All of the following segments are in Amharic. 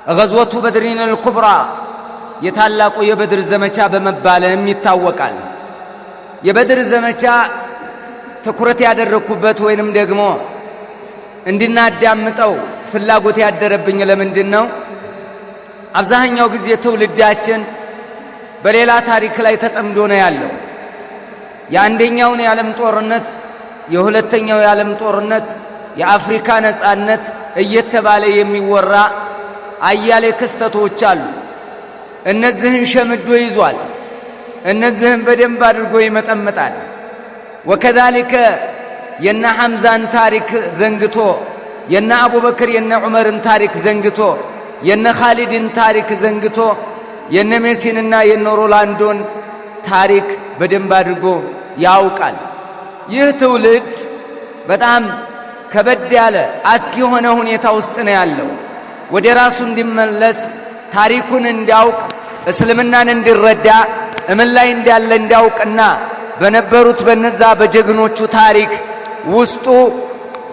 غزوة بدر الكبرى የታላቁ የበድር ዘመቻ በመባልም ይታወቃል። የበድር ዘመቻ ትኩረት ያደረኩበት ወይንም ደግሞ እንድናዳምጠው ፍላጎት ያደረብኝ ለምንድን ነው? አብዛኛው ጊዜ ትውልዳችን በሌላ ታሪክ ላይ ተጠምዶ ነው ያለው። የአንደኛውን የዓለም ጦርነት፣ የሁለተኛው የዓለም ጦርነት፣ የአፍሪካ ነጻነት እየተባለ የሚወራ አያሌ ክስተቶች አሉ። እነዚህን ሸምዶ ይዟል። እነዚህን በደንብ አድርጎ ይመጠምጣል። وكذلك የነ ሐምዛን ታሪክ ዘንግቶ፣ የነ አቡበክር የነ ዑመርን ታሪክ ዘንግቶ፣ የነ ኻሊድን ታሪክ ዘንግቶ፣ የነ ሜሲንና የነ ሮላንዶን ታሪክ በደንብ አድርጎ ያውቃል። ይህ ትውልድ በጣም ከበድ ያለ አስጊ የሆነ ሁኔታ ውስጥ ነው ያለው። ወደ ራሱ እንዲመለስ፣ ታሪኩን እንዲያውቅ፣ እስልምናን እንዲረዳ፣ እምን ላይ እንዳለ እንዲያውቅና በነበሩት በነዛ በጀግኖቹ ታሪክ ውስጡ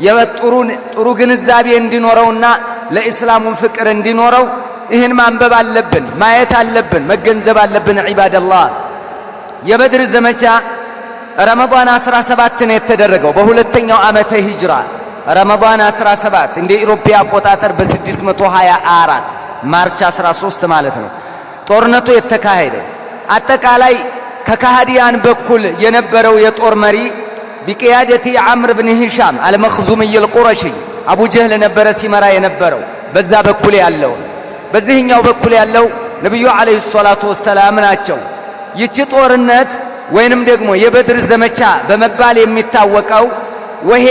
የጥሩን ጥሩ ግንዛቤ እንዲኖረውና ለኢስላሙ ፍቅር እንዲኖረው ይህን ማንበብ አለብን፣ ማየት አለብን፣ መገንዘብ አለብን። عباد الله፣ የበድር ዘመቻ ረመዳን 17 ነው የተደረገው በሁለተኛው ዓመተ ሂጅራ ረመዳን 17 እንደ ኢሮፓ አቆጣጠር በ624 March 13 ማለት ነው። ጦርነቱ የተካሄደ አጠቃላይ ከካሃዲያን በኩል የነበረው የጦር መሪ بقيادة ዓምር ብን ሂሻም አልመኽዙምይ አልቁረሺ አቡ ጀህል ነበረ ሲመራ የነበረው በዛ በኩል ያለው። በዚህኛው በኩል ያለው ነቢዩ عليه الصلاة والسلام ናቸው። ይቺ ጦርነት ወይንም ደግሞ የበድር ዘመቻ በመባል የሚታወቀው وهي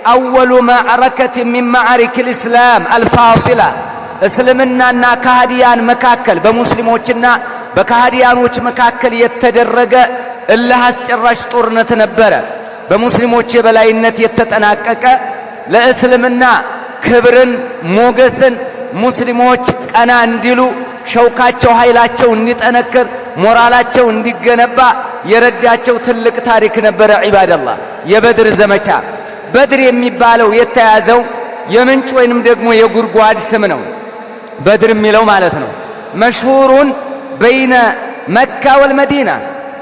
أول معركة من معارك الإسلام الفاصلة፣ እስልምናና ካህዲያን መካከል፣ በሙስሊሞችና በካህዲያኖች መካከል የተደረገ እልህ አስጨራሽ ጦርነት ነበረ። በሙስሊሞች የበላይነት የተጠናቀቀ፣ ለእስልምና ክብርን፣ ሞገስን፣ ሙስሊሞች ቀና እንዲሉ፣ ሸውካቸው ኃይላቸው እንዲጠነክር፣ ሞራላቸው እንዲገነባ የረዳቸው ትልቅ ታሪክ ነበረ። عباد الله፣ የበድር ዘመቻ በድር የሚባለው የተያዘው የምንጭ ወይንም ደግሞ የጉድጓድ ስም ነው። በድር የሚለው ማለት ነው። مشهور بين مكة والمدينة،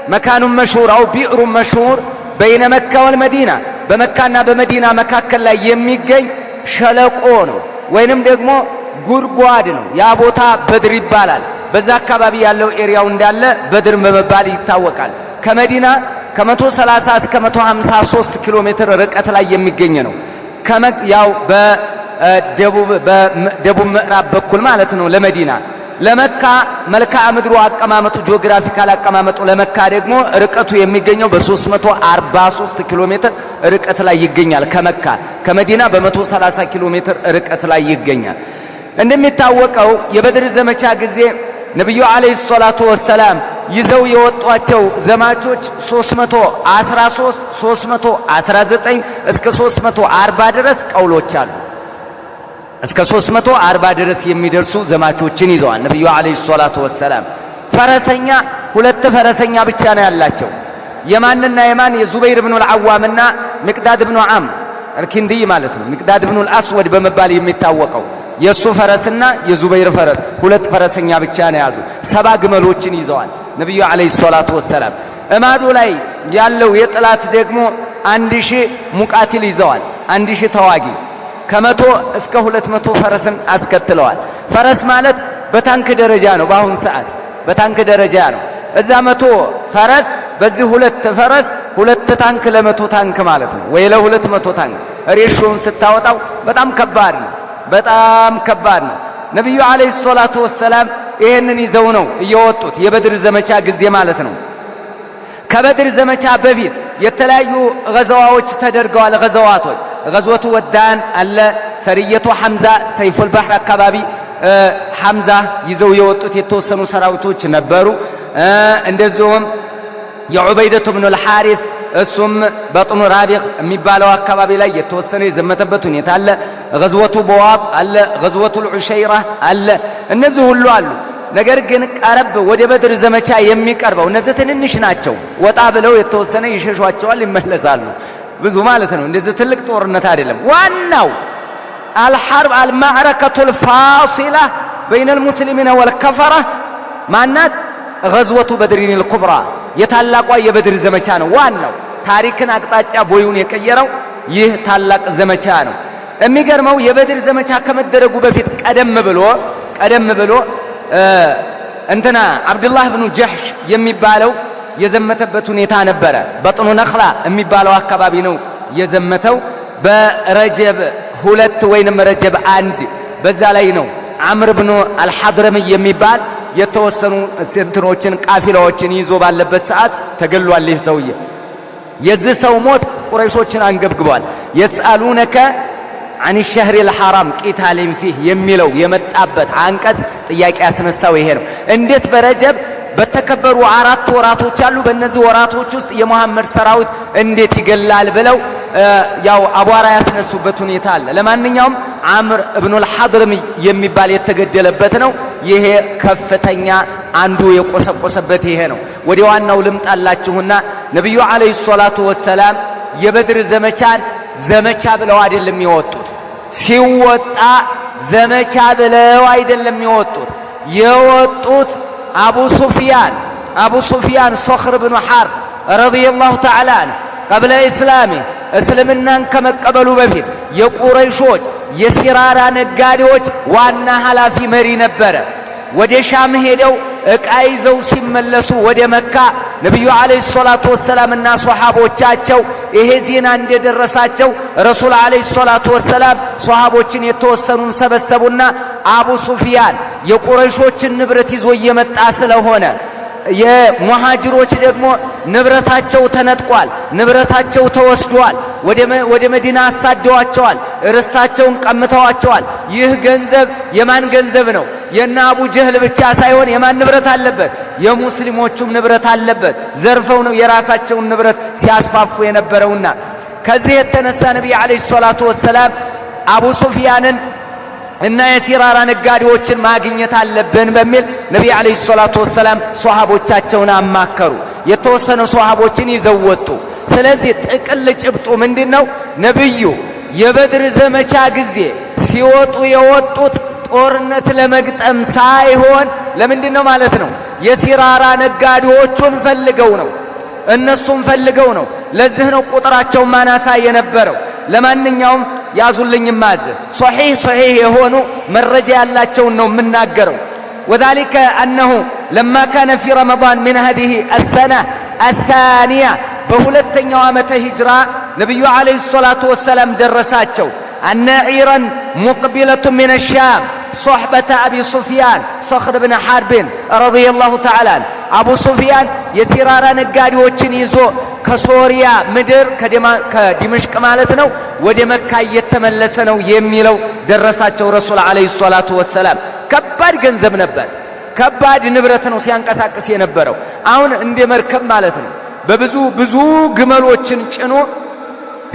مكان مشهور أو بئر مشهور بين مكة والمدينة፣ በመካና በመዲና መካከል ላይ የሚገኝ ሸለቆ ነው ወይንም ደግሞ ጉድጓድ ነው። ያ ቦታ በድር ይባላል። በዛ አካባቢ ያለው area ው እንዳለ በድር በመባል ይታወቃል። ከመዲና ከ130 እስከ 153 ኪሎ ሜትር ርቀት ላይ የሚገኝ ነው። ያው በደቡብ በደቡብ ምዕራብ በኩል ማለት ነው ለመዲና። ለመካ መልክዓ ምድሩ አቀማመጡ፣ geographical አቀማመጡ፣ ለመካ ደግሞ ርቀቱ የሚገኘው በ343 ኪሎ ሜትር ርቀት ላይ ይገኛል። ከመካ ከመዲና በ130 ኪሎ ሜትር ርቀት ላይ ይገኛል። እንደሚታወቀው የበድር ዘመቻ ጊዜ ነቢዩ عليه الصلاة والسلام ይዘው የወጧቸው ዘማቾች 313፣ 319 እስከ 340 ድረስ ቀውሎች አሉ። እስከ 340 ድረስ የሚደርሱ ዘማቾችን ይዘዋል ነቢዩ عليه الصلاة والسلام። ፈረሰኛ ሁለት ፈረሰኛ ብቻ ነው ያላቸው። የማንና የማን? የዙበይር ብኑ አልዓዋምና ሚቅዳድ ብኑ ዓምር አልኪንዲይ ማለት ነው። ሚቅዳድ ብኑ አልአስወድ በመባል የሚታወቀው የእሱ ፈረስና የዙበይር ፈረስ፣ ሁለት ፈረሰኛ ብቻ ነው የያዙ። 70 ግመሎችን ይዘዋል ነቢዩ عليه الصلاة والسلام። እማዶ ላይ ያለው የጠላት ደግሞ 1000 مقاتل ይዘዋል። 1000 ተዋጊ ከ100 እስከ 200 ፈረስን አስከትለዋል። ፈረስ ማለት በታንክ ደረጃ ነው። በአሁን ሰዓት በታንክ ደረጃ ነው። እዛ 100 ፈረስ፣ በዚህ ሁለት ፈረስ፣ ሁለት ታንክ ለ100 ታንክ ማለት ነው ወይ ለ200 ታንክ ratio ውን ስታወጣው በጣም ከባድ ነው። በጣም ከባድ ነው። ነቢዩ عليه الصلاة والسلام ይሄንን ይዘው ነው እየወጡት የበድር ዘመቻ ጊዜ ማለት ነው። ከበድር ዘመቻ በፊት የተለያዩ ገዘዋዎች ተደርገዋል። ገዘዋቶች غزوة ودان አለ፣ سرية حمزة፣ ሰይፉል ባህር አካባቢ ሐምዛ ይዘው የወጡት የተወሰኑ ሰራዊቶች ነበሩ። እንደዚሁም የዑበይደቱ ብኑ ልሓሪት እሱም በጥኑ ራቢቅ የሚባለው አካባቢ ላይ የተወሰነ የዘመተበት ሁኔታ አለ። غزوة بواط አለ፣ غزوة العشيرة አለ። እነዚህ ሁሉ አሉ። ነገር ግን ቀረብ ወደ በድር ዘመቻ የሚቀርበው እነዚህ ትንንሽ ናቸው። ወጣ ብለው የተወሰነ ይሸሿቸዋል፣ ይመለሳሉ። ብዙ ማለት ነው። እንደዚህ ትልቅ ጦርነት አይደለም። ዋናው الحرب المعركة الفاصلة بين المسلمين والكفرة ማናት? غزوة بدر الكبرى የታላቋ የበድር ዘመቻ ነው። ዋናው ታሪክን አቅጣጫ ቦዩን የቀየረው ይህ ታላቅ ዘመቻ ነው። የሚገርመው የበድር ዘመቻ ከመደረጉ በፊት ቀደም ብሎ እንትና አብዱላህ ብኑ ጀሕሽ የሚባለው የዘመተበት ሁኔታ ነበረ። በጥኑ ነኽላ የሚባለው አካባቢ ነው የዘመተው። በረጀብ 2 ወይንም ረጀብ 1 በዛ ላይ ነው አምር ብኑ አልሐድረሚ የሚባል የተወሰኑ እንትኖችን ቃፊላዎችን ይዞ ባለበት ሰዓት ተገሏል። ይህ ሰውዬ፣ የዚህ ሰው ሞት ቁረይሾችን አንገብግቧል። يسألونك عن الشهر الحرام قتال فيه የሚለው የመጣበት አንቀጽ ጥያቄ ያስነሳው ይሄ ነው። እንዴት በረጀብ በተከበሩ አራት ወራቶች አሉ። በእነዚህ ወራቶች ውስጥ የመሐመድ ሰራዊት እንዴት ይገላል ብለው ያው አቧራ ያስነሱበት ሁኔታ አለ። ለማንኛውም አምር እብኑል ሐድረሚ የሚባል የተገደለበት ነው። ይሄ ከፍተኛ አንዱ የቆሰቆሰበት ይሄ ነው። ወደ ዋናው ልምጣላችሁና ነቢዩ عليه الصلاة والسلام የበድር ዘመቻን ዘመቻ ብለው አይደለም የወጡት። ሲወጣ ዘመቻ ብለው አይደለም የወጡት። የወጡት አቡ ሱፊያን ሶኽር ብኑ ሐርብ رضي الله تعالى عنه قبل إسلامه እስልምናን ከመቀበሉ በፊት የቁረይሾች የሲራራ ነጋዴዎች ዋና ኃላፊ መሪ ነበረ። ወደ ሻም ሄደው ዕቃ ይዘው ሲመለሱ ወደ መካ ነቢዩ عليه الصلاة والسلام እና ሶሓቦቻቸው ይሄ ዜና እንደደረሳቸው ረሱል عليه الصلاة والسلام ሶሓቦችን የተወሰኑን ሰበሰቡና አቡ ሱፊያን የቁረይሾችን ንብረት ይዞ እየመጣ ስለሆነ፣ የሙሃጅሮች ደግሞ ንብረታቸው ተነጥቋል፣ ንብረታቸው ተወስዷል፣ ወደ መዲና አሳደዋቸዋል፣ ርስታቸውን ቀምተዋቸዋል። ይህ ገንዘብ የማን ገንዘብ ነው? የነ አቡ ጀህል ብቻ ሳይሆን የማን ንብረት አለበት? የሙስሊሞቹም ንብረት አለበት። ዘርፈው ነው የራሳቸውን ንብረት ሲያስፋፉ የነበረውና ከዚህ የተነሳ ነቢይ عليه الصلاة والسلام አቡ ሱፊያንን እና የሲራራ ነጋዴዎችን ማግኘት አለብን በሚል ነቢይ عليه الصلاة والسلام ሶሃቦቻቸውን አማከሩ። የተወሰኑ ሶሃቦችን ይዘው ወጡ። ስለዚህ ጥቅል ጭብጡ ምንድን ነው? ነቢዩ የበድር ዘመቻ ጊዜ ሲወጡ የወጡት ጦርነት ለመግጠም ሳይሆን ለምንድን ነው ማለት ነው? የሲራራ ነጋዴዎቹን ፈልገው ነው። እነሱን ፈልገው ነው። ለዚህ ነው ቁጥራቸው ማናሳ የነበረው። ለማንኛውም ያዙልኝ ማዝ ሶሒህ የሆኑ መረጃ ያላቸውን ነው የምናገረው። وذلك أنه لما كان في رمضان من هذه السنة الثانية በሁለተኛው ዓመተ ሂጅራ ነቢዩ عليه الصلاة والسلام ደረሳቸው أن عيرا مقبلة من الشام صحبة أبي سفيان صخر بن حرب رضي الله تعالى عنه አቡ ሱፊያን የሲራራ ነጋዴዎችን ይዞ ከሶሪያ ምድር ከዲምሽቅ ማለት ነው ወደ መካ እየተመለሰ ነው የሚለው ደረሳቸው። ረሱል عليه الصلاة والسلام ከባድ ገንዘብ ነበር፣ ከባድ ንብረት ነው ሲያንቀሳቅስ የነበረው። አሁን እንደ መርከብ ማለት ነው። በብዙ ብዙ ግመሎችን ጭኖ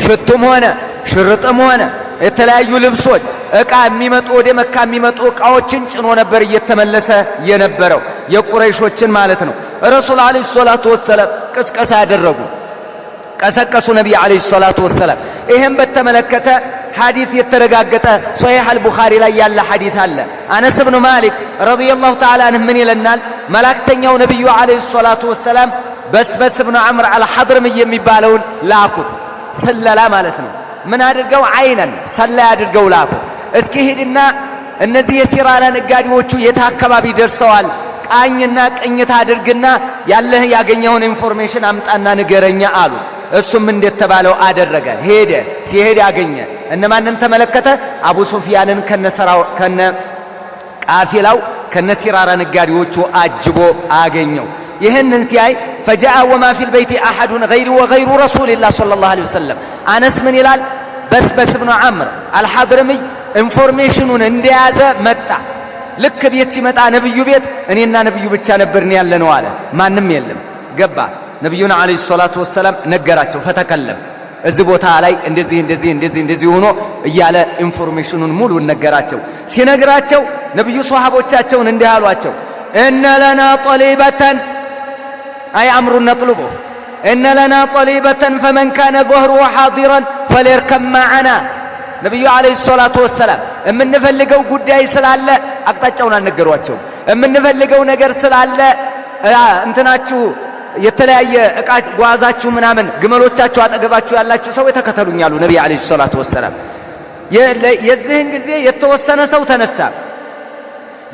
ሽቱም ሆነ ሽርጥም ሆነ የተለያዩ ልብሶች፣ እቃ የሚመጡ፣ ወደ መካ የሚመጡ እቃዎችን ጭኖ ነበር እየተመለሰ የነበረው የቁረይሾችን ማለት ነው። ረሱል عليه الصلاة والسلام ቅስቀሳ ያደረጉ፣ ቀሰቀሱ ነቢይ عليه الصلاة والسلام። ይህም በተመለከተ ሐዲት የተረጋገጠ ሶሒሕ አልቡኻሪ ላይ ያለ ሐዲት አለ። አነስ ብኑ ማሊክ رضي الله تعالى عنه ምን ይለናል? መላእክተኛው ነቢዩ عليه الصلاة والسلام በስበስ ብኑ ዐምር አልሐድርም የሚባለውን ላኩት። ስለላ ማለት ነው። ምን አድርገው? አይነን ሰላይ አድርገው ላኩት። እስኪ ሂድና እነዚህ የሲራራ ነጋዴዎቹ የት አካባቢ ደርሰዋል ቃኝና ቅኝት አድርግና ያለህ ያገኘውን information አምጣና ንገረኛ አሉ። እሱም እንደተባለው አደረገ። ሄደ። ሲሄድ አገኘ። እነማንን ተመለከተ? አቡ ሱፊያንን ከነሰራው ከነ ቃፊላው ከነ ሲራራ ነጋዴዎቹ አጅቦ አገኘው። ይህንን ሲያይ فجاء وما في البيت أحد غيري وغير رسول الله صلى الله عليه وسلم። አነስ ምን ይላል? በስበስ ብኑ ዐምር አልሐድረሚይ information ኑን እንደያዘ መጣ። ልክ ቤት ሲመጣ ነብዩ ቤት እኔና ነብዩ ብቻ ነበርን ያለነው አለ። ማንም የለም። ገባ። ነብዩን عليه الصلاة والسلام ነገራቸው። فتكلم እዚህ ቦታ ላይ እንደዚህ እንደዚህ እንደዚህ እንደዚህ ሆኖ እያለ information ኑን ሙሉ ነገራቸው። ሲነግራቸው ነብዩ ሶሃቦቻቸውን እንዲህ አሏቸው፣ إن لنا طليبة أي أمر نطلبه إن لنا طليبة فمن كان ظهره حاضرا فليركب معنا። ነቢዩ ዓለይሂ ሰላቱ ወሰላም የምንፈልገው ጉዳይ ስላለ አቅጣጫውን አልነገሯቸውም። የምንፈልገው ነገር ስላለ እንትናችሁ የተለያየ እቃ ጓዛችሁ ምናምን ግመሎቻችሁ አጠገባችሁ ያላችሁ ሰው ተከተሉኝ አሉ ነብዩ አለይሂ ሰላቱ ወሰላም። የዚህን ጊዜ የተወሰነ ሰው ተነሳ።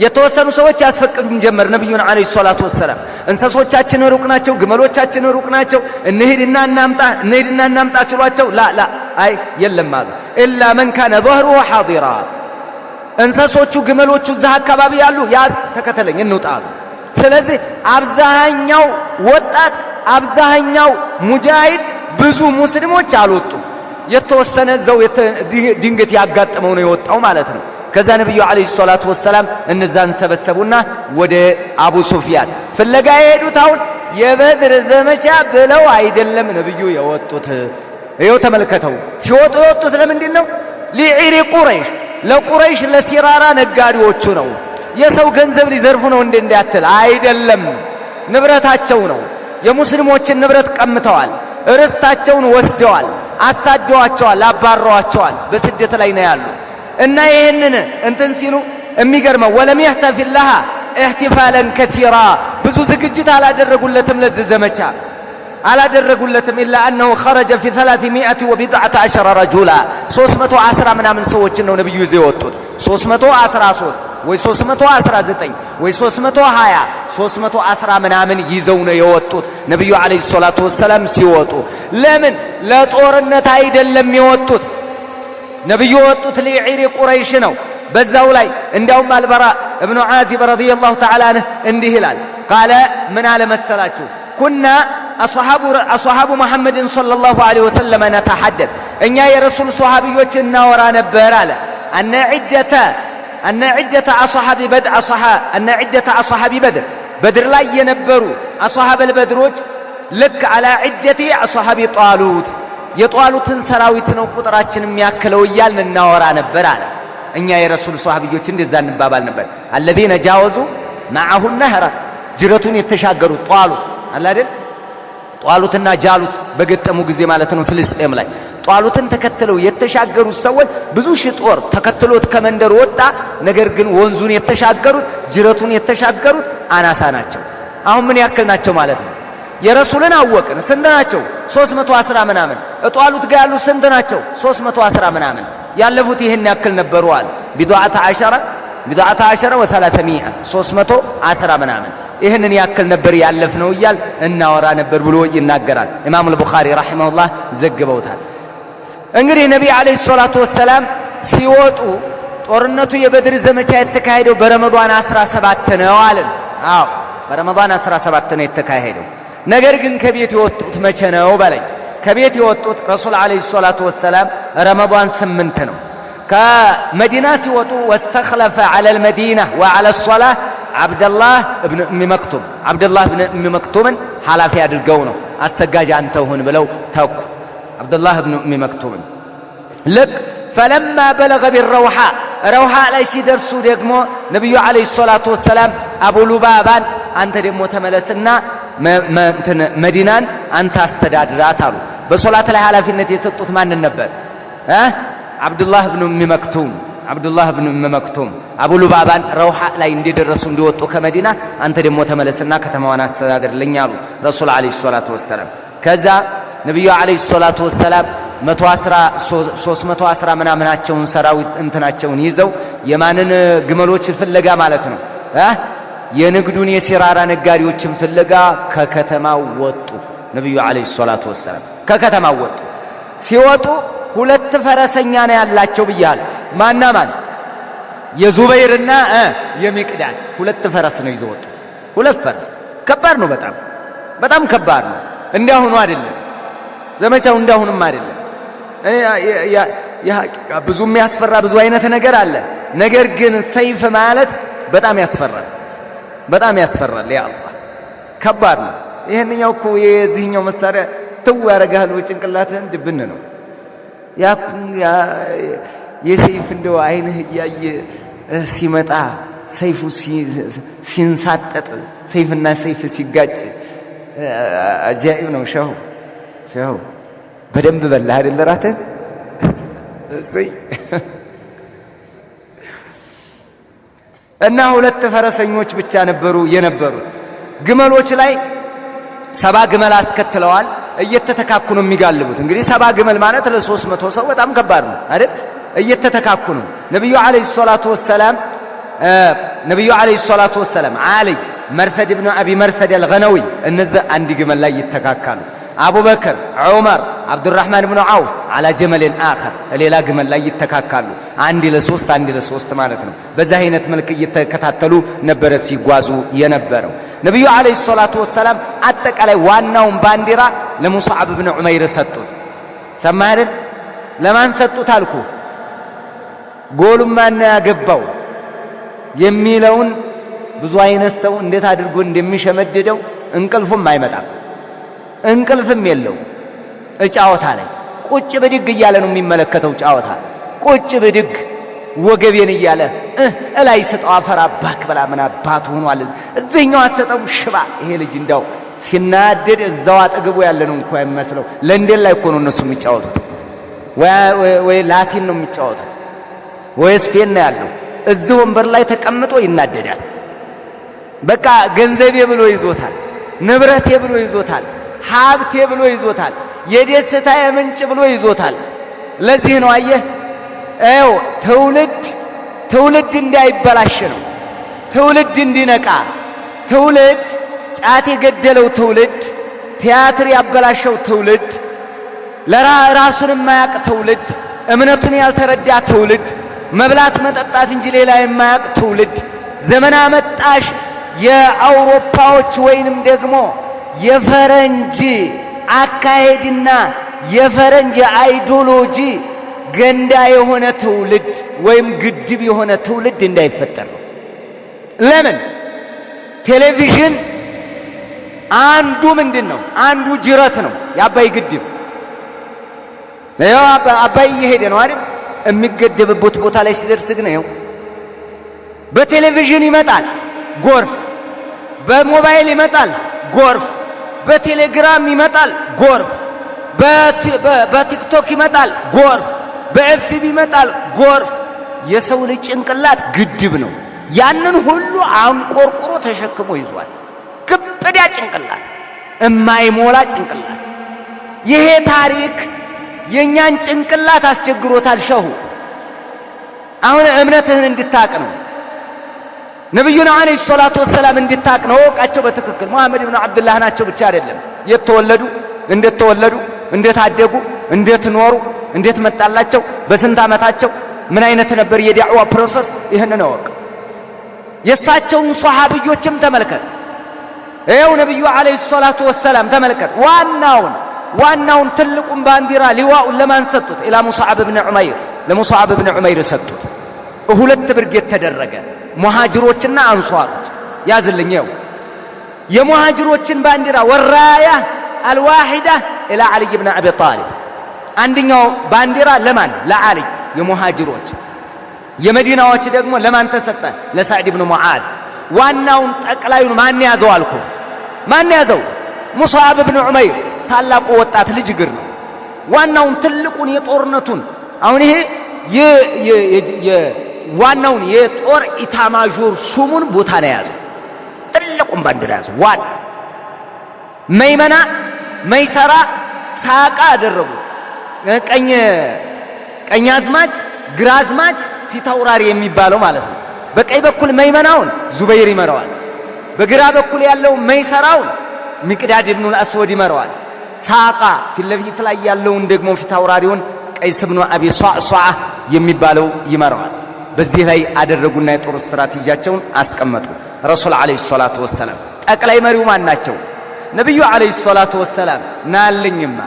የተወሰኑ ሰዎች ያስፈቅዱን ጀመር ነብዩን አለይሂ ሰላቱ ወሰላም። እንስሶቻችን ሩቅ ናቸው፣ ግመሎቻችን ሩቅ ናቸው፣ እንሂድና እናምጣ እንሂድና እናምጣ ሲሏቸው ላ ላ አይ የለም አሉ። ኢላ መን ካነ ظهره ሐዲራ፣ እንስሶቹ ግመሎቹ እዛ አካባቢ ያሉ ያዝ ተከተለኝ እንውጣ አሉ። ስለዚህ አብዛኛው ወጣት አብዛኛው ሙጃሂድ ብዙ ሙስሊሞች አልወጡም። የተወሰነ ዘው ድንገት ያጋጠመው ነው የወጣው ማለት ነው። ከዛ ነብዩ አለይሂ ሰላቱ ወሰላም እነዛን ሰበሰቡና ወደ አቡ ሱፊያን ፍለጋ የሄዱት አሁን የበድር ዘመቻ ብለው አይደለም ነብዩ የወጡት። ይኸው ተመልከተው፣ ሲወጡ የወጡት ለምንድን ነው? ሊዒሪ ቁረይሽ፣ ለቁረይሽ ለሲራራ ነጋዴዎቹ ነው። የሰው ገንዘብ ሊዘርፉ ነው እንዴ እንዳትል አይደለም፣ ንብረታቸው ነው። የሙስሊሞችን ንብረት ቀምተዋል፣ ርስታቸውን ወስደዋል፣ አሳደዋቸዋል፣ አባረዋቸዋል። በስደት ላይ ነው ያሉ እና ይህንን እንትን ሲሉ የሚገርመው ወለም يحتفل لها احتفالا كثيرا፣ ብዙ ዝግጅት አላደረጉለትም ለዚህ ዘመቻ አላደረጉለትም። ኢላ أنه خرج في 319 رجلا፣ 310 ምናምን ሰዎችን ነው ነብዩ ይዘው የወጡት። 313 ወይ 319 ወይ 320 310 ምናምን ይዘው ነው የወጡት ነብዩ አለይሂ ሰላቱ ወሰላም ሲወጡ። ለምን? ለጦርነት አይደለም የወጡት። ነብዩ የወጡት ሊዒሪ ቁረይሽ ነው። በዛው ላይ እንዲያውም አልበራ እብኑ ዓዚብ ረዲየላሁ ተዓላ ዐንሁ እንዲህ ይላል። ቃለ ምን አለ መሰላችሁ? ኩና አስሓቡ ሙሐመድን ሰለላሁ ዐለይሂ ወሰለም ነተሐደት፣ እኛ የረሱል ሶሐቢዮች እናወራ ነበር አለ። አነ ዒደተ አስሓቢ በድር፣ በድር ላይ የነበሩ አስሓበል በድሮች ልክ አላ ዒደቲ አስሓቢ ጧሉት፣ የጧሉትን ሰራዊት ነው ቁጥራችን የሚያክለው እያልን እናወራ ነበር አለ። እኛ የረሱል ሶሐቢዮች እንደዛ እንባባል ነበር። አለዚነ ጃወዙ ማዐሁ ነህረ፣ ጅረቱን የተሻገሩት ጧሉት አለ አይደል? ጧሉትና ጃሉት በገጠሙ ጊዜ ማለት ነው ፍልስጤም ላይ ጧሉትን ተከትለው የተሻገሩት ሰዎች ብዙ ሺህ ጦር ተከትሎት ከመንደር ወጣ። ነገር ግን ወንዙን የተሻገሩት ጅረቱን የተሻገሩት አናሳ ናቸው። አሁን ምን ያክል ናቸው ማለት ነው? የረሱልን አወቅን ስንት ናቸው? 310 ምናምን። ጧሉት ጋር ያሉት ስንት ናቸው? 310 ምናምን። ያለፉት ይህን ያክል ነበሩ አለ። ቢዱዓተ ዐሸረ ወ300 310 ምናምን ይህንን ያክል ነበር ያለፍነው እያል እናወራ ነበር ብሎ ይናገራል። ኢማም አልቡኻሪ ረሂመሁላህ ዘግበውታል። እንግዲህ ነቢ ዓለይሂ ሰላቱ ወሰላም ሲወጡ ጦርነቱ የበድር ዘመቻ የተካሄደው በረመዳን 17 ነው አለን። አዎ በረመዳን 17 ነው የተካሄደው። ነገር ግን ከቤት የወጡት መቼ ነው በለኝ። ከቤት የወጡት ረሱል ዓለይሂ ሰላቱ ወሰላም ረመዳን 8 ነው። ከመዲና ሲወጡ ወስተኽለፈ ዐለል መዲና ወዐለ ሶላህ ዓብደላህ እብን ኡሚ መክቱም፣ ዓብደላህ እብን ኡሚ መክቱምን ኃላፊ አድርገው ነው አሰጋጅ አንተ ሁን ብለው ተኩ። ዓብደላህ እብን ኡሚ መክቱምን ልክ ፈለማ በለገ ቢረውሓ፣ ረውሓ ላይ ሲደርሱ ደግሞ ነቢዩ ዓለይሂ ሰላቱ ወሰላም አቡ ሉባባን አንተ ደግሞ ተመለስና መዲናን አንተ አስተዳድራት አሉ። በሶላት ላይ ኃላፊነት የሰጡት ማንን ነበር? ዓብዱላህ ብን ኡሚ መክቱም፣ ዓብዱላህ ብን ኡሚ መክቱም አቡ ሉባባን ረውሓ ላይ እንደደረሱ እንዲወጡ ከመዲና አንተ ደግሞ ተመለስና ከተማዋን አስተዳድርልኝ አሉ ረሱል ዓለይሂ ሰላቱ ወሰላም። ከዛ ነቢዩ ዓለይሂ ሰላቱ ወሰላም 310 ምናምናቸውን ሰራዊት እንትናቸውን ይዘው የማንን ግመሎች ፍለጋ ማለት ነው የንግዱን የሲራራ ነጋዴዎችን ፍለጋ ከከተማው ወጡ። ነቢዩ ዓለይሂ ሰላቱ ወሰላም ከከተማው ወጡ። ሲወጡ ሁለት ፈረሰኛ ነው ያላቸው ብያለሁ። ማና ማን? የዙበይርና የሚቅዳድ ሁለት ፈረስ ነው ይዘው ወጡት። ሁለት ፈረስ ከባድ ነው፣ በጣም በጣም ከባድ ነው። እንዳሁኑ አይደለም ዘመቻው፣ እንዳሁኑም አይደለም። ብዙ የሚያስፈራ ብዙ አይነት ነገር አለ። ነገር ግን ሰይፍ ማለት በጣም ያስፈራል፣ በጣም ያስፈራል። ያ አላህ ከባድ ነው። ይሄንኛው እኮ የዚህኛው መሳሪያ ትው ያደርግሃል፣ ጭንቅላትህን ድብን ነው። ያ የሰይፍ እንደው አይንህ እያየ ሲመጣ ሰይፉ ሲንሳጠጥ ሰይፍና ሰይፍ ሲጋጭ አጃኢብ ነው። ሸሁ ሸሁ በደንብ በላህ አይደል እራትህን? እሰይ እና ሁለት ፈረሰኞች ብቻ ነበሩ የነበሩት። ግመሎች ላይ 70 ግመል አስከትለዋል። እየተተካኩ ነው የሚጋልቡት። እንግዲህ 70 ግመል ማለት ለ300 ሰው በጣም ከባድ ነው አይደል? እየተተካኩ ነው። ነብዩ አለይሂ ሰላቱ ወሰላም ነብዩ አለይሂ ሰላቱ ወሰላም አሊ መርሰድ ኢብኑ አቢ መርሰድ አልገነዊ እነዚህ አንድ ግመል ላይ ይተካካሉ። አቡበክር፣ ዑመር፣ አብዱራህማን ኢብኑ ዐውፍ على جمل آخر ሌላ ግመል ላይ ይተካካሉ። አንድ ለሶስት አንድ ለሶስት ማለት ነው። በዛ አይነት መልክ እየተከታተሉ ነበረ ሲጓዙ የነበረው። ነብዩ አለይሂ ሰላቱ ወሰላም አጠቃላይ ዋናውን ባንዲራ ለሙስዓብ ኢብኑ ዑመይር ሰጡት። ሰማህ አይደል? ለማን ሰጡት አልኩ? ጎሉን ማን ያገባው የሚለውን ብዙ አይነት ሰው እንዴት አድርጎ እንደሚሸመድደው እንቅልፉም አይመጣም፣ እንቅልፍም የለው። ጫወታ ላይ ቁጭ ብድግ እያለ ነው የሚመለከተው። ጫወታ ቁጭ ብድግ ወገቤን እያለ እላይ ስጠው አፈር አባክ በላ ምን አባቱ ሆኗል። እዚህኛው አሰጠው ሽባ። ይሄ ልጅ እንዳው ሲናደድ እዛው አጠገቡ ያለ ነው እንኳን የሚመስለው። ለንደን ላይ እኮ ነው እነሱ የሚጫወቱት፣ ወይ ላቲን ነው የሚጫወቱት፣ ወይ ስፔን ነው ያለው። እዚህ ወንበር ላይ ተቀምጦ ይናደዳል። በቃ ገንዘቤ ብሎ ይዞታል፣ ንብረቴ ብሎ ይዞታል፣ ሀብቴ ብሎ ይዞታል፣ የደስታዬ ምንጭ ብሎ ይዞታል። ለዚህ ነው አየህ፣ ይኸው ትውልድ እንዳይበላሽ ነው፣ ትውልድ እንዲነቃ፣ ትውልድ ጫት የገደለው ትውልድ፣ ቲያትር ያበላሸው ትውልድ፣ ለራሱን የማያቅ ትውልድ፣ እምነቱን ያልተረዳ ትውልድ፣ መብላት መጠጣት እንጂ ሌላ የማያቅ ትውልድ፣ ዘመን አመጣሽ የአውሮፓዎች ወይንም ደግሞ የፈረንጅ አካሄድና የፈረንጅ ideology ገንዳ የሆነ ትውልድ ወይም ግድብ የሆነ ትውልድ እንዳይፈጠር ነው። ለምን ቴሌቪዥን አንዱ ምንድን ነው? አንዱ ጅረት ነው። የአባይ ግድብ ይኸው አባይ እየሄደ ነው አይደል? የሚገደብበት ቦታ ላይ ሲደርስ ግን ይኸው በቴሌቪዥን ይመጣል ጎርፍ፣ በሞባይል ይመጣል ጎርፍ፣ በቴሌግራም ይመጣል ጎርፍ፣ በቲክቶክ ይመጣል ጎርፍ፣ በ FB ይመጣል ጎርፍ። የሰው ልጅ ጭንቅላት ግድብ ነው። ያንን ሁሉ አንቆርቁሮ ተሸክሞ ይዟል። ግብዳ ጭንቅላት፣ እማይሞላ ጭንቅላት። ይሄ ታሪክ የኛን ጭንቅላት አስቸግሮታል። ሸሁ አሁን እምነትህን እንድታቅ ነው። ነብዩን አለይሂ ሰላቱ ወሰላም እንድታቅ ነው። እወቃቸው በትክክል ሙሐመድ ኢብኑ አብዱላህ ናቸው ብቻ አይደለም። የት ተወለዱ፣ እንዴት ተወለዱ፣ እንዴት አደጉ፣ እንዴት ኖሩ፣ እንዴት መጣላቸው፣ በስንት ዓመታቸው፣ ምን አይነት ነበር የዳዕዋ process፣ ይህንን እወቅ። የእሳቸውን ሷሃብዮችም ተመልከት። ይኸው ነብዩ አለይሂ ሰላቱ ወሰላም ተመልከት። ዋናውን ትልቁን ባንዲራ ሊዋኡን ለማን ሰጡት? ኢላ ሙስዓብ ኢብኑ ዑመይር፣ ለሙስዓብ ኢብኑ ዑመይር ሰጡት። ሁለት ብርጌድ ተደረገ፣ ሙሃጅሮችና አንሷሮች። ያዝልኝ ይኸው የሙሃጅሮችን ባንዲራ ወራያ አልዋሂዳ ኢላ ዓሊ ኢብኑ አቢ ጣሊብ። አንደኛው ባንዲራ ለማን? ለዓሊ የሙሃጅሮች። የመዲናዎች ደግሞ ለማን ተሰጠ? ለሳዕድ ኢብኑ ሙዓዝ። ዋናውን ጠቅላዩን ማን ያዘው አልኩ? ማን ያዘው? ሙስዓብ ኢብኑ ዑመይር ታላቁ ወጣት ልጅ እግር ነው። ዋናውን ትልቁን የጦርነቱን አሁን ይሄ ዋናውን የጦር ኢታማዦር ሹሙን ቦታ ነው የያዘው። ትልቁን ባንዲራ ያዘው። ዋና መይመና መይሰራ ሳቃ አደረጉት። ቀኝ አዝማች ግራ አዝማች ፊት አውራሪ የሚባለው ማለት ነው። በቀኝ በኩል መይመናውን ዙበይር ይመራዋል። በግራ በኩል ያለው መይሰራውን ሚቅዳድ ኢብኑል አስወድ ይመራዋል። ሳቃ ፊት ለፊት ላይ ያለውን ደግሞ ፊት አውራሪውን ቀይስ ኢብኑ አቢ ሷዕሷዕ የሚባለው ይመራዋል። በዚህ ላይ አደረጉና የጦር ስትራቴጂያቸውን አስቀመጡ። ረሱል ዓለይሂ ሰላቱ ወሰላም ጠቅላይ መሪው ማን ናቸው? ነብዩ ዓለይሂ ሰላቱ ወሰላም ናልኝማ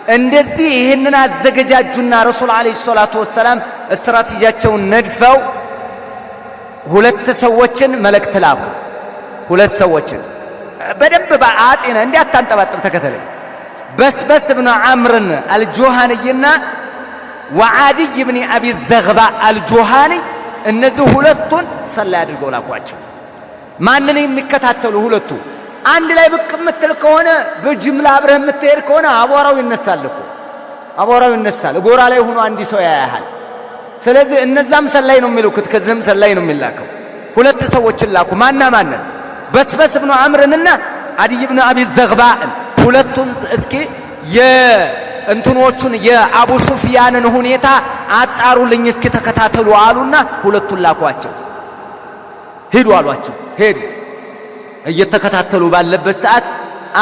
እንደዚህ ይህንን አዘገጃጁና ረሱል ዓለይሂ ሰላቱ ወሰላም ስትራቴጂያቸውን ነድፈው ሁለት ሰዎችን መልእክት ላኩ። ሁለት ሰዎችን በደንብ በአጤነ እንዲያታንጠባጥብ ተከተለኝ። በስበስ ብኑ ዓምርን አልጆሃንይና ወዓዲይ ብኒ አቢ ዘግባ አልጆሃኒ እነዚህ ሁለቱን ሰላይ አድርገው ላኳቸው። ማንን የሚከታተሉ ሁለቱ? አንድ ላይ ብቅ የምትል ከሆነ በጅምላ አብረህ የምትሄድ ከሆነ አቧራው ይነሳል እኮ። አቧራው ይነሳል። ጎራ ላይ ሆኖ አንድ ሰው ያያሃል። ስለዚህ እነዛም ሰላይ ነው የሚልኩት፣ ከዚህም ሰላይ ነው የሚላከው። ሁለት ሰዎችን ላኩ። ማና ማንን? በስበስ ብኑ አምርንና አድይ ብኑ አቢ ዘግባእን። ሁለቱን እስኪ የእንትኖቹን የአቡ ሱፊያንን ሁኔታ አጣሩልኝ እስኪ ተከታተሉ አሉና ሁለቱን ላኳቸው። ሂዱ አሏቸው። ሄዱ። እየተከታተሉ ባለበት ሰዓት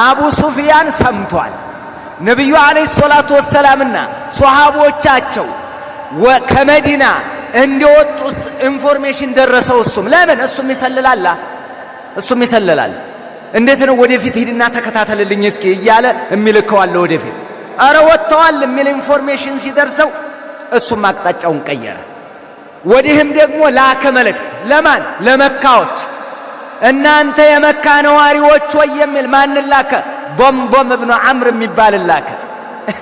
አቡ ሱፊያን ሰምቷል። ነቢዩ ዓለይሂ ሰላቱ ወሰላምና ሶሃቦቻቸው ከመዲና እንደወጡ information ደረሰው። እሱም ለምን እሱም ይሰልላል፣ እሱም ይሰልላል። እንዴት ነው ወደፊት ሂድና ተከታተልልኝ እስኪ እያለ የሚልከው አለ ወደፊት። አረ ወጥተዋል የሚል information ሲደርሰው እሱም አቅጣጫውን ቀየረ። ወዲህም ደግሞ ላከ መልእክት። ለማን? ለመካዎች። እናንተ የመካ ነዋሪዎች ወይ የሚል ማንን ላከ? ዶምዶም እብኑ ዐምር የሚባል ላከ።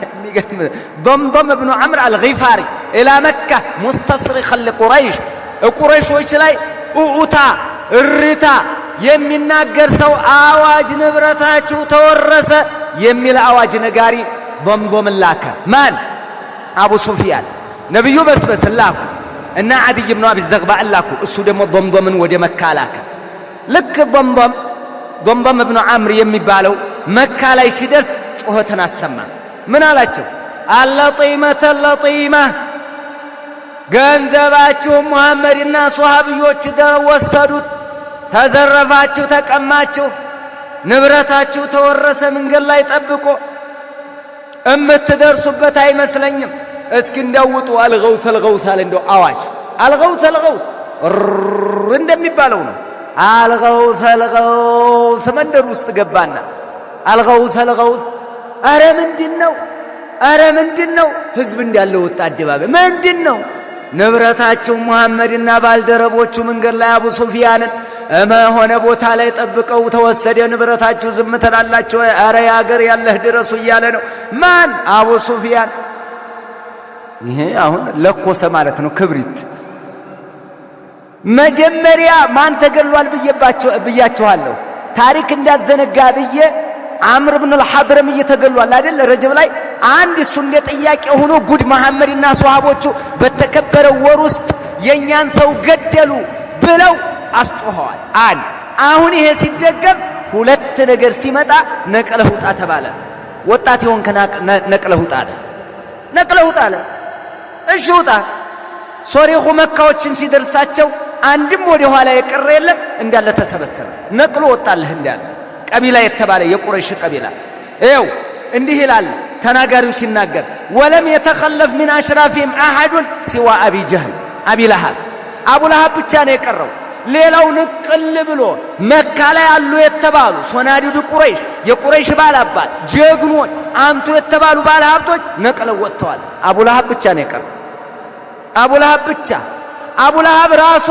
የሚገርም ዶምዶም እብኑ ዐምር አልጊፋሪ إلى مكة مستصرخا لقريش፣ ቁረይሾች ላይ ኡኡታ እሪታ የሚናገር ሰው አዋጅ ንብረታችሁ ተወረሰ የሚል አዋጅ ነጋሪ ዶምዶምን ላከ። ማን? አቡ ሱፊያን። ነቢዩ በስበስን ላኩ እና ዓድይ ብኑ አቢ ዘግባእን ላኩ። እሱ ደግሞ ዶምዶምን ወደ መካ ላከ። ልክ ዶምዶም እብኑ ዐምር የሚባለው መካ ላይ ሲደርስ ጩኸትን አሰማ። ምን አላቸው? አለጢመተ ለጢመ፣ ገንዘባችሁ ሙሐመድና ሶሃብዮች ወሰዱት፣ ተዘረፋችሁ፣ ተቀማችሁ፣ ንብረታችሁ ተወረሰ፣ መንገድ ላይ ጠብቆ እምትደርሱበት አይመስለኝም። እስኪ እንዳውጡ አልገውት አልገውት አለ። እንደው አዋጅ አልገውት አልገውት እንደሚባለው ነው። አልገውት አልገውት መንደር ውስጥ ገባና አልገውት አልገውት፣ አረ ምንድን ነው? አረ ምንድን ነው? ህዝብ እንዳለ ወጣ አደባባይ። ምንድን ነው? ንብረታቸው ሙሐመድና ባልደረቦቹ መንገድ ላይ አቡ ሱፊያንን ሆነ ቦታ ላይ ጠብቀው ተወሰደ። ንብረታችሁ ዝም ትላላችሁ? አረ የአገር ያለህ ድረሱ እያለ ነው። ማን? አቡ ሱፊያን። ይሄ አሁን ለኮሰ ማለት ነው ክብሪት። መጀመሪያ ማን ተገሏል ብያችኋለሁ። ታሪክ እንዳዘነጋ ብዬ አምር ብን አልሐድረም እየተገሏል አይደል? ረጀብ ላይ አንድ እሱ እንደ ጥያቄ ሆኖ ጉድ መሐመድና ሶሃቦቹ በተከበረው ወር ውስጥ የእኛን ሰው ገደሉ ብለው አስጮኸዋል። አንድ አሁን ይሄ ሲደገም ሁለት ነገር ሲመጣ ነቅለህ ውጣ ተባለ። ወጣት የሆንክ ነቅለህ ውጣ አለ። ነቅለህ ውጣ አለ። እሺ ውጣ። ሶሪኹ መካዎችን ሲደርሳቸው አንድም ወደ ኋላ የቀረ የለም፣ እንዳለ ተሰበሰበ። ነቅሎ ወጣልህ እንዳለ ቀቢላ የተባለ የቁረይሽ ቀቢላ ይኸው እንዲህ ይላል ተናጋሪው ሲናገር፣ ولم يتخلف من أشرافهم أحد سوى أبي جهل أبي لهب፣ አቡ ለሃብ ብቻ ነው የቀረው። ሌላው ንቅል ብሎ መካ ላይ አሉ የተባሉ صناديد قريش፣ የቁረይሽ ባላባት ጀግኖች፣ አንቱ የተባሉ ባለ ሀብቶች ነቅለው ወጥተዋል። አቡ ለሃብ ብቻ ነው የቀረው። አቡ ለሃብ ብቻ። አቡ ለሃብ ራሱ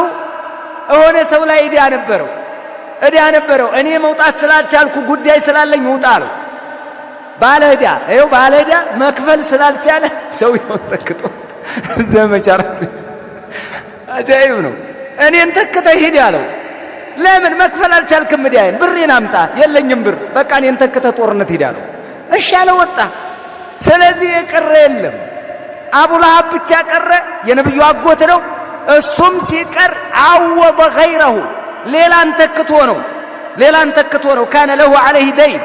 የሆነ ሰው ላይ ዕዳ ነበረው ዕዳ ነበረው። እኔ መውጣት ስላልቻልኩ ጉዳይ ስላለኝ ውጣ አለው። ባለ ዕዳ ይኸው ባለ ዕዳ መክፈል ስላልቻለ ሰውየውን ተክቶ ዘመቻ ራሱ አጃኢብ ነው። እኔን ተክተህ ሂድ አለው። ለምን መክፈል አልቻልክም? ዕዳዬን ብሬን አምጣ። የለኝም ብር፣ በቃ እኔን ተክተህ ጦርነት ሂድ አለው። እሺ አለ ወጣ። ስለዚህ የቀረ የለም። አቡ ለሃብ ብቻ ቀረ። የነብዩ አጎት ነው። እሱም ሲቀር عوض غيره ሌላን ተክቶ ነው ሌላን ተክቶ ነው። كان له عليه دين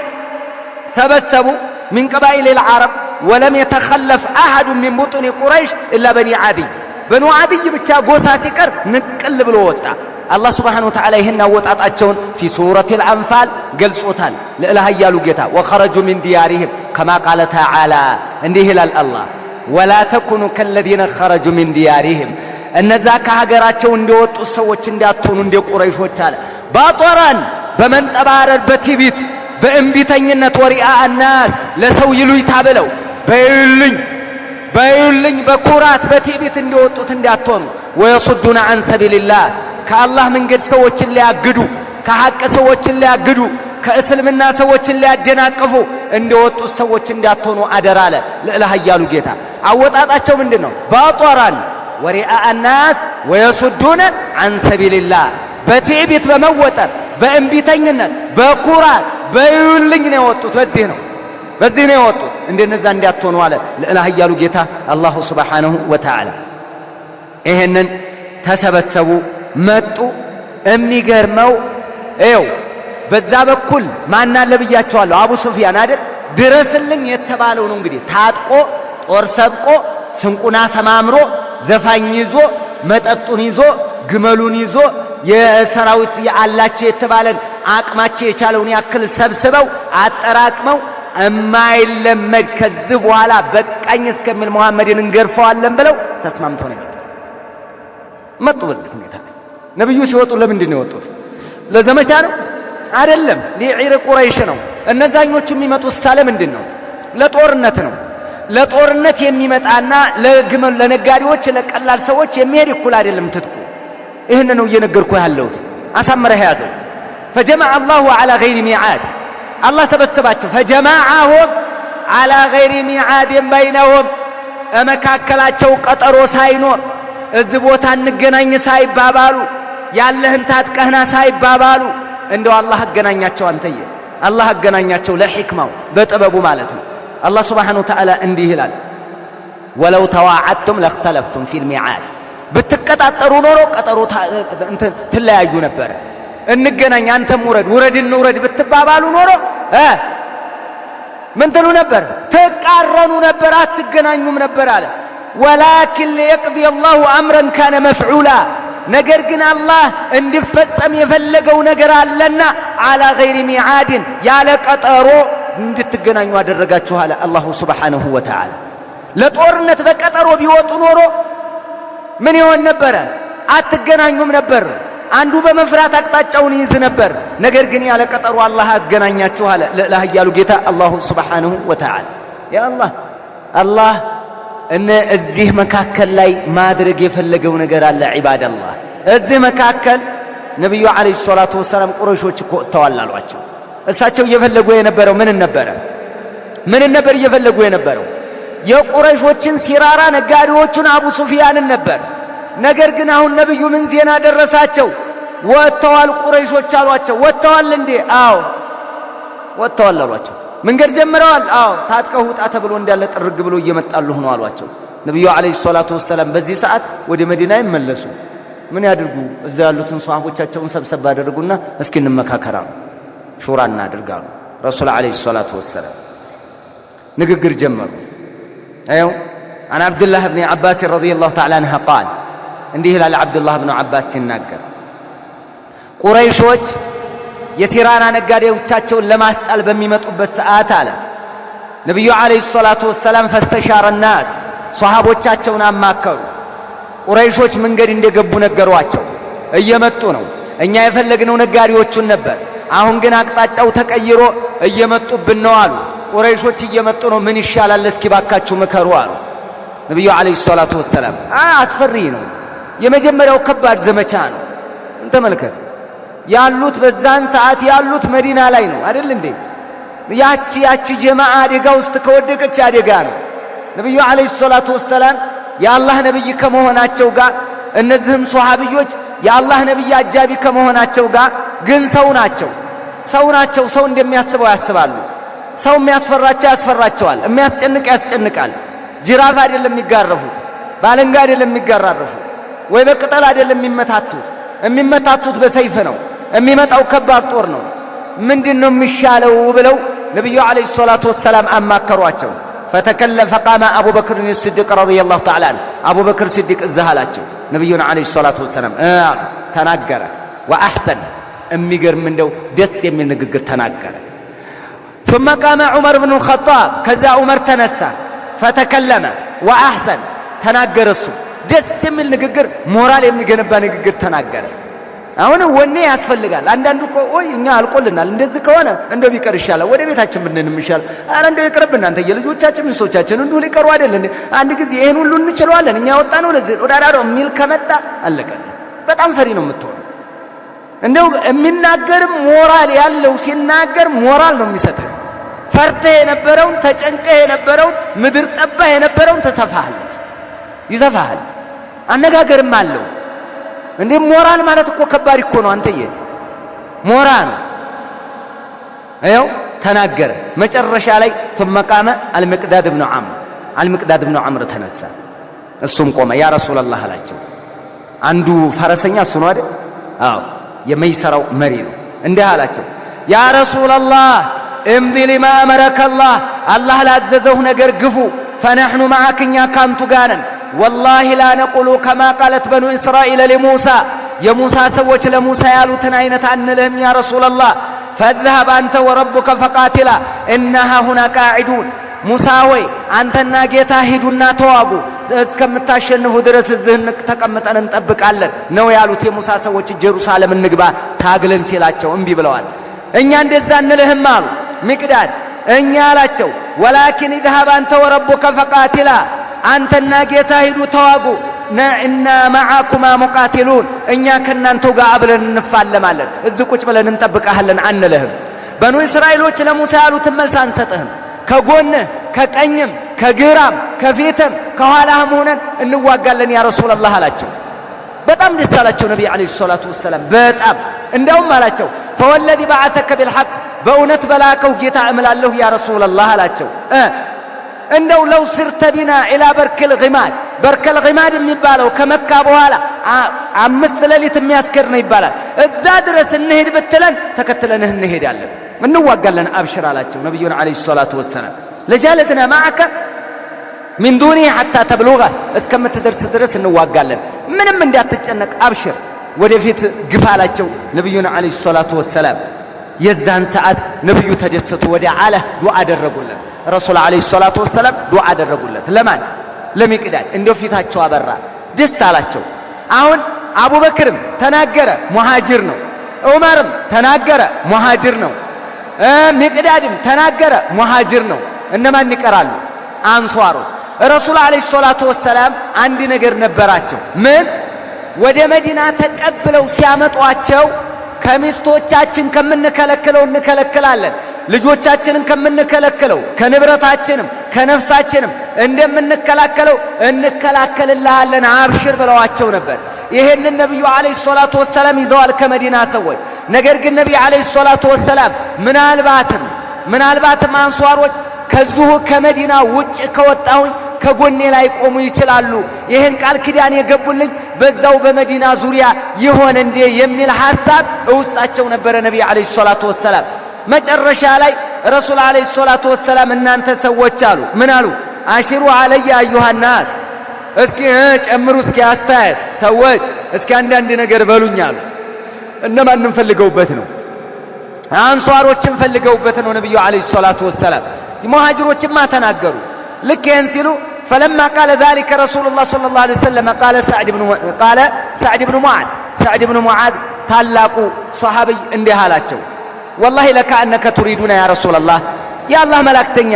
ሰበሰቡ من قبائل العرب ولم يتخلف أحد من بطون قريش إلا بني عدي፣ በኑ ዓዲይ ብቻ ጎሳ ሲቀር ንቅል ብሎ ወጣ። አላህ سبحانه وتعالى ይህን አወጣጣቸውን في سورة الأنفال ገልጾታል። ልዕለ ኃያሉ ጌታ وخرجوا من ديارهم كما قال تعالى እንዲህ ይላል አላህ ولا تكونوا كالذين خرجوا من ديارهم፣ እነዛ ከሀገራቸው እንደወጡ ሰዎች እንዳትሆኑ እንደ ቁረይሾች አለ። بطرا በመንጠባረር በትዕቢት በእምቢተኝነት ورئاء الناس ለሰው ይሉኝታ ብለው በዩልኝ በዩልኝ በኩራት በትዕቢት እንደወጡት እንዳትሆኑ። ويصدون عن سبيل الله ከአላህ መንገድ ሰዎችን ሊያግዱ፣ ከሐቅ ሰዎችን ሊያግዱ፣ ከእስልምና ሰዎችን ሊያደናቅፉ እንደወጡት ሰዎች እንዳትሆኑ አደራ አለ ልዕለ ኃያሉ ጌታ። አወጣጣቸው ምንድን ነው? بطرا ورئاء الناس ويصدون عن سبيل الله በትዕቢት በመወጠር በእምቢተኝነት በኩራት በዩልኝ ነው የወጡት። በዚህ ነው በዚህ ነው የወጡት። እንደነዛ እንዳትሆኑ አለ ልዕለ ኃያሉ ጌታ አላሁ ሱብሓነሁ ወተዓላ። ይሄንን ተሰበሰቡ መጡ። የሚገርመው ይኸው በዛ በኩል ማን አለ ብያቸዋለሁ? አቡ ሱፊያን አይደል? ድረስልን የተባለው ነው እንግዲህ ታጥቆ ጦር ሰብቆ ስንቁን አሰማምሮ ዘፋኝ ይዞ መጠጡን ይዞ ግመሉን ይዞ የሰራዊት አላቸው የተባለን አቅማቸው የቻለውን ያክል ሰብስበው አጠራቅመው እማይለመድ ከዚህ በኋላ በቃኝ እስከሚል መሐመድን እንገርፈዋለን ብለው ተስማምተው ነው የመጡት። መጡ በዚህ ሁኔታ ነብዩ ሲወጡ ለምንድን ነው የወጡት? ለዘመቻ ነው አይደለም፣ ሊዒር ቁረይሽ ነው። እነዛኞቹ የሚመጡት ሳለ ምንድን ነው? ለጦርነት ነው። ለጦርነት የሚመጣና ለግመል ለነጋዴዎች ለቀላል ሰዎች የሚሄድ እኩል አይደለም ትጥቁ። ይህን ነው እየነገርኩ ያለሁት። አሳምረህ ያዘው። فجمع الله على غير ميعاد አላህ ሰበሰባቸው። فجمعهم على غير ميعاد بينهم መካከላቸው ቀጠሮ ሳይኖር እዚህ ቦታ እንገናኝ ሳይባባሉ ያለህን ታጥቀህና ሳይባባሉ እንደው አላህ አገናኛቸው። አንተዬ አላህ አገናኛቸው ለሕክማው በጥበቡ ማለት ነው። አላህ سبحانه وتعالى እንዲህ ይላል፣ ولو تواعدتم لاختلفتم في الميعاد ብትቀጣጠሩ ኖሮ ቀጠሮ ትለያዩ ነበረ። እንገናኝ አንተም ውረድ ውረድ እንውረድ ብትባባሉ ኖሮ ምን ትሉ ነበር? ትቃረኑ ነበር፣ አትገናኙም ነበር አለ። ولكن ليقضي الله أمرا كان مفعولا ነገር ግን አላህ እንዲፈጸም የፈለገው ነገር አለና على غير ميعاد ያለ ቀጠሮ እንድትገናኙ አደረጋችሁ አለ الله سبحانه وتعالى። ለጦርነት በቀጠሮ ቢወጡ ኖሮ ምን ይሆን ነበረ? አትገናኙም ነበር። አንዱ በመፍራት አቅጣጫውን ይይዝ ነበር። ነገር ግን ያለ ቀጠሮ አላህ አገናኛችሁ አለ ልዕለ ኃያሉ ጌታ አላሁ ስብሓነሁ ወተዓላ። ያ አላህ አላህ እነ እዚህ መካከል ላይ ማድረግ የፈለገው ነገር አለ። ዒባደላህ እዚህ መካከል ነቢዩ ዓለይሂ ሰላቱ ወሰላም ቁረይሾች እኮ ወጥተዋል አሏቸው። እሳቸው እየፈለጉ የነበረው ምን ነበረ? ምን ነበር እየፈለጉ የነበረው? የቁረይሾችን ሲራራ ነጋዴዎቹን አቡ ሱፊያንን ነበር። ነገር ግን አሁን ነብዩ ምን ዜና ደረሳቸው? ወጥተዋል ቁረይሾች አሏቸው። ወጥተዋል እንዴ? አዎ ወጥተዋል አሏቸው። መንገድ ጀምረዋል? አዎ። ታጥቀው ውጣ ተብሎ እንዳለ ጥርግ ብሎ እየመጣሉ ነው አሏቸው። ነብዩ عليه الصلاة والسلام በዚህ ሰዓት ወደ መዲና ይመለሱ። ምን ያድርጉ? እዛ ያሉትን ሷሃቦቻቸውን ሰብሰብ አደረጉና እስኪ እንመካከር አሉ፣ ሹራ እናድርግ አሉ። ረሱል عليه الصلاة والسلام ንግግር ጀመሩ። አየው عن عبد الله بن عباس رضي الله تعالى عنه قال እንዲህ ይላል ዓብዱላህ ብኑ ዓባስ ሲናገር ቁረይሾች የሲራና ነጋዴዎቻቸውን ለማስጣል በሚመጡበት ሰዓት አለ ነቢዩ عليه الصلاة والسلام فاستشار الناس ሶሃቦቻቸውን አማከሩ። ቁረይሾች መንገድ እንደገቡ ነገሯቸው። እየመጡ ነው፣ እኛ የፈለግነው ነጋዴዎቹን ነበር፣ አሁን ግን አቅጣጫው ተቀይሮ እየመጡብን ነው አሉ። ቁረይሾች እየመጡ ነው፣ ምን ይሻላል እስኪ ባካችሁ ምከሩ አሉ። ነቢዩ عليه الصلاة والسلام አስፈሪ ነው፣ የመጀመሪያው ከባድ ዘመቻ ነው። እንተመልከት ያሉት በዛን ሰዓት ያሉት መዲና ላይ ነው አይደል እንዴ? ያቺ ጀማዓ አደጋ ውስጥ ከወደቀች አደጋ ነው። ነቢዩ عليه الصلاة والسلام የአላህ ነብይ ከመሆናቸው ጋር እነዚህም ሶሃብዮች የአላህ ነብይ አጃቢ ከመሆናቸው ጋር ግን ሰው ናቸው። ሰው ናቸው። ሰው እንደሚያስበው ያስባሉ። ሰው የሚያስፈራቸው ያስፈራቸዋል፣ የሚያስጨንቅ ያስጨንቃል። ጅራፍ አይደለም የሚጋረፉት፣ ባለንጋ አይደለም የሚገራረፉት፣ ወይ በቅጠል አይደለም የሚመታቱት። የሚመታቱት በሰይፍ ነው። የሚመጣው ከባድ ጦር ነው። ምንድን ነው የሚሻለው ብለው ነቢዩ ዓለይሂ ሰላቱ ወሰላም አማከሯቸው። ፈተከለም ፈቃመ አቡበክርን ስዲቅ ረዲየላሁ ተዓላ ዐንሁ አቡበክር ስዲቅ እዚህ አላቸው ነቢዩን ዓለይሂ ሰላቱ ወሰላም ተናገረ። ወአሕሰን የሚገርም እንደው ደስ የሚል ንግግር ተናገረ። ثم قام عمر بن الخطاب ከዛ ዑመር ተነሳ። ፈተከለመ ወአሕሰን ተናገረ። እሱ ደስ የሚል ንግግር፣ ሞራል የሚገነባ ንግግር ተናገረ። አሁን ወኔ ያስፈልጋል። አንዳንዱ እኮ ወይ እኛ አልቆልናል፣ እንደዚህ ከሆነ እንደው ቢቀር ይሻላል፣ ወደ ቤታችን ብንንም ይሻላል። ኧረ እንደው ይቅርብን፣ አንተ የልጆቻችን ሚስቶቻችን እንዲሁ ሊቀሩ አይደል እንዴ? አንድ ጊዜ ይሄን ሁሉ እንችለዋለን እኛ ወጣ ነው ለዚህ ወዳዳዶ የሚል ከመጣ አለቀልህ። በጣም ፈሪ ነው የምትሆነው። እንደው የሚናገርም ሞራል ያለው ሲናገር ሞራል ነው የሚሰጥህ። ፈርተህ የነበረውን ተጨንቀህ የነበረውን ምድር ጠባህ የነበረውን ተሰፋሃለች፣ ይሰፋሃል። አነጋገርም አለው። እንዴ ሞራል ማለት እኮ ከባድ እኮ ነው አንተዬ፣ ሞራል ይኸው። ተናገረ። መጨረሻ ላይ ثم قام المقداد بن عمرو المقداد بن عمرو ተነሳ። እሱም ቆመ። ያ ረሱላህ አላቸው። አንዱ ፈረሰኛ እሱ ነው አይደል? አዎ የመይሰራው መሪ ነው። እንዲህ አላቸው፣ ያ ረሱላላህ امض لما أمرك الله፣ አላህ ላዘዘው ነገር ግፉ። فنحن معك፣ እኛ ካንቱ ጋር ነን። والله لا نقول كما قالت بنو إسرائيل لموسى፣ የሙሳ ሰዎች ለሙሳ ያሉትን አይነት አንልህም يا رسول الله። فاذهب أنت وربك فقاتلا إنا هاهنا قاعدون። ሙሳ ሆይ አንተና ጌታ ሂዱና ተዋጉ፣ እስከምታሸንፉ ድረስ እዚህ ተቀምጠን እንጠብቃለን ነው ያሉት። የሙሳ ሰዎች ኢየሩሳሌም እንግባ ታግለን ሲላቸው እምቢ ብለዋል። እኛ እንደዛ እንልህም አሉ ሚቅዳድ። እኛ አላቸው ولكن اذهب أنت وربك فقاتلا፣ አንተና ጌታ ሂዱ ተዋጉ፣ إنا معكما مقاتلون፣ እኛ ከእናንተው ጋር አብረን እንፋለማለን፣ እዚህ ቁጭ ብለን እንጠብቃለን አንልህም። በኑ እስራኤሎች ለሙሳ ያሉትን መልስ አንሰጥህም፣ ከጎንህ ከቀኝም ከግራም ከፊትም ከኋላህም ሆነን እንዋጋለን يا رسول الله አላቸው። በጣም ደስ አላቸው ነቢይ عليه الصلاة والسلام። በጣም እንዲያውም አላቸው فوالذي بعثك بالحق፣ በእውነት በላከው ጌታ እምላለሁ يا رسول الله አላቸው። እንደው لو سرت بنا إلى برك الغماد፣ برك الغماد የሚባለው ከመካ በኋላ 5 ሌሊት የሚያስኬድ ነው ይባላል። እዛ ድረስ እንሄድ ብትለን ተከትለንህ እንሄዳለን፣ እንዋጋለን፣ አብሽር አላቸው ነቢዩን عليه الصلاة والسلام። لجالدنا معك من دونه حتى تبلغه፣ እስከምትደርስ ድረስ እንዋጋለን፣ ምንም እንዳትጨነቅ አብሽር፣ ወደፊት ግፋ አላቸው ነቢዩን عليه الصلاة والسلام። የዛን ሰዓት ነቢዩ ተደሰቱ። ወደ አለህ ዱዓ አደረጉለት። ረሱል عليه الصلاة والسلام ዱዓ አደረጉለት። ለማን? ለሚቅዳድ። እንደው ፊታቸው አበራ፣ ደስ አላቸው። አሁን አቡበክርም ተናገረ፣ ሙሃጅር ነው። ዑመርም ተናገረ፣ ሙሃጅር ነው። ሚቅዳድም ተናገረ፣ ሙሃጅር ነው። እነማን ይቀራሉ? አንሷሩ። ረሱል عليه الصلاة والسلام አንድ ነገር ነበራቸው። ምን? ወደ መዲና ተቀብለው ሲያመጧቸው ከሚስቶቻችን ከምንከለክለው እንከለክላለን፣ ልጆቻችንን ከምንከለክለው ከንብረታችንም ከነፍሳችንም እንደምንከላከለው እንከላከልልሃለን አብሽር ብለዋቸው ነበር። ይሄንን ነብዩ عليه الصلاة والسلام ይዘዋል ከመዲና ሰዎች። ነገር ግን ነብዩ عليه الصلاة والسلام ምናልባትም አንሷሮች ከዚሁ ከመዲና ውጭ ከወጣሁኝ ከጎኔ ላይ ቆሙ ይችላሉ፣ ይሄን ቃል ኪዳን የገቡልኝ በዛው በመዲና ዙሪያ ይሆን እንዴ የሚል ሐሳብ እውስጣቸው ነበረ ነብዩ عليه الصلاة والسلام። መጨረሻ ላይ ረሱል عليه الصلاة والسلام እናንተ ሰዎች አሉ። ምን አሉ? أشيروا علي أيها الناس፣ እስኪ ጨምሩ፣ እስኪ አስተያየት ሰዎች፣ እስኪ አንዳንድ ነገር በሉኝ አሉ። እነማንን ፈልገውበት ነው? አንሷሮችን ፈልገውበት ነው ነብዩ عليه الصلاة والسلام። ሙሃጅሮችማ ተናገሩ። ልክ ይሄን ሲሉ فلما قال ذلك رسول الله صلى الله عليه وسلم قال سعد بن معاذ፣ سعد بن معاذ ታላቁ ሰሃቢይ እንዲህ አላቸው፣ والله لكأنك تريدنا يا رسول الله፣ የአላህ መላእክተኛ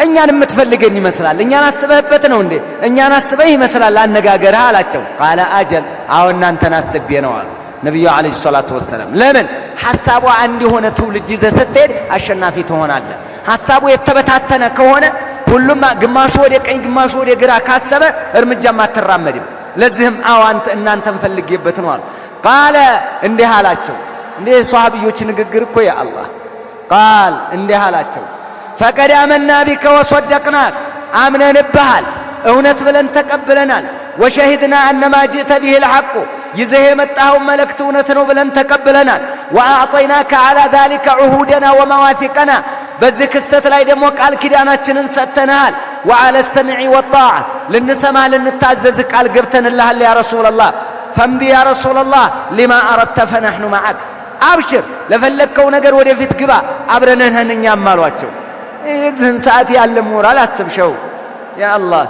እኛን የምትፈልገን ይመስላል፣ እኛን አስበህበት ነው እንዴ? እኛን አስበህ ይመስላል አነጋገርህ አላቸው። قال أجل፣ አዎ እናንተን አስቤ ነው አሉ ነብዩ عليه الصلاة والسلام። ለምን? ሐሳቡ አንድ የሆነ ትውልድ ይዘህ ስትሄድ አሸናፊ ትሆናለህ። ሐሳቡ የተበታተነ ከሆነ ሁሉም ግማሹ ወደ ቀኝ ግማሹ ወደ ግራ ካሰበ እርምጃም አትራመድም። ለዚህም አዎ አንተ እናንተን ፈልጌበት ነው አሉ። ቃለ እንዲህ አላቸው። እንዴ ሷሃቢዎች ንግግር እኮ ያ አላህ። ቃል እንዲህ አላቸው፣ ፈቀድ አመና ቢከ ወሰደቅናክ፣ አምነንብሃል፣ እውነት ብለን ተቀብለናል። ወሸሂድና አነማ ጅእተ ቢሂ ልሐቁ፣ ይዘህ የመጣኸው መልእክት እውነት ነው ብለን ተቀብለናል። ወአዕጠይናከ ዐላ ዛሊከ ዑሁደና ወመዋሲቀና፣ በዚህ ክስተት ላይ ደግሞ ቃል ኪዳናችንን ሰጥተንሃል። ወዐለ ሰምዒ ወጣዓ፣ ልንሰማህ ልንታዘዝህ ቃል ገብተንልሃል ያ ረሱለላህ። ፈምዲ ያ ረሱለላህ ሊማ አረድተ ፈነሕኑ መዓክ፣ አብሽር ለፈለግከው ነገር ወደፊት ግባ አብረንህ ነን እኛም አሏቸው። የዚህን ሰዓት ያለ ሞራል አስብሸው ያ አላህ።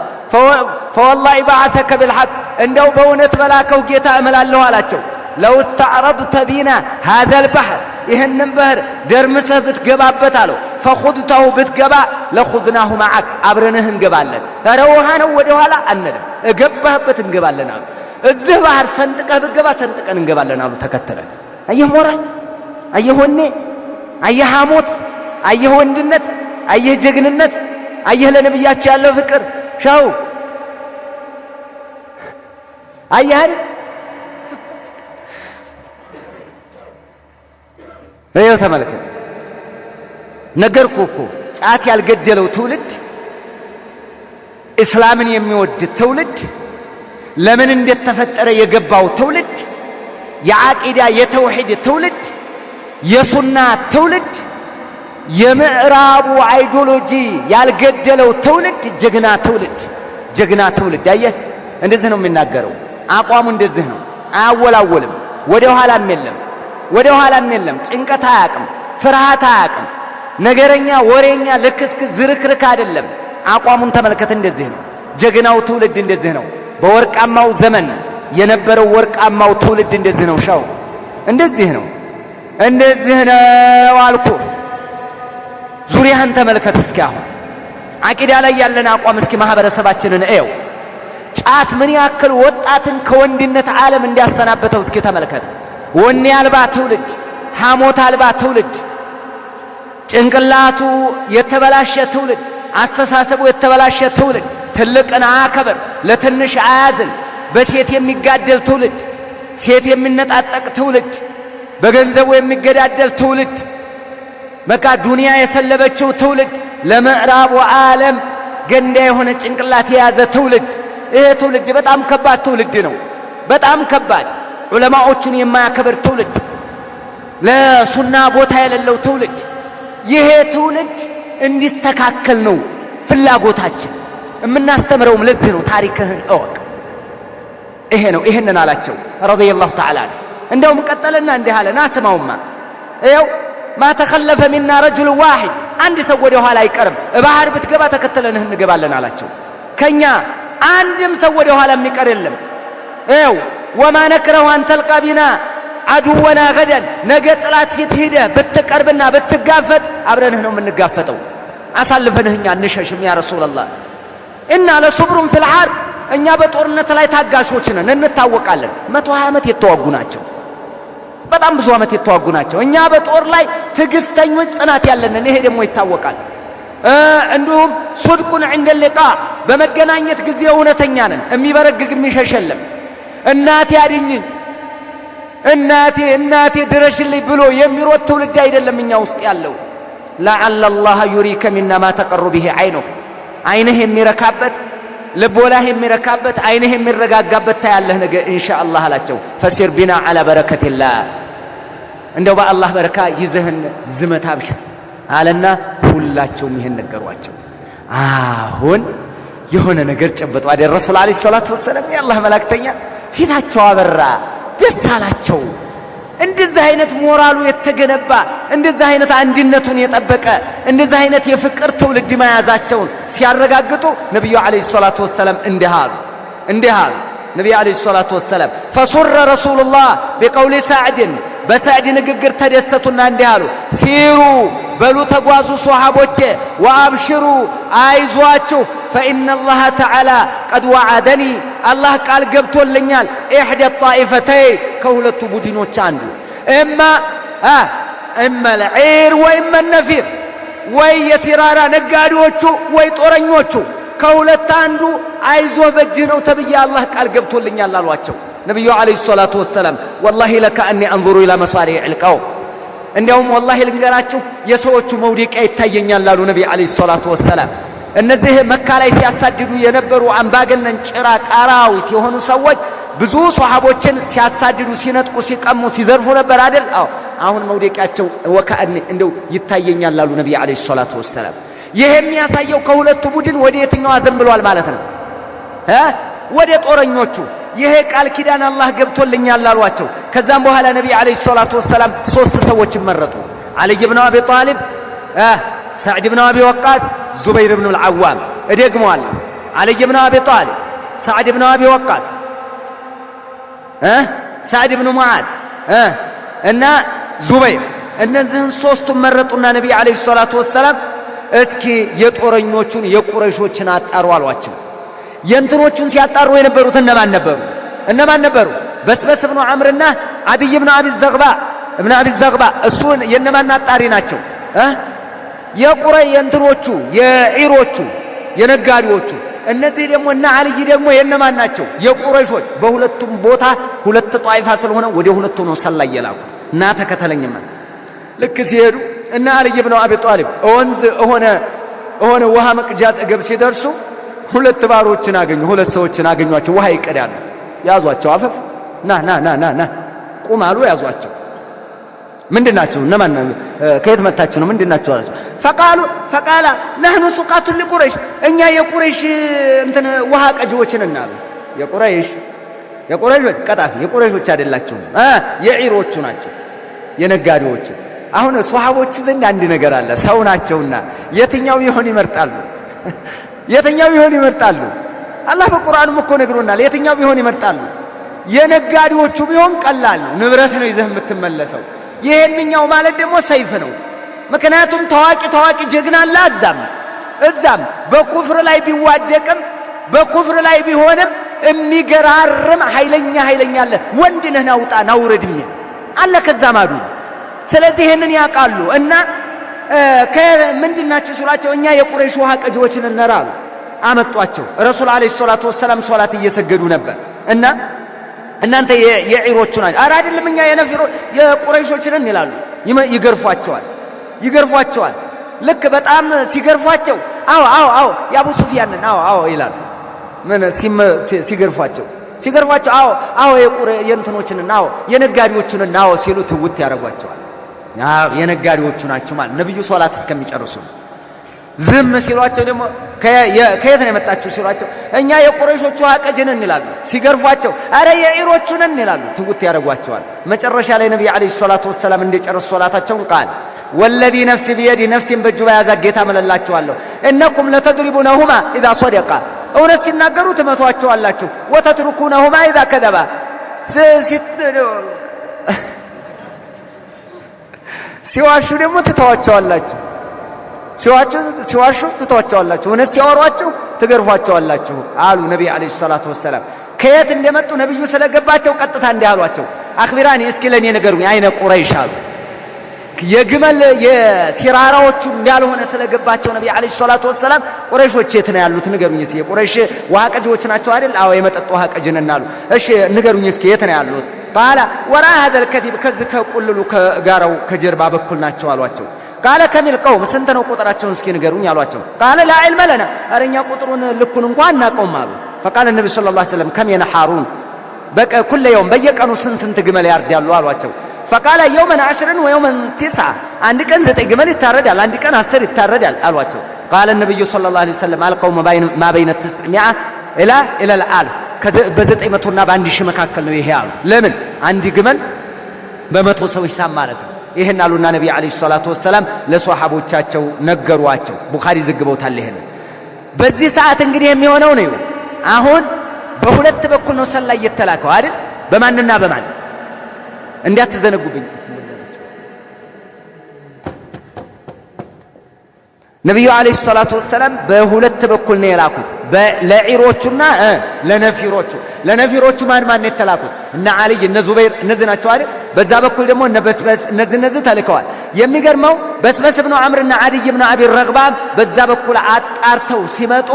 ፈወላሂ በዓተከ ቢልሐቅ፣ እንደው በእውነት በላከው ጌታ እምላለሁ አላቸው። ለው እስተዕረድተ ቢና ሃዘል ባሕር፣ ይህንን ባህር ደርምሰህ ብትገባበት አለው። ፈኹድተሁ ብትገባ ለኹድናሁ መዓክ፣ አብረንህ እንገባለን። ኧረ ውሃ ነው ወደ ኋላ አንልም፣ እገባህበት እንገባለን አሉ። እዚህ ባህር ሰንጥቀህ ብትገባ ሰንጥቀን እንገባለን አሉ ተከተለን። አየህ ሞራል፣ አየህ ወኔ፣ አየህ ሐሞት፣ አየህ ወንድነት፣ አየህ ጀግንነት፣ አየህ ለነብያቸው ያለው ፍቅር። ሻው አየህ አይደል? ይኸው ተመልከት። ነገርኩህ እኮ ጫት ያልገደለው ትውልድ፣ እስላምን የሚወድ ትውልድ፣ ለምን እንደተፈጠረ የገባው ትውልድ፣ የዓቂዳ የተውሂድ ትውልድ፣ የሱና ትውልድ፣ የምዕራቡ ideology ያልገደለው ትውልድ፣ ጀግና ትውልድ፣ ጀግና ትውልድ። አየህ፣ እንደዚህ ነው የሚናገረው። አቋሙ እንደዚህ ነው። አያወላወልም። ወደ ኋላም የለም፣ ወደ ኋላም የለም። ጭንቀት አያቅም፣ ፍርሃት አያቅም። ነገረኛ፣ ወሬኛ፣ ልክስክስ፣ ዝርክርክ አይደለም። አቋሙን ተመልከት። እንደዚህ ነው ጀግናው ትውልድ፣ እንደዚህ ነው። በወርቃማው ዘመን የነበረው ወርቃማው ትውልድ እንደዚህ ነው። ሻው እንደዚህ ነው፣ እንደዚህ ነው አልኩ። ዙሪያህን ተመልከት እስኪ። አሁን አቂዳ ላይ ያለን አቋም እስኪ ማህበረሰባችንን እየው። ጫት ምን ያክል ወጣትን ከወንድነት ዓለም እንዲያሰናበተው እስኪ ተመልከት። ወኔ አልባ ትውልድ፣ ሐሞት አልባ ትውልድ፣ ጭንቅላቱ የተበላሸ ትውልድ፣ አስተሳሰቡ የተበላሸ ትውልድ፣ ትልቅን አያከብር፣ ለትንሽ አያዝን፣ በሴት የሚጋደል ትውልድ፣ ሴት የሚነጣጠቅ ትውልድ፣ በገንዘቡ የሚገዳደል ትውልድ፣ በቃ ዱንያ የሰለበችው ትውልድ፣ ለምዕራቡ ዓለም ገንዳ የሆነ ጭንቅላት የያዘ ትውልድ። ይሄ ትውልድ በጣም ከባድ ትውልድ ነው። በጣም ከባድ፣ ዑለማዎቹን የማያከብር ትውልድ፣ ለሱና ቦታ የሌለው ትውልድ። ይሄ ትውልድ እንዲስተካከል ነው ፍላጎታችን። የምናስተምረውም ለዚህ ነው። ታሪክህን እወቅ። ይሄ ነው። ይሄንን አላቸው رضي الله تعالى عنه። እንደውም ቀጠለና እንዲህ አለ፣ ና ስማውማ፣ ይኸው ما تخلف منا رجل واحد፣ አንድ ሰው ወደ ኋላ አይቀርም። ባህር ብትገባ ተከትለንህ እንገባለን አላቸው። ከኛ አንድም ሰው ወደ ኋላ የሚቀር የለም። ይኸው وما نكره أن تلقى بنا عدونا غدا፣ ነገ ጥላት ፊት ሂደህ ብትቀርብና ብትጋፈጥ አብረንህ ነው የምንጋፈጠው። አሳልፈንህ እኛ አንሸሽም يا رسول الله። إنا لصبور في الحرب፣ እኛ በጦርነት ላይ ታጋሾች ነን፣ እንታወቃለን። 120 ዓመት የተዋጉ ናቸው። በጣም ብዙ ዓመት የተዋጉ ናቸው። እኛ በጦር ላይ ትዕግስተኞች፣ ጽናት ያለንን፣ ይሄ ደግሞ ይታወቃል። እንዲሁም صدق عند اللقاء፣ በመገናኘት ጊዜ እውነተኛ ነን። የሚበረግግ የሚሸሽ የለም። እናቴ አድኝኝ፣ እናቴ እናቴ ድረሽልኝ ብሎ የሚሮጥ ትውልድ አይደለም እኛ ውስጥ ያለው። لعل الله يريك منا ما تقر به عينك፣ አይንህ የሚረካበት፣ ልቦናህ የሚረካበት፣ አይንህ የሚረጋጋበት ታያለህ ነገ ኢንሻአላህ አላቸው። فسر بنا على بركة الله፣ እንደው በአላህ በረካ ይዘህን ዝመት አብሽር አለና ሁላቸውም ይሄን ነገሯቸው። አሁን የሆነ ነገር ጨበጡ አይደል? ረሱል عليه الصلاة والسلام የአላህ መላእክተኛ ፊታቸው አበራ፣ ደስ አላቸው። እንደዚህ አይነት ሞራሉ የተገነባ፣ እንደዚህ አይነት አንድነቱን የጠበቀ፣ እንደዚህ አይነት የፍቅር ትውልድ መያዛቸውን ሲያረጋግጡ ነቢዩ عليه الصلاة والسلام እንዲህ አሉ፣ እንዲህ አሉ ነቢዩ عليه الصلاة والسلام فسر رسول الله بقول سعد፣ በሰዕድ ንግግር ተደሰቱና እንዲህ አሉ፣ سيروا፣ በሉ ተጓዙ ሶሃቦቼ፣ وأبشروا፣ አይዟችሁ፣ فإن الله تعالى قد وعدني፣ አላህ ቃል ገብቶልኛል፣ إحدى الطائفتين፣ ከሁለቱ ቡድኖች አንዱ፣ إما العير وإما النفير፣ ወይ የሲራራ ነጋዴዎቹ ወይ ጦረኞቹ፣ ከሁለት አንዱ አይዞህ በእጅህ ነው ተብዬ አላህ ቃል ገብቶልኛል አሏቸው ነቢዩ عليه الصلاة والسلام። والله لكأني أنظر إلى مصاريع القوم፣ እንዲያውም ወላሂ ልንገራችሁ የሰዎቹ መውደቂያ ይታየኛል አሉ ነቢ عليه الصلاة والسلام። እነዚህ መካ ላይ ሲያሳድዱ የነበሩ አምባገነን ጭራቅ አራዊት የሆኑ ሰዎች ብዙ ሶሐቦችን ሲያሳድዱ፣ ሲነጥቁ፣ ሲቀሙ፣ ሲዘርፉ ነበር አይደል? አዎ፣ አሁን መውደቂያቸው وكأني እንደው ይታየኛል አሉ ነቢ عليه الصلاة والسلام። ይህ የሚያሳየው ከሁለቱ ቡድን ወደ የትኛው አዘንብሏል ማለት ነው? ወደ ጦረኞቹ። ይሄ ቃል ኪዳን አላህ ገብቶልኛል አሏቸው። ከዛም በኋላ ነቢ عليه الصلاة والسلام ሶስት ሰዎችን መረጡ። ዓልይ ብኑ አቢ ጣሊብ፣ ሰዕድ ብኑ አቢ ወቃስ፣ ዙበይር ብኑ ልዓዋም። እደግመዋለሁ። ዓልይ ብኑ አቢ ጣሊብ፣ ሰዕድ ብኑ አቢ ወቃስ፣ ሳዕድ ብኑ ሙዓዝ እና ዙበይር። እነዚህን ሶስቱን መረጡና ነቢይ عليه الصلاة والسلام እስኪ የጦረኞቹን የቁረይሾችን አጣሩ አሏቸው። የእንትኖቹን ሲያጣሩ የነበሩት እነማን ነበሩ? እነማን ነበሩ? በስበስ ብኑ ዓምርና አድይ ብኑ አቢ ዘግባ፣ እብኑ አቢ ዘግባ። እሱ የእነማን አጣሪ ናቸው? የቁረይ የእንትኖቹ የዒሮቹ የነጋዴዎቹ። እነዚህ ደግሞ እነ አልይ ደግሞ የእነማን ናቸው? የቁረይሾች። በሁለቱም ቦታ ሁለት ጧይፋ ስለሆነ ወደ ሁለቱ ነው ሰላይ የላኩት። እና ተከተለኝማ። ልክ ሲሄዱ እና አልይ ብኑ አቢ ጣሊብ ወንዝ ሆነ ውሃ መቅጃ አጠገብ ሲደርሱ ሁለት ባሮችን አገኙ። ሁለት ሰዎችን አገኟቸው። ውሃ ይቀዳሉ። ያዟቸው። አፈፍ ና ና ና ና ና ቁም አሉ። ያዟቸው። ምንድናችሁ? እነማን ከየት መጣችሁ ነው? ምንድናችሁ አላቸው። فقالوا فقال نحن سقاة لقريش እኛ የቁረይሽ እንትን ውሃ ቀጂዎች ነን አሉ። የቁረይሾች ቀጣፊ የቁረይሾች አይደላችሁም፣ የዒሮቹ ናቸው፣ የነጋዴዎቹ። አሁን ሷሃቦች ዘንድ አንድ ነገር አለ። ሰው ናቸውና የትኛው ቢሆን ይመርጣሉ? የትኛው ቢሆን ይመርጣሉ? አላህ በቁርአኑም እኮ ነግሮናል። የትኛው ቢሆን ይመርጣሉ? የነጋዴዎቹ ቢሆን ቀላል ነው፣ ንብረት ነው ይዘህ የምትመለሰው። ይሄንኛው ማለት ደግሞ ሰይፍ ነው። ምክንያቱም ታዋቂ ታዋቂ ጀግና አለ እዛም እዛም በኩፍር ላይ ቢዋደቅም በኩፍር ላይ ቢሆንም የሚገራርም ኃይለኛ ኃይለኛ አለ። ወንድ ነህ ናውጣ ናውረድ የሚል አለ ከዛ ማዱ። ስለዚህ ይህንን ያውቃሉ። እና ምንድናቸው ሲሏቸው እኛ የቁረይሽ ውሃ ቀጂዎች ነን አሉ። አመጧቸው። ረሱል عليه الصلاة والسلام ሶላት እየሰገዱ ነበር። እና እናንተ የዒሮቹ ናቸው። ኧረ አይደለም እኛ የነፊሮ የቁረይሾች ነን ይላሉ። ይገርፏቸዋል ይገርፏቸዋል። ልክ በጣም ሲገርፏቸው አዎ አዎ አዎ የአቡ ሱፊያን ነን አዎ አዎ ይላሉ። ምን ሲገርፏቸው ሲገርፏቸው አዎ አዎ የእንትኖች ነን አዎ የነጋዴዎቹ ነን አዎ ሲሉ ትውት ያደርጓቸዋል። አዎ የነጋዴዎቹ ናቸው ማለት ነብዩ ሶላት እስከሚጨርሱ ዝም ሲሏቸው ደግሞ ከየት ነው የመጣችሁ ሲሏቸው እኛ የቁረይሾቹ ውሃ ቀጂ ነን ይላሉ። ሲገርፏቸው አረ የዒሮቹ ነን ይላሉ። ትውት ያደርጓቸዋል። መጨረሻ ላይ ነብዩ عليه الصلاة والسلام እንደጨረሱ ሶላታቸውን قال والذي نفسي بيده ነፍሴን በእጁ በያዛት ጌታ እምልላችኋለሁ إنكم لتضربونهما إذا صدقا እውነት ሲናገሩ ትመቷቸዋላችሁ። وتتركونهما إذا كذبا ሲዋሹ ደግሞ ትተዋቸዋላችሁ። ሲዋሹ ትተዋቸዋላችሁ፣ እውነት ሲያወሯችሁ ትገርፏቸዋላችሁ አሉ ነቢይ عليه الصلاة والسلام። ከየት እንደመጡ ነቢዩ ስለገባቸው ቀጥታ እንዲህ አሏቸው፣ أخبراني እስኪ ለእኔ ንገሩኝ፣ أين قريش አሉ። የግመል የሲራራዎቹ እንዳልሆነ ስለገባቸው ነቢይ عليه الصلاة والسلام ቁረይሾች የት ነው ያሉት ንገሩኝ እስኪ። የቁረይሽ ውሃ ቀጂዎች ናቸው አይደል? አዎ የመጠጥ ውሃ ቀጂ ነን አሉ። እሺ ንገሩኝ እስኪ የት ነው ያሉት? قال وراء هذا الكثيب ከዚህ ከቁልሉ ከጋራው ከጀርባ በኩል ናቸው አሏቸው። قال كم القوم ስንት ነው ቁጥራቸውን እስኪ ንገሩኝ አሏቸው። قال لا علم لنا ኧረ እኛ ቁጥሩን ልኩን እንኳን አናውቀውም አሉ። فقال النبي صلى الله عليه وسلم كم ينحرون በቀ كل يوم በየቀኑ ስንት ስንት ግመል ያርዳሉ አሏቸው። فقال يوما 10 ويوما 9 አንድ ቀን 9 ግመል ይታረዳል፣ አንድ ቀን 10 ይታረዳል አሏቸው። قال النبي صلى الله عليه وسلم القوم ما بين 900 إلى 1000 በ900 እና በ1000 መካከል ነው ይሄ አሉ። ለምን አንድ ግመል በመቶ ሰው ሂሳብ ማለት ነው። ይሄን አሉና ነብይ عليه الصلاة والسلام ለሷሃቦቻቸው ነገሯቸው። ቡኻሪ ዘግበውታል። ይሄን በዚህ ሰዓት እንግዲህ የሚሆነው ነው። አሁን በሁለት በኩል ነው ሰላይ የተላከው አይደል? በማንና በማን እንዳትዘነጉብኝ። ነብዩ عليه الصلاة والسلام በሁለት በኩል ነው የላኩት፣ ለዒሮቹና ለነፊሮቹ። ለነፊሮቹ ማን ማን ነው የተላኩት? እነ አልይ እነ ዙበይር እነዚህ ናቸው አይደል? በዛ በኩል ደግሞ እነ በስበስ እነዚህ ተልከዋል። የሚገርመው በስበስ ብኑ አምርና አድይ ብኑ አቢ ረግባም በዛ በኩል አጣርተው ሲመጡ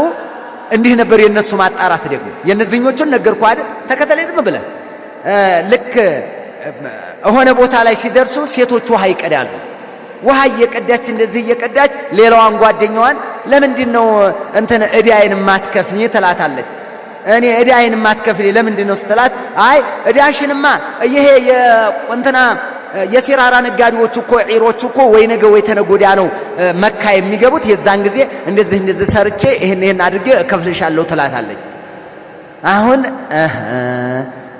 እንዲህ ነበር የነሱ ማጣራት። ደግሞ የነዚህኞቹን ነገርኩህ አይደል? ተከተለኝ ዝም ብለህ። ልክ የሆነ ቦታ ላይ ሲደርሱ ሴቶች ውሃ ይቀዳሉ። ውሃ እየቀዳች እንደዚህ እየቀዳች ሌላዋን ጓደኛዋን ለምንድን ነው እንትን እዳዬን የማትከፍኝ ትላታለች። እኔ እዳዬን የማትከፍኝ ለምንድን ነው ስትላት፣ አይ እዳሽንማ ይሄ የእንትና የሲራራ ነጋዴዎች እኮ ዒሮች እኮ ወይ ነገ ወይ ተነገ ወዲያ ነው መካ የሚገቡት፣ የዛን ጊዜ እንደዚህ እንደዚህ ሰርቼ ይሄን ይሄን አድርጌ እከፍልሻለሁ ትላታለች። አሁን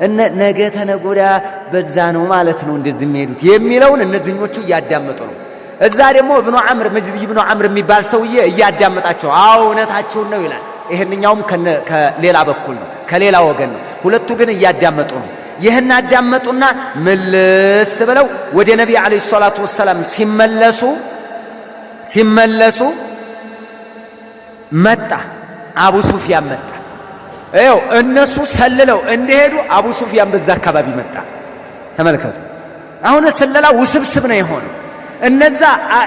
እነ ነገ ተነገ ወዲያ በዛ ነው ማለት ነው እንደዚህ የሚሄዱት የሚለውን እነዚህኞቹ እያዳመጡ ነው። እዛ ደግሞ ኢብኑ አምር መጅድ ኢብኑ አምር የሚባል ሰውዬ እያዳመጣቸው አዎ እውነታቸውን ነው ይላል። ይሄንኛውም ከሌላ በኩል ነው ከሌላ ወገን ነው። ሁለቱ ግን እያዳመጡ ነው። ይህን አዳመጡና ምልስ ብለው ወደ ነብይ አለይሂ ሰላቱ ወሰላም ሲመለሱ መጣ አቡ ሱፊያን መጣ። ይኸው እነሱ ሰልለው እንደሄዱ አቡ ሱፊያን በዛ አካባቢ መጣ። ተመልከቱ። አሁን ስለላ ውስብስብ ነው የሆነው። እነዛ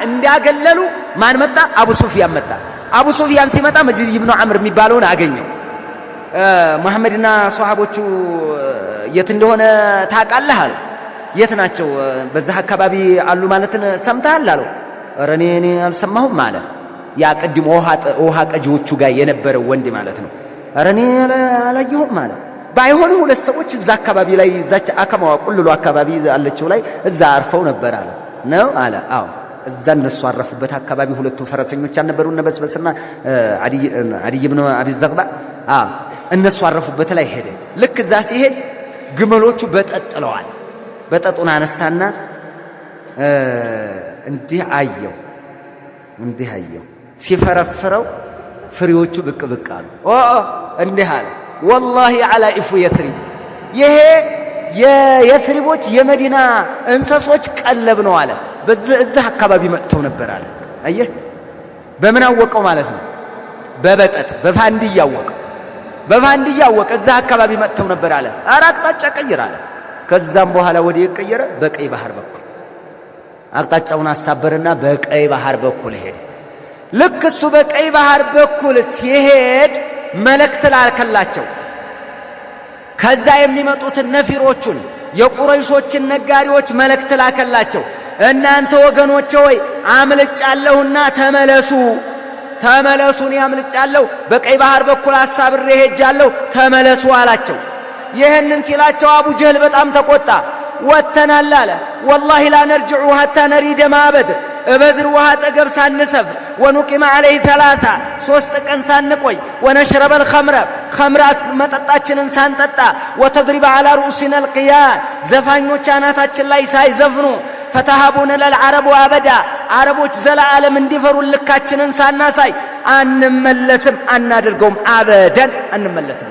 እንዲያገለሉ ማን መጣ? አቡ ሱፊያን መጣ። አቡ ሱፊያን ሲመጣ መጅድ ኢብኑ አምር የሚባለውን አገኘው። መሐመድና ሷሃቦቹ የት እንደሆነ ታውቃለህ አለው። የት ናቸው? በዛ አካባቢ አሉ ማለትን ሰምተሃል አለው። ኧረ እኔ አልሰማሁም አለ። ያ ቅድም ውሃ ቀጂዎቹ ጋር የነበረው ወንድ ማለት ነው። ኧረ እኔ አላየሁም አለ። ባይሆን ሁለት ሰዎች እዛ አካባቢ ላይ እዛች አከማዋ ቁልሉ አካባቢ አለችው ላይ እዛ አርፈው ነበር አለ። ነው አለ። አዎ እዛ እነሱ አረፉበት አካባቢ ሁለቱ ፈረሰኞች አልነበሩ? እነ በስበስና አዲይ ብን አቢ ዘግባ እነሱ አረፉበት ላይ ሄደ። ልክ እዛ ሲሄድ ግመሎቹ በጠጥለዋል። በጠጡን አነሳና እንዲህ አየው እንዲህ አየው። ሲፈረፍረው ፍሬዎቹ ብቅ ብቅ አሉ። ኦ እንዲህ አለ፣ ወላሂ አላኢፉ የትሪብ፣ ይሄ የየትሪቦች የመዲና እንሰሶች ቀለብ ነው አለ። በዚህ አካባቢ መጥተው ነበር አለ። አየህ በምን አወቀው ማለት ነው? በበጠጥ በፋንድያ አወቀው። በፋንድያ አወቀ። እዛ አካባቢ መጥተው ነበር አለ። ኧረ አቅጣጫ ቀይር አለ። ከዛም በኋላ ወዲህ ቀየረ፣ በቀይ ባህር በኩል አቅጣጫውን አሳበርና በቀይ ባህር በኩል ሄደ። ልክ እሱ በቀይ ባህር በኩል ሲሄድ መልእክት ላከላቸው። ከዛ የሚመጡትን ነፊሮቹን የቁረይሾችን ነጋዴዎች መልእክት ላከላቸው። እናንተ ወገኖቼ ሆይ አምልጫለሁና ተመለሱ፣ ተመለሱ፣ እኔ አምልጫለሁ፣ በቀይ ባህር በኩል አሳብሬ ሄጃለሁ፣ ተመለሱ አላቸው። ይህንን ሲላቸው አቡ ጀህል በጣም ተቆጣ። ወጥተናል አለ። والله لا نرجع حتى نرد ماء بدر፣ እበድር ውሃ አጠገብ ሳንሰፍር፣ ونقيم عليه ثلاثة 3 ቀን ሳንቆይ፣ ونشرب الخمر ኸምር መጠጣችንን ሳንጠጣ፣ وتضرب على رؤوسنا القيان ዘፋኞች አናታችን ላይ ሳይዘፍኑ፣ فتهابنا العرب أبدا አረቦች ዘለዓለም እንዲፈሩ ልካችንን ሳናሳይ አንመለስም፣ አናደርገውም፣ አበደን አንመለስም።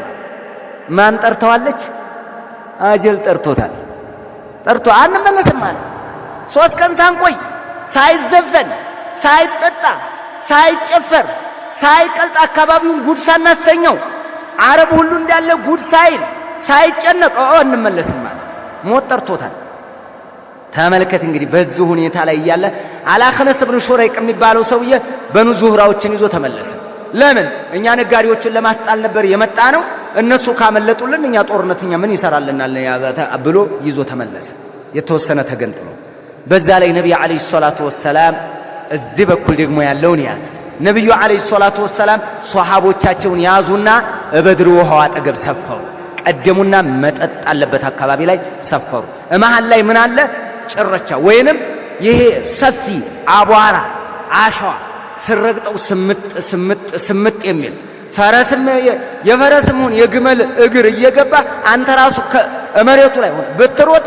ማን ጠርተዋለች? አጀል ጠርቶታል። ጠርቶ አንመለስም አለ። 3 ቀን ሳንቆይ ሳይዘፈን ሳይጠጣ ሳይጨፈር ሳይቀልጥ አካባቢውን ጉድ ሳናሰኘው አረብ ሁሉ እንዳለ ጉድ ሳይል ሳይጨነቅ አንመለስም አለ። ሞት ጠርቶታል። ተመልከት እንግዲህ በዚህ ሁኔታ ላይ እያለ አላኽነስ ብን ሹረይቅ የሚባለው ሰውዬ በኑ ዙህራዎችን ይዞ ተመለሰ። ለምን? እኛ ነጋዴዎችን ለማስጣል ነበር የመጣ ነው፣ እነሱ ካመለጡልን እኛ ጦርነትኛ ምን ይሰራልናል ብሎ ይዞ ተመለሰ። የተወሰነ ተገንጥሎ በዛ ላይ ነብዩ አለይሂ ሰላቱ ወሰላም እዚህ በኩል ደግሞ ያለውን ያዝ። ነብዩ አለይሂ ሰላቱ ወሰላም ሷሃቦቻቸውን ያዙና በድር ውሃው አጠገብ ሰፈሩ። ቀደሙና መጠጥ አለበት አካባቢ ላይ ሰፈሩ። መሃል ላይ ምን አለ? ጭረቻ ወይንም ይሄ ሰፊ አቧራ አሸዋ ስረግጠው ስምጥ ስምጥ ስምጥ የሚል ፈረስም የፈረስም ሁን የግመል እግር እየገባ አንተ ራሱ ከመሬቱ ላይ ሆነ ብትሮጥ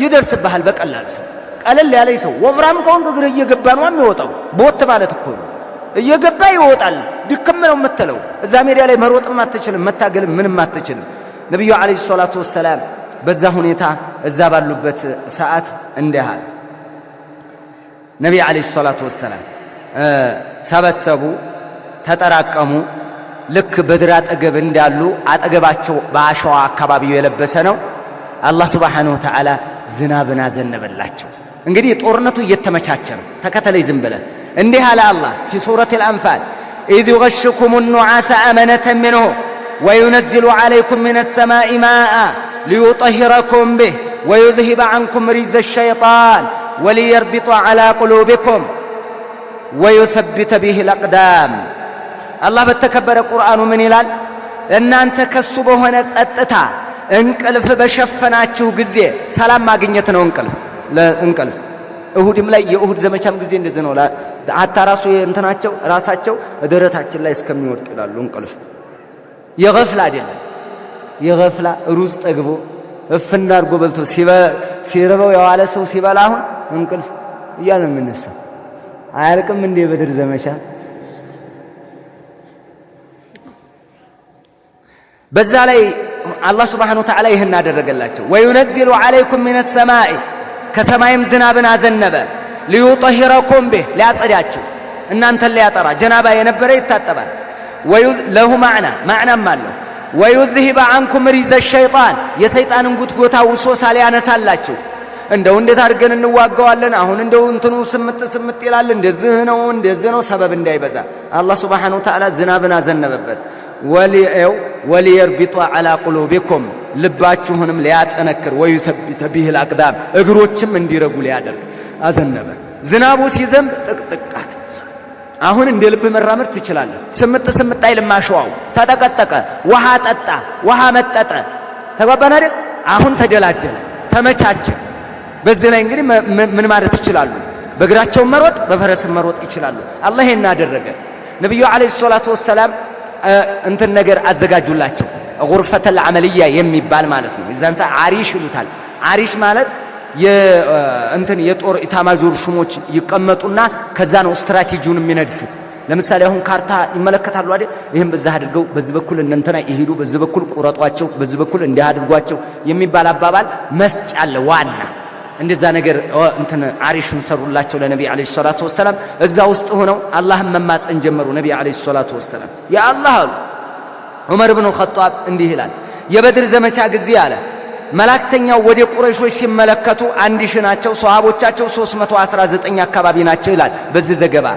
ይደርስብሃል በቀላሉ። ሰው ቀለል ያለ ሰው ወፍራም ከሆንክ እግር እየገባ ነው የሚወጣው። ቦት ማለት እኮ ነው፣ እየገባ ይወጣል። ድክም ነው የምትለው። እዛ ሜዳ ላይ መሮጥም አትችልም፣ መታገልም ምንም አትችልም። ነብዩ አለይሂ ሰላቱ ወሰላም በዛ ሁኔታ እዛ ባሉበት ሰዓት እንዲህ አለ። ነብዩ አለይሂ ሰላቱ ወሰላም ሰበሰቡ፣ ተጠራቀሙ። ልክ በድር አጠገብ እንዳሉ አጠገባቸው በአሸዋ አካባቢው የለበሰ ነው። አላህ ሱብሓነሁ ወተዓላ ዝናብን አዘነበላቸው። እንግዲህ ጦርነቱ እየተመቻቸ ነው። ተከተለኝ ዝም ብለህ። እንዲህ አለ አላህ في سورة الأنفال إذ يغشيكم النعاس أمنة منه وينزل عليكم من السماء ماء ليطهركم به ويذهب عنكم رجز الشيطان وليربط على قلوبكم ويثبت به الأقدام። አላህ በተከበረ ቁርአኑ ምን ይላል? እናንተ ከሱ በሆነ ጸጥታ እንቅልፍ በሸፈናችሁ ጊዜ ሰላም ማግኘት ነው። እንቅልፍ ለእንቅልፍ እሁድም ላይ የእሁድ ዘመቻም ጊዜ እንደዚህ ነው። አታ ራሱ እንትናቸው ራሳቸው ደረታችን ላይ እስከሚወድቅ ይላሉ። እንቅልፍ የገፍላ አይደለም። የገፍላ ሩዝ ጠግቦ እፍና አድርጎ በልቶ ሲርበው የዋለ ሰው ሲበላ አሁን እንቅልፍ እያለ ነው የሚነሳው። አያልቅም እንዴ የበድር ዘመቻ? በዛ ላይ አላህ Subhanahu Wa Ta'ala ይህን አደረገላቸው። ወይነዚሉ አለይኩም ሚነ ሰማይ ከሰማይም ዝናብን አዘነበ ሊዩጠሂረኩም ቢህ ሊያጸዳችሁ እናንተን ሊያጠራ ጀናባ የነበረ ይታጠባል። ለሁ ማዕና ማዕናም አለው። ወዩዝሂበ ዐንኩም ሪዘ ሸይጣን የሰይጣንን ጉትጎታ ውሶሳ ሊያነሳላችሁ። እንደው እንዴት አድርገን እንዋጋዋለን? አሁን እንደው እንትኑ ስምጥ ስምጥ ይላል፣ እንደዚህ ነው እንደዚህ ነው፣ ሰበብ እንዳይበዛ አላህ Subhanahu Wa Ta'ala ዝናብን አዘነበበት። ወሊየርቢጡ ዐላ ቁሉቢኩም ልባችሁንም ሊያጠነክር ወዩሰቢተ ቢሂል አቅዳም እግሮችም እንዲረጉ ሊያደርግ አዘነበ። ዝናቡ ሲዘንብ ጥቅጥቅ አለ። አሁን እንደ ልብ መራመድ ትችላለህ። ስምጥ ስምጥ አይልም አሸዋው። ተጠቀጠቀ፣ ውሃ ጠጣ፣ ውሃ መጠጠ። ተግባባን አይደል? አሁን ተደላደለ፣ ተመቻቸ። በዚህ ላይ እንግዲህ ምን ማለት ይችላሉ? በእግራቸው መሮጥ በፈረስ መሮጥ ይችላሉ። አላህ ይሄን አደረገ። ነብዩ አለይሂ ሰላቱ ወሰላም እንትን ነገር አዘጋጁላቸው፣ ጉርፈተል አመልያ የሚባል ማለት ነው። የዛን ሰዓት አሪሽ ይሉታል። አሪሽ ማለት የእንትን የጦር ኢታማዦር ሹሞች ይቀመጡና ከዛ ነው ስትራቴጂውን የሚነድፉት። ለምሳሌ አሁን ካርታ ይመለከታሉ አይደል? ይሄን በዛ አድርገው በዚህ በኩል እንንተና ይሄዱ፣ በዚህ በኩል ቁረጧቸው፣ በዚህ በኩል እንዲህ አድርጓቸው የሚባል አባባል መስጫ አለ። ዋና እንደዛ ነገር እንትን አሪሹን ሰሩላቸው ለነቢ አለይሂ ሰላቱ ወሰላም። እዛ ውስጥ ሆነው አላህን መማፀን ጀመሩ። ነቢ አለይሂ ሰላቱ ወሰላም ያ አላህ አሉ። ዑመር ኢብኑ ኸጣብ እንዲህ ይላል፣ የበድር ዘመቻ ጊዜ አለ መላእክተኛው ወደ ቁረይሾች ሲመለከቱ 1000 ናቸው፣ ሷሃቦቻቸው 319 አካባቢ ናቸው ይላል በዚህ ዘገባ።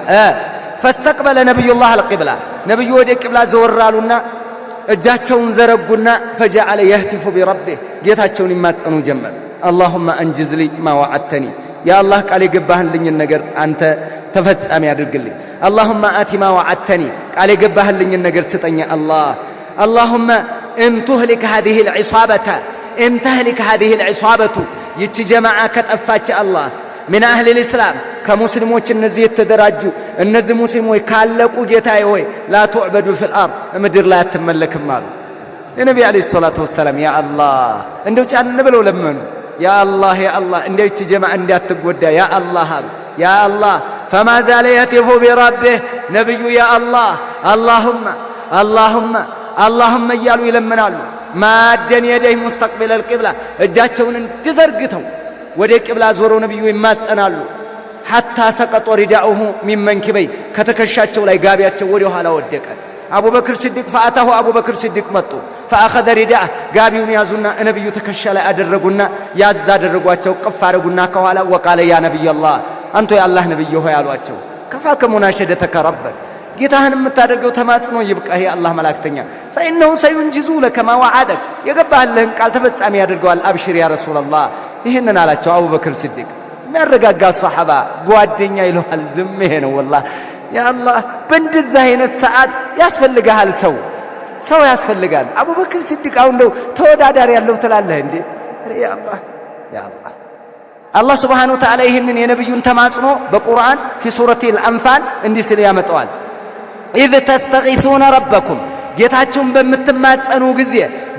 ፈስተቅበለ ነብዩላህ አልቂብላ፣ ነብዩ ወደ ቂብላ ዘወራሉና እጃቸውን ዘረጉና ፈጀዐለ የህቲፉ ቢረቢህ ጌታቸውን ይማጸኑ ጀመር። اللهم انجز لي ما وعدتني፣ يا الله ቃል የገባህልኝን ነገር አንተ ተፈጻሚ አድርግልኝ። اللهم آت ما وعدتني፣ ቃል የገባህልኝን ነገር ስጠኝ አላህ። اللهم ان تهلك هذه العصابة ان تهلك هذه العصابة፣ ይቺ ጀማዓ ከጠፋች አላህ من اهل الاسلام ከሙስሊሞች እነዚህ የተደራጁ እነዚህ ሙስሊሞች ካለቁ ጌታዬ ሆይ لا تعبد في الارض ምድር ላይ አትመለክም አሉ። የነቢ አለይሂ ሰላቱ ወሰላም ያ አላህ እንደው ጫን ብለው ለመኑ። ያ አላህ ያ አላህ እንደው ይቺ ጀማዓ እንዳትጎዳ ያ አላህ አሉ። ያ አላህ فما زال يهتف بربه፣ ነብዩ ያ አላህ اللهم اللهم اللهم እያሉ ይለምናሉ። ማደን የደህ ሙስተቅቢል القبلة፣ እጃቸውን እንዲዘርግተው ወደ ቂብላ ዞረው ነብዩ ይማጸናሉ። حتى سقط رداؤه من منكبيه፣ ከተከሻቸው ላይ ጋቢያቸው ወደ ኋላ ወደቀ። አቡበክር ሲዲቅ فأتاه አቡበክር ሲዲቅ መጡ። فأخذ رداءه፣ ጋቢውን ያዙና ነብዩ ትከሻ ላይ አደረጉና ያዝ አደረጓቸው፣ ቅፍ አደረጉና ከኋላ وقال يا نبي الله፣ አንተ የአላህ ነብይ ሆይ አሏቸው። كفاك مناشدتك ربك፣ ጌታህን የምታደርገው ተማጽኖ ይብቃህ የአላህ መላእክተኛ። فإنه سينجز لك ما وعدك፣ የገባህልህን ቃል ተፈጻሚ ያደርገዋል። أبشر يا رسول الله። ይህንን አላቸው አቡበክር ሲዲቅ። የሚያረጋጋ ሷሐባ ጓደኛ ይለዋል። ዝም ይሄ ነው ወላሂ። ያ አላህ በእንደዚህ አይነት ሰዓት ያስፈልግሃል ሰው ሰው ያስፈልጋል። አቡበክር ሲዲቅ አሁን እንደው ተወዳዳሪ ያለው ትላለህ እንዴ? ያ አላህ ያ አላህ። አላህ ሱብሓነሁ ወተዓላ ይህንን የነብዩን ተማጽኖ በቁርአን في سورة الأنفال እንዲህ ሲል ያመጣዋል። إذ تستغيثون ربكم፣ ጌታችሁን በምትማጸኑ ጊዜ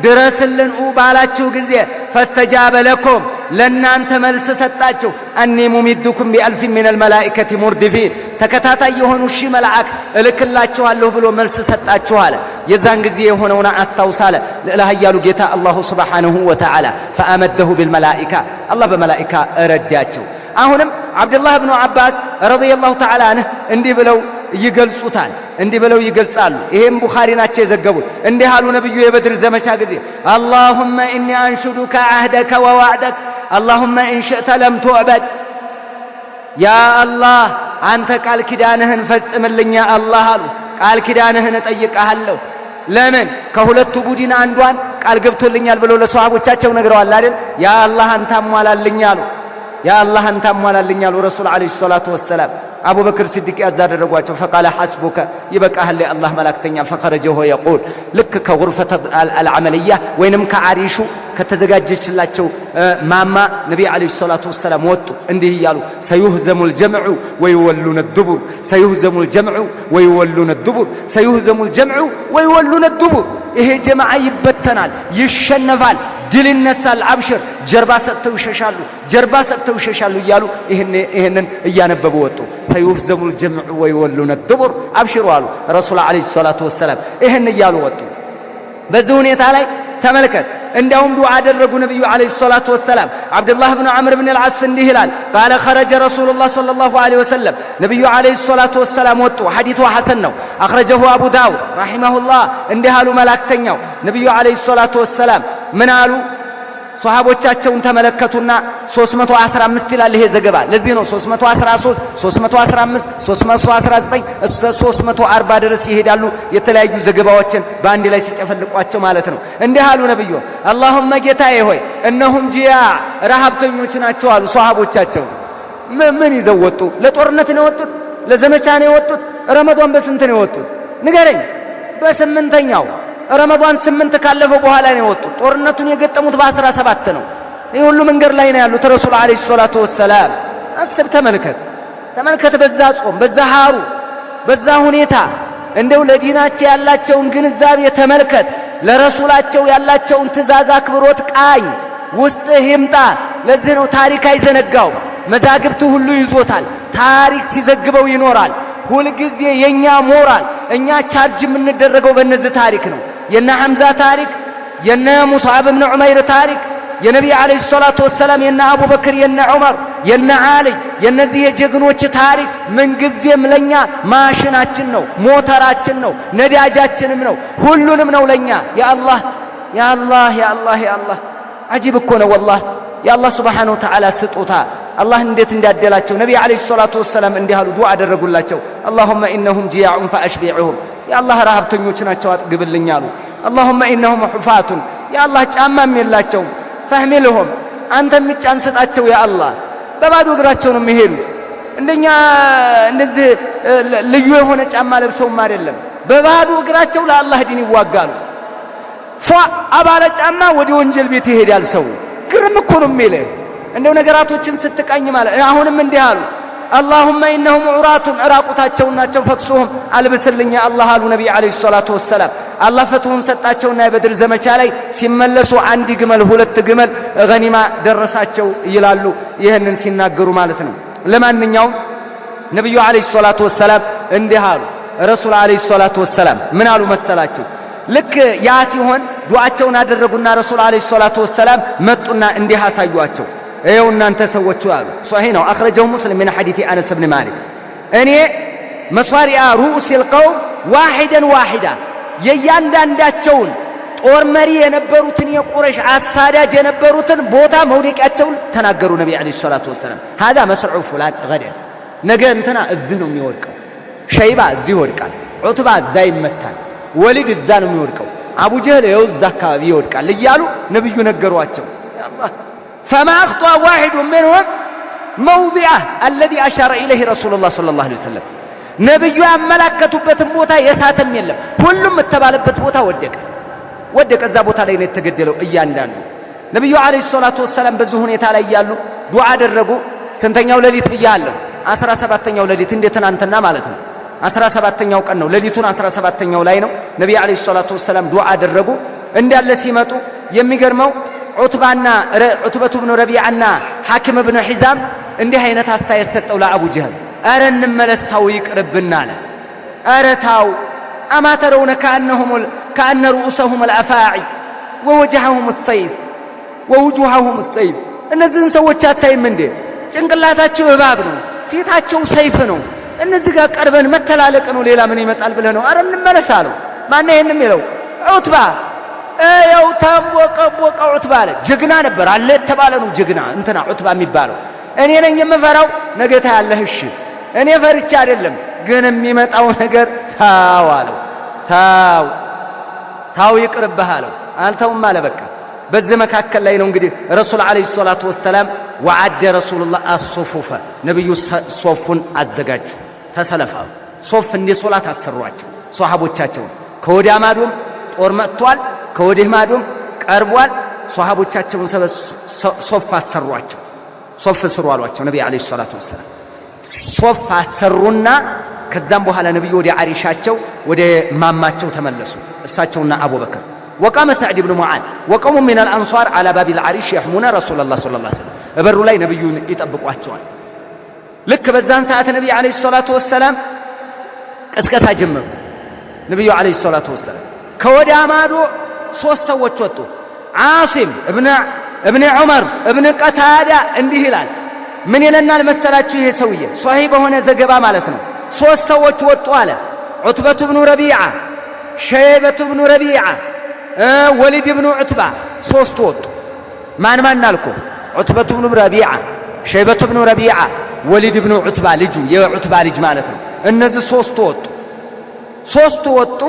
ድረስልን ባላችሁ ጊዜ فاستجاب لكم ለእናንተ መልስ ሰጣችሁ። أني ممدكم بألف من الملائكة مردفين፣ ተከታታይ የሆኑ ሺህ መልአክ እልክላችኋለሁ ብሎ መልስ ሰጣችሁ አለ። የዛን ጊዜ የሆነውን አስታውሳለ ልዕለ ኃያሉ ጌታ الله سبحانه وتعالى። فأمده بالملائكة፣ አላህ በመላኢካ እረዳቸው። አሁንም ዓብዱላህ ብኑ ዓባስ رضي الله تعالى عنه እንዲህ ብለው ይገልጹታል፣ እንዲህ ብለው ይገልጻሉ። ይሄም ቡኻሪ ናቸው የዘገቡት። እንዲህ አሉ ነብዩ የበድር ዘመቻ ጊዜ اللهم إني أنشدك عهدك ووعدك اللهم إن شئت لم تعبد፣ ያ አላህ አንተ ቃል ኪዳንህን ፈጽምልኝ ያ አላህ አሉ። ቃል ኪዳንህን እጠይቅሃለሁ። ለምን ከሁለቱ ቡድን አንዷን ቃል ገብቶልኛል ብለው ለሰሃቦቻቸው ነግረዋል አይደል? ያ አላህ አንተ አሟላልኝ አሉ። ያ አላህ አንተ አሟላልኝ አሉ ረሱል عليه الصلاة والسلام። አቡበክር ሲዲቅ ያዝ አደረጓቸው። فقال حسبك፣ ይበቃሃል የአላህ መላእክተኛ። فخرج وهو يقول፣ ልክ ከ غرفة العملية ወይንም ከአሪሹ ከተዘጋጀችላቸው ማማ ነቢ عليه الصلاة والسلام ወጡ እንዲህ እያሉ سيهزم الجمع ويولون الدبر፣ سيهزم الجمع ويولون الدبر፣ سيهزم الجمع ويولون الدبر። ይሄ ጀማዓ ይበተናል፣ ይሸነፋል፣ ድል ይነሳል። አብሽር፣ ጀርባ ሰጥተው ይሸሻሉ፣ ጀርባ ሰጥተው ይሸሻሉ እያሉ ይሄንን እያነበቡ ወጡ። سيهزم الجمع ويولون الدبر አብሽሩ አሉ ረሱል عليه الصلاة والسلام። ይሄን እያሉ ወጡ። በዚህ ሁኔታ ላይ ተመልከት። እንዲያውም ዱዓ አደረጉ ነብዩ عليه الصلاة والسلام። ዓብዱላህ ብኑ ዐምር ብን አልዓስ እንዲህ ይላል፣ قال خرج رسول الله صلى الله عليه وسلم፣ ነብዩ عليه الصلاة والسلام ወጡ። ሐዲቱ ሐሰን ነው። أخرجه أبو داود رحمه الله። እንዲህ አሉ መላእክተኛው ነብዩ عليه الصلاة والسلام ምን አሉ? ሷሃቦቻቸውን ተመለከቱና 315 ይላል ይሄ ዘገባ። ለዚህ ነው 313፣ 315፣ 319 እስከ 340 ድረስ ይሄዳሉ። የተለያዩ ዘገባዎችን በአንድ ላይ ሲጨፈልቋቸው ማለት ነው። እንዲህ አሉ ነብዩ፣ اللهم ጌታዬ ሆይ إنهم جياع ረሃብተኞች ናቸው አሉ ሷሃቦቻቸው። ምን ይዘው ወጡ? ለጦርነት ነው የወጡት? ለዘመቻ ነው የወጡት? ረመዷን በስንት ነው የወጡት? ንገረኝ። በስምንተኛው ረመዷን 8 ካለፈው በኋላ ነው የወጡት። ጦርነቱን የገጠሙት በ17 ነው። ይህ ሁሉ መንገድ ላይ ነው ያሉት ረሱል ዓለይሂ ሰላቱ ወሰላም። አስብ፣ ተመልከት፣ ተመልከት። በዛ ጾም፣ በዛ ሐሩ፣ በዛ ሁኔታ እንደው ለዲናቸው ያላቸውን ግንዛቤ ተመልከት። ለረሱላቸው ያላቸውን ትእዛዝ አክብሮት ቃኝ፣ ውስጥህ ይምጣ። ለዚህ ነው ታሪክ አይዘነጋው፣ መዛግብት ሁሉ ይዞታል። ታሪክ ሲዘግበው ይኖራል። ሁልጊዜ የኛ ሞራል እኛ ቻርጅ የምንደረገው በእነዚህ ታሪክ ነው። የነ ሐምዛ ታሪክ፣ የነ ሙስዓብ ብን ዑመይር ታሪክ፣ የነቢ ዓለይሂ ሰላቱ ወሰላም፣ የነ አቡበክር፣ የነ ዑመር፣ የነ ዓሊ፣ የነዚህ የጀግኖች ታሪክ ምንጊዜም ለኛ ማሽናችን ነው፣ ሞተራችን ነው፣ ነዳጃችንም ነው፣ ሁሉንም ነው ለኛ። ያአላህ ያአላህ ያአላህ ያአላህ፣ عجيب እኮ ነው والله። የአላህ سبحانه وتعالى ስጦታ አላህ እንዴት እንዳደላቸው። ነቢ عليه الصلاة والسلام እንዲህ አሉ፣ ዱዓ አደረጉላቸው። اللهم إنهم جياع فأشبعهم፣ የአላህ ረሃብተኞች ናቸው አጥግብልኝ አሉ። اللهم إنهم حفاة፣ የአላህ ጫማም የላቸውም፣ فاحملهم፣ አንተ የሚጫን ስጣቸው። ያአላህ በባዶ እግራቸው ነው የሚሄዱት። እንደኛ እንደዚህ ልዩ የሆነ ጫማ ለብሰውም አይደለም፣ በባዶ እግራቸው ለአላህ ዲን ይዋጋሉ። ፏ አባለ ጫማ ወደ ወንጀል ቤት ይሄዳል ሰው። ግርም እኮ ነው የሚልህ እንደው ነገራቶችን ስትቃኝ ማለት። አሁንም እንዲህ አሉ፣ اللهم إنهم عراة፣ እራቁታቸውን ናቸው፣ فاكسهم፣ አልብስልኝ አላህ አሉ ነቢ عليه الصلاة والسلام። አላህ ፈትሁን ሰጣቸውና የበድር ዘመቻ ላይ ሲመለሱ አንድ ግመል ሁለት ግመል ገኒማ ደረሳቸው ይላሉ፣ ይህንን ሲናገሩ ማለት ነው። ለማንኛውም ነቢዩ عليه الصلاة والسلام እንዲህ አሉ። ረሱል عليه الصلاة والسلام ምን አሉ መሰላችሁ? ልክ ያ ሲሆን ዱዓቸውን አደረጉና ረሱል عليه الصلاة والسلام መጡና እንዲህ አሳዩአቸው። ይኸው እናንተ ሰዎቹ አሉ። صحيح ነው፣ أخرجه مسلم من حديث أنس بن مالك። እኔ مصارع رءوس القوم واحدا واحدا፣ የእያንዳንዳቸውን ጦር መሪ የነበሩትን የቁረሽ አሳዳጅ የነበሩትን ቦታ መውደቂያቸውን ተናገሩ ነቢ عليه الصلاة والسلام። هذا مصرع فلان غدا፣ ነገ እንትና እዚህ ነው የሚወድቀው፣ ሸይባ እዚህ ይወድቃል፣ ዑትባ እዛ ይመታል፣ ወሊድ እዛ ነው የሚወድቀው፣ አቡ ጀህል ይኸው እዛ አካባቢ ይወድቃል እያሉ ነብዩ ነገሯቸው። فما أخطأ واحد منهم موضعه الذي أشار إليه رسول الله صلى الله عليه وسلم። ነብዩ ያመላከቱበትን ቦታ የሳተም የለም። ሁሉም የተባለበት ቦታ ወደቀ ወደቀ። እዛ ቦታ ላይ ነው የተገደለው እያንዳንዱ። ነብዩ عليه الصلاة والسلام በዚህ ሁኔታ ላይ እያሉ ዱዓ አደረጉ። ስንተኛው ሌሊት ብያለሁ? 17ኛው ሌሊት እንደ ትናንትና ማለት ነው። 17ኛው ቀን ነው። ሌሊቱን 17ኛው ላይ ነው ነብዩ عليه الصلاة والسلام ዱዓ አደረጉ። እንዳለ ሲመጡ የሚገርመው ዑትባና ዑትበቱ ብኑ ረቢዓና ሐኪም ብኑ ሒዛም እንዲህ አይነት አስተያየት ሰጠው ለአቡ ጀህል። ኧረ እንመለስ፣ ታው ይቅርብና አለ። ኧረ ታው أما ترون كأن رءوسهم الأفاعي ووجههم السيف ووجوههم السيف። እነዚህን ሰዎች አታይም እንዴ? ጭንቅላታቸው እባብ ነው፣ ፊታቸው ሰይፍ ነው። እነዚህ ጋር ቀርበን መተላለቅ ነው፣ ሌላ ምን ይመጣል ብለህ ነው? ኧረ እንመለስ አለው። ማነው ይሄን የሚለው? ዑትባ። ያው ተንቦቀቦቀ ዑትባ አለ። ጀግና ነበር አለ የተባለ ነው ጀግና እንትና ዑትባ የሚባለው። እኔ ነኝ የምፈራው፣ ነገ ታያለህ። እሺ እኔ ፈርቻ አይደለም፣ ግን የሚመጣው ነገር ታው አለው። ታው ታው ይቅርብህ አለው። አልተውም አለ በቃ። በዚህ መካከል ላይ ነው እንግዲህ ረሱል عليه الصلاة والسلام وعد رسول الله الصفوف፣ ነብዩ ሶፉን አዘጋጁ፣ ተሰለፋሉ። ሶፍ እንደ ሶላት አሰሯቸው ሶሐቦቻቸውን። ከወዲያ ማዶም ጦር መጥቷል፣ ከወዲህ ማዶም ቀርቧል። ሶሐቦቻቸውን ሶፍ አሰሯቸው። ሶፍ ስሩ አሏቸው ነቢ عليه الصلاة والسلام። ሶፍ አሰሩና ከዛም በኋላ ነብዩ ወደ አሪሻቸው ወደ ማማቸው ተመለሱ፣ እሳቸውና አቡበክር። وقام سعد بن معاذ وقوم من الأنصار على باب العريش يحمون رسول الله صلى الله عليه وسلم። በሩ ላይ ነብዩን ይጠብቋቸዋል። ልክ በዛን ሰዓት ነቢ عليه الصلاة والسلام ቅስቀሳ ጀመሩ። ነቢዩ عليه الصلاة والسلام ከወዲያ ማዶ ሶስት ሰዎች ወጡ። ዓሲም እብን ዑመር እብን ቀታዳ እንዲህ ይላል። ምን ይለናል መሰላችሁ? ይሄ ሰውዬ ሶሒህ በሆነ ዘገባ ማለት ነው። ሶስት ሰዎች ወጡ አለ። ዑትበቱ ብኑ ረቢዓ፣ ሸይበቱ ብኑ ረቢዓ፣ ወሊድ ብኑ ዑትባ፣ ሶስቱ ወጡ። ማን ማን አልኩ? ዑትበቱ ብኑ ረቢዓ፣ ሸይበቱ ብኑ ረቢዓ፣ ወሊድ ብኑ ዑትባ ልጁ የዑትባ ልጅ ማለት ነው። እነዚህ ሶስቱ ወጡ። ሶስቱ ወጡ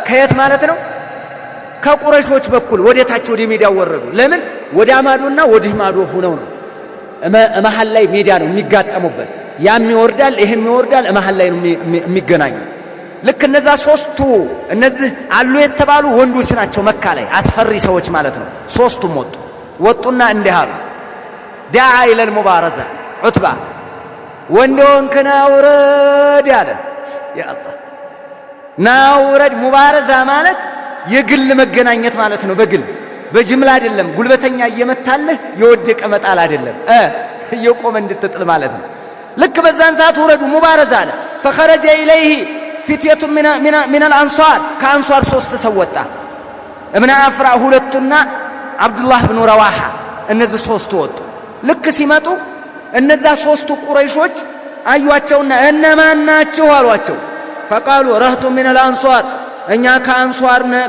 ከየት ማለት ነው? ከቁረሾች በኩል ወደ ታች ወደ ሜዳ ወረዱ። ለምን? ወደ ማዶና ወዲህ ማዶ ሆነው ነው። መሃል ላይ ሜዳ ነው የሚጋጠሙበት። ያም ይወርዳል፣ ይሄም ይወርዳል፣ መሃል ላይ ነው የሚገናኙ። ልክ እነዛ ሶስቱ እነዚህ አሉ የተባሉ ወንዶች ናቸው መካ ላይ አስፈሪ ሰዎች ማለት ነው። ሶስቱም ወጡ። ወጡና እንዲህ አሉ፣ دعا إلى المبارزة ዑትባ ወንድ ሆንክ ና ውረድ አለ። ያ አላህ ና ውረድ። مبارزة ማለት የግል መገናኘት ማለት ነው። በግል በጅምላ አይደለም። ጉልበተኛ እየመታልህ የወደቀ መጣል አይደለም፣ እየቆመ እንድትጥል ማለት ነው። ልክ በዛን ሰዓት ውረዱ مبارزة አለ። فخرج إليه فتية من الأنصار ከአንሷር ሶስት ሰው ወጣ። እብነ አፍራ ሁለቱና አብዱላህ ብኑ ረዋሓ እነዚህ ሶስቱ ወጡ። ልክ ሲመጡ እነዛ ሶስቱ ቁረይሾች አዩአቸውና እነማን ናችሁ አሏቸው። فقالوا رهط من الأنصار እኛ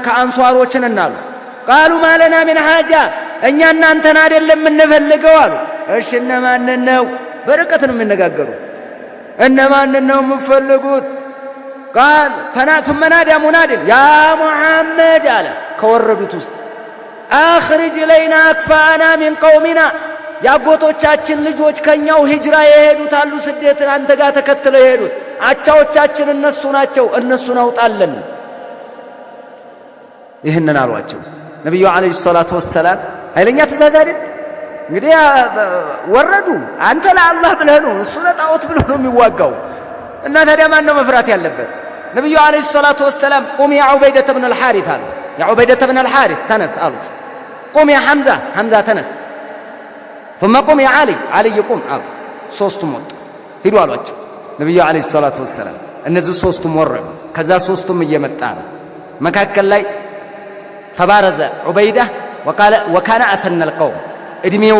ከአንሷሮች ነን አሉ። قالوا ما لنا من حاجة እኛ እናንተን አይደለም የምንፈልገው አሉ። እሺ እነማንን ነው? በርቀት ነው የሚነጋገሩ። እነማንን ነው የምፈልጉት? قال ثم نادى مناد يا محمد አለ ከወረዱት ውስጥ أخرج إلينا أكفاءنا من قومنا የአጎቶቻችን ልጆች ከኛው ሂጅራ የሄዱት አሉ፣ ስደትን አንተ ጋር ተከትለው የሄዱት አቻዎቻችን እነሱ ናቸው፣ እነሱን አውጣለን። ይህንን አሏቸው ነቢዩ عليه الصلاة والسلام። ኃይለኛ ትእዛዝ አይደል እንግዲህ ወረዱ። አንተ ለአላህ ብለህ ነው፣ እሱ ለጣዖት ብሎ ነው የሚዋጋው። እና ታዲያ ማን ነው መፍራት ያለበት? ነቢዩ عليه الصلاة والسلام قم يا ዑበይደተ ብን አልሓሪት አሉ። يا ዑበይደተ ብን አልሓሪት ተነስ አሉት። قم يا ሐምዛ፣ ሐምዛ ተነስ፣ ثم قم يا ዓሊ፣ ዓልይ ቁም አሉ። ሶስቱም ወጡ፣ ሂዱ አሏቸው ነቢዩ عليه الصلاة والسلام። እነዚህ ሶስቱም ወረዱ። ከዛ ሶስቱም እየመጣ ነው። መካከል ላይ فبارز ዑበይዳ وكان أسن القوم እድሜው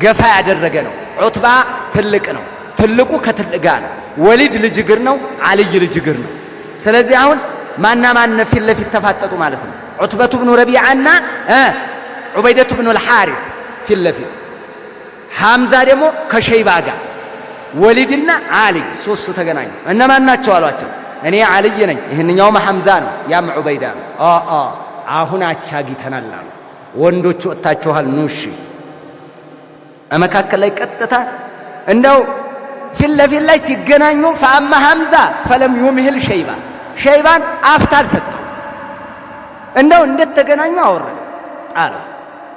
ገፋ ያደረገ ነው። ዑትባ ትልቅ ነው። ትልቁ ከትልቅ ጋር ነው። ወሊድ ልጅ እግር ነው። ዓልይ ልጅ እግር ነው። ስለዚህ አሁን ማና ማን ፊት ለፊት ተፋጠጡ ማለት ነው። ዑትበቱ ብኑ ረቢዓና ዑበይደቱ ብኑ አልሓሪት ፊት ለፊት፣ ሐምዛ ደግሞ ከሸይባ ጋር፣ ወሊድና ዓልይ ሶስቱ ተገናኙ። እነማን ናቸው አሏቸው። እኔ ዓልይ ነኝ፣ ይህንኛውም ሐምዛ ነው፣ ያም ዑበይዳ ነው። አሁን አቻ አግኝተናል አሉ። ወንዶች ወጥታችኋል፣ ኑ እሺ። መካከል ላይ ቀጥታ እንደው ፊት ለፊት ላይ ሲገናኙ فأما ሐምዛ فلم يمهل ሸይባ፣ ሸይባን አፍታ አልሰጠው። እንደው እንደተገናኙ አወረደ ጣለው።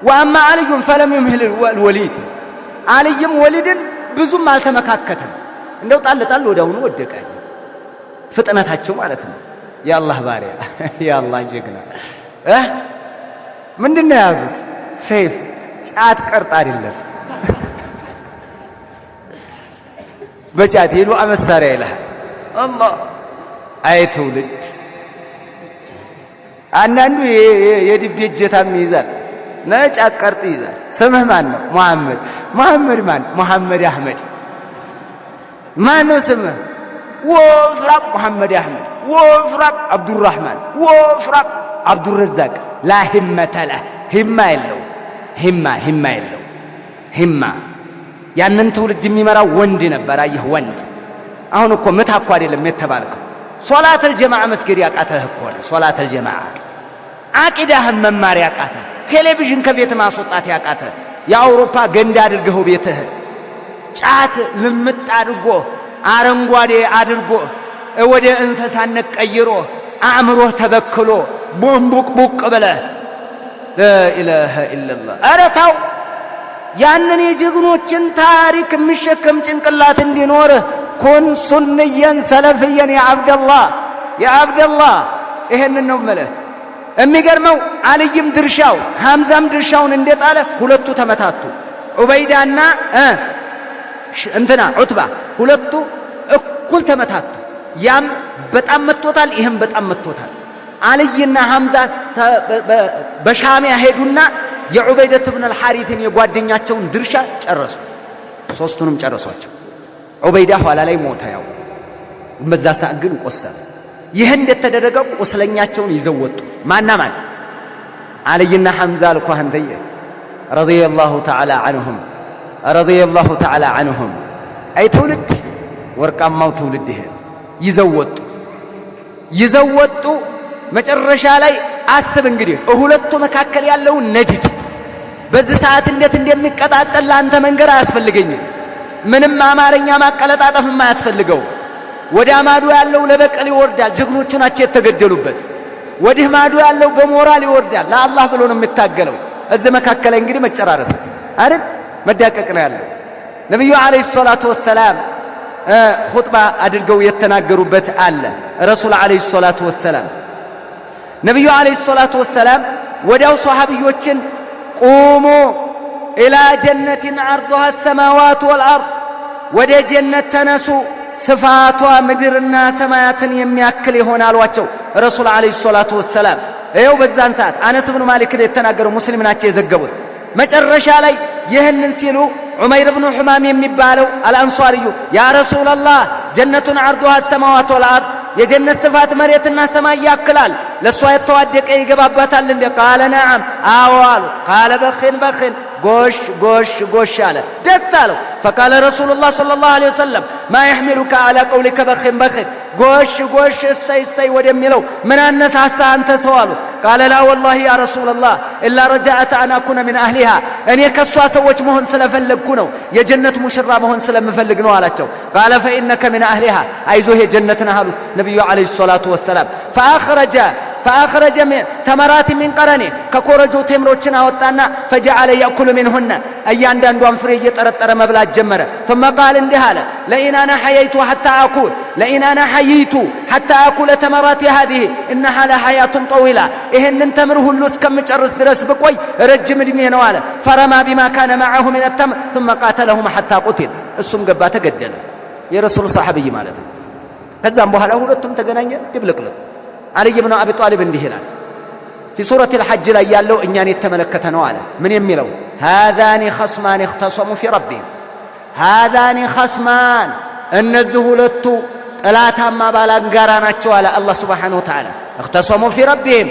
وأما علي فلم يمهل الوليد፣ ዓልይም ወሊድን ብዙም አልተመካከተም። እንደው ጣል ጣል ወዲያውኑ ወደቀ። ፍጥነታቸው ማለት ነው። የአላህ ባሪያ የአላህ ጀግና ምንድን ነው የያዙት? ሰይፍ ጫት ቀርጥ አይደለም፣ በጫት የዱዓ መሳሪያ ይልሃል። አላህ አይ ትውልድ። አንዳንዱ የድቤ እጀታም ይይዛል፣ ጫት ቀርጥ ይይዛል። ስምህ ማን ነው? መሐመድ። መሐመድ ማን? መሐመድ አህመድ። ማን ነው ስምህ? ወፍራም መሐመድ አህመድ፣ ወፍራም አብዱራህማን፣ ወፍራም አብዱረዛቅ። لا همة له፣ همة የለው፣ همة همة የለው፣ همة። ያንን ትውልድ የሚመራው ወንድ ነበር። አየህ ወንድ። አሁን እኮ ምታ እኮ አይደለም የተባልከው፣ صلاة الجماعة መስገድ ያቃተህ እኮ ነው። صلاة الجماعة አቂዳህን መማር ያቃተህ፣ ቴሌቪዥን ከቤት ማስወጣት ያቃተህ፣ የአውሮፓ ገንዳ አድርገኸው ቤትህ ጫት ልምጥ አድርጎ አረንጓዴ አድርጎ ወደ እንስሳነት ቀይሮ አእምሮህ ተበክሎ ቡቅ ቡቅ ብለህ لا إله إلا الله። ኧረ ተው፣ ያንን የጀግኖችን ታሪክ የሚሸከም ጭንቅላት እንዲኖርህ كن سنيا سلفيا يا ዓብደላህ፣ يا ዓብደላህ። ይሄንን ነው የምልህ። የሚገርመው ዓልይም ድርሻው ሐምዛም ድርሻውን እንደጣለ ሁለቱ ተመታቱ። ዑበይዳና እንትና ዑትባ ሁለቱ እኩል ተመታቱ። ያም በጣም መጥቶታል፣ ይህም በጣም መጥቶታል። ዓልይና ሐምዛ በሻሚያ ሄዱና የዑበይደት ብን አልሓሪትን የጓደኛቸውን ድርሻ ጨረሱ። ሶስቱንም ጨረሷቸው። ዑበይዳ ኋላ ላይ ሞተ። ያው በዛ ሰዓት ግን ቆሰለ። ይህ እንደተደረገ ቁስለኛቸውን ይዘው ወጡ። ማና ማን? ዓልይና ሐምዛ አልኳህ አንተዬ። رضي الله تعالى عنهم رضي الله تعالى عنهم። አይ ትውልድ፣ ወርቃማው ትውልድ ይሄ። ይዘው ወጡ፣ ይዘው ወጡ። መጨረሻ ላይ አስብ እንግዲህ ሁለቱ መካከል ያለውን ነድድ በዚህ ሰዓት እንዴት እንደሚቀጣጠል ለአንተ መንገር አያስፈልገኝም። ምንም አማርኛ ማቀለጣጠፍም አያስፈልገው። ወደ ማዶ ያለው ለበቀል ይወርዳል፣ ጀግኖቹ ናቸው የተገደሉበት። ወዲህ ማዶ ያለው በሞራል ይወርዳል፣ ለአላህ ብሎ ነው የሚታገለው። እዚህ መካከል እንግዲህ መጨራረስ አይደል መዳቀቅ ነው ያለው። ነቢዩ ዓለይሂ ሰላቱ ወሰላም ኹጥባ አድርገው የተናገሩበት አለ። ረሱል ዓለይሂ ሰላቱ ወሰላም ነቢዩ ዓለይሂ ሰላቱ ወሰላም ወዲያው ሶሐቢዮችን قوموا إلى جنة عرضها السماوات والأرض፣ ወደ ጀነት ተነሱ ስፋቷ ምድርና ሰማያትን የሚያክል ይሆን አሏቸው ረሱል ዓለይሂ ሰላቱ ወሰላም። ይኸው በዛን ሰዓት አነስ ብኑ ማሊክ የተናገረው ሙስሊም ናቸው የዘገቡት። መጨረሻ ላይ ይህንን ሲሉ ዑመይር ብኑ ሑማም የሚባለው አልአንሷሪዩ يا رسول الله جنة عرضها السماوات والأرض፣ የጀነት ስፋት መሬትና ሰማይ ያክላል፣ ለእሷ የተዋደቀ ይገባባታል እንዴ? قال نعم አዎ አሉ። قال بخ بخ ጎሽ ጎሽ ጎሽ አለ። ደስ አለው። فقال رسول الله صلى الله عليه وسلم ما يحملك على قولك بخ بخ፣ ጎሽ ጎሽ እሰይ እሰይ ወደሚለው ምን አነሳሳ አንተ ሰው አሉ። قال لا والله يا رسول الله إلا رجاء أن أكون من أهلها፣ እኔ ከእሷ ሰዎች መሆን ስለፈለግኩ ነው፣ የጀነት ሙሽራ መሆን ስለምፈልግ ነው አላቸው። قال فإنك من أهلها፣ አይዞህ የጀነት ነህ አሉት ነቢዩ ዓለይሂ ሰላቱ ወሰላም። فأخرج تمرات من قرنه፣ ከኮረጆ ቴምሮችን አወጣና فجعل يأكل منهن፣ እያንዳንዷን ፍሬ እየጠረጠረ መብላት ጀመረ። ثم قال እንዲህ አለ لئن أنا حييت حتى آكل لئن أنا حييت حتى آكل تمرات هذه إنها لحياة طويلة፣ ይህንን ተምር ሁሉ እስከምጨርስ ድረስ ብቆይ ረጅም ዕድሜ ነው አለ። فرمى بما كان معه من التمر ثم قاتلهم حتى قتل፣ እሱም ገባ ተገደለ። የረሱሉ ሰሓብይ ማለት ነው። ከዛም በኋላ ሁለቱም ተገናኘ ድብልቅልቅ። ዓልይ ብኑ አቢ ጣሊብ እንዲህ ይላል في سورة الحج ላይ ያለው እኛን የተመለከተ ነው አለ። ምን የሚለው هذان خصمان اختصموا في ربهم፣ هذان خصمان እነዚህ ሁለቱ ጠላታማ ባላንጋራ ናቸው አለ አላህ سبحانه وتعالى። اختصموا في ربهم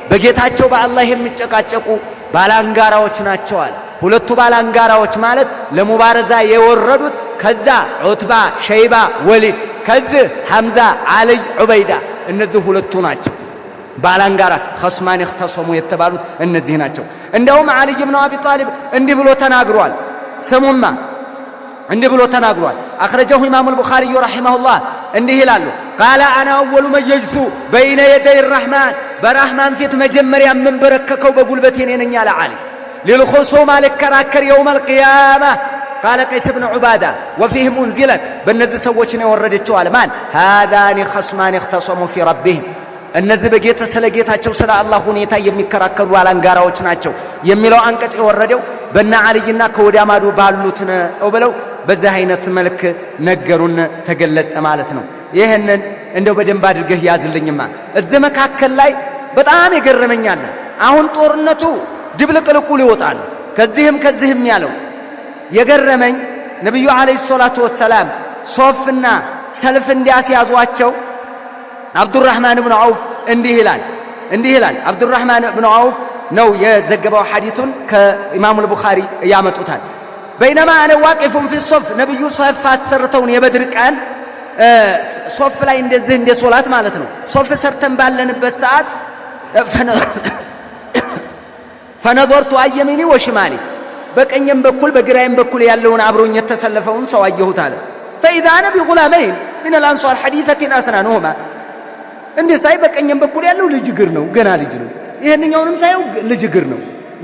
በጌታቸው በአላህ የሚጨቃጨቁ ባላንጋራዎች ናቸው አለ። ሁለቱ ባላንጋራዎች ማለት ለሙባረዛ የወረዱት ከዛ ዑትባ፣ ሸይባ፣ ወሊድ፣ ከዚህ ሐምዛ፣ ዓልይ፣ ዑበይዳ እነዚህ ሁለቱ ናቸው ባላንጋራ። خصمان اختصموا የተባሉት እነዚህ ናቸው። እንደውም ዓልይ ብኑ አቢ ጣሊብ እንዲህ ብሎ ተናግሯል። ስሙማ እንዲህ ብሎ ተናግሯል። أخرجه الإمام البخاري رحمه الله እንዲህ ይላሉ قال أنا أول من يجثو بين يدي الرحمن፣ በራህማን ፊት መጀመሪያ የምንበረከከው በጉልበቴ እኔ ነኝ አለ ዓሊ። للخصومة ልከራከር يوم القيامة። قال قيس بن عبادة وفيهم أنزلت፣ በእነዚህ ሰዎች ነው የወረደችው አለ። ማን هذان خصمان اختصموا في ربهم፣ እነዚህ በጌታ ስለ ጌታቸው ስለ አላህ ሁኔታ የሚከራከሩ ባላንጋራዎች ናቸው የሚለው አንቀጽ የወረደው በነ ዓልይና ከወዲያ ማዶ ባሉት ነው ብለው በዚህ አይነት መልክ ነገሩን ተገለጸ ማለት ነው። ይህንን እንደው በደንብ አድርገህ ያዝልኝማ። እዚህ መካከል ላይ በጣም የገረመኛል። አሁን ጦርነቱ ድብልቅልቁ ሊወጣ ነው። ከዚህም ከዚህም ያለው የገረመኝ ነቢዩ ዓለይሂ ሰላቱ ወሰላም ሶፍና ሰልፍ እንዲያስያዟቸው አብዱራህማን ብኑ ዐውፍ እንዲህ ይላል እንዲህ ይላል። አብዱራህማን ብኑ ዐውፍ ነው የዘገበው ሐዲቱን ከኢማሙል ቡኻሪ ያመጡታል። بينما أنا واقف في الصف፣ ነቢዩ ሶፍ አሰርተውን የበድር ቀን ሶፍ ላይ እንደዚህ እንደ ሶላት ማለት ነው። ሶፍ ሰርተን ባለንበት ሰዓት فنظرت عن يميني وشمالي፣ በቀኝም በኩል በግራይም በኩል ያለውን አብሮኝ የተሰለፈውን ሰው አየሁት አለ። فإذا أنا بغلامين من الأنصار حديثة أسنانهما፣ እንዲህ ሳይ በቀኝም በኩል ያለው ልጅ እግር ነው፣ ገና ልጅ ነው። ይህንኛውንም ሳየው ልጅ እግር ነው።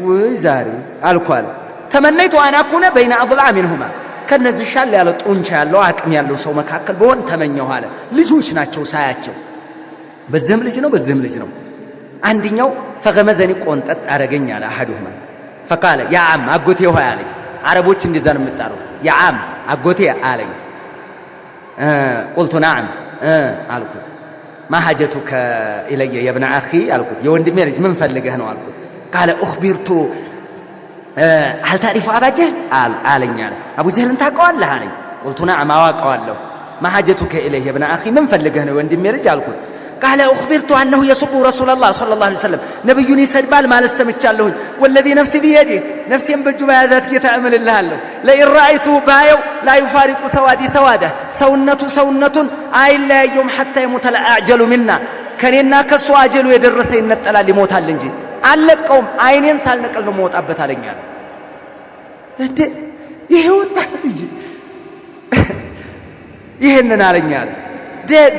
ውይ ዛሬ አልኩ አለ። تمنيت أن أكون بين أضلع منهما፣ ከነዚህ ሻል ያለ ጡንቻ ያለው አቅም ያለው ሰው መካከል በሆን ተመኘሁ አለ። ልጆች ናቸው ሳያቸው፣ በዚህም ልጅ ነው በዚህም ልጅ ነው። አንድኛው فغمزني ቆንጠጥ አረገኝ አለ أحدهما فقال يا عم አጎቴ ሆይ አለኝ። አረቦች እንደዛ ነው የሚጣሩት። يا عم አጎቴ አለኝ። قلت نعم አልኩት። ما حاجتك إلي يا ابن أخي አልኩት። የወንድሜ ልጅ ምን ፈልገህ ነው አልኩት። قال أخبرت هل تعرف أبا جهل አለኝ አለ። አቡ ጀህልን ታውቀዋለህ አለኝ። قلت نعم አዋቀዋለሁ። ما حاجتك إلي يا ابن أخي ምን ፈልገህ ነው የወንድሜ ልጅ አልኩት። قال أخبرت أنه يسب رسول الله صلى الله عليه وسلم ነቢዩን ይሰድባል ማለት ሰምቻለሁኝ። والذي نفسي بيده ነፍሴን በእጁ በያዛት ጌታ እምልልሃለሁ لئن رأيته ባየው لا يفارق سوادي سواده ሰውነቱ ሰውነቱን አይለያየውም حتى يموت الأعجل منا ከእኔና ከእሱ አጀሉ የደረሰ ይነጠላል ይሞታል እንጂ አልለቀውም፣ አይኔን ሳልነቅል ነው መወጣበት አለኝ አለ። እንዴ ይሄ ወጣት ልጅ ይሄንን አለኝ አለ።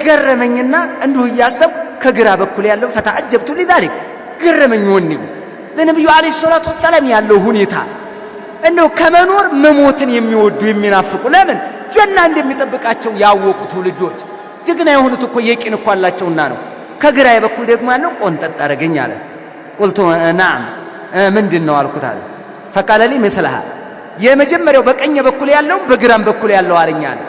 ገረመኝና እንዲሁ እያሰብኩ ከግራ በኩል ያለው فتعجبت لذلك ገረመኝ። ወኔው ለነብዩ عليه الصلاة والسلام ያለው ሁኔታ እንደው ከመኖር መሞትን የሚወዱ የሚናፍቁ ለምን ጀና እንደሚጠብቃቸው ያወቁ ትውልዶች ጀግና የሆኑት እኮ የቂን እኮ አላቸውና ነው። ከግራዬ በኩል ደግሞ ያለው ቆንጠጥ አደረገኝ አለ። قلت نعم ምንድን ነው አልኩት አለ። فقال لي مثلها የመጀመሪያው በቀኝ በኩል ያለው በግራም በኩል ያለው አለኝ አለ።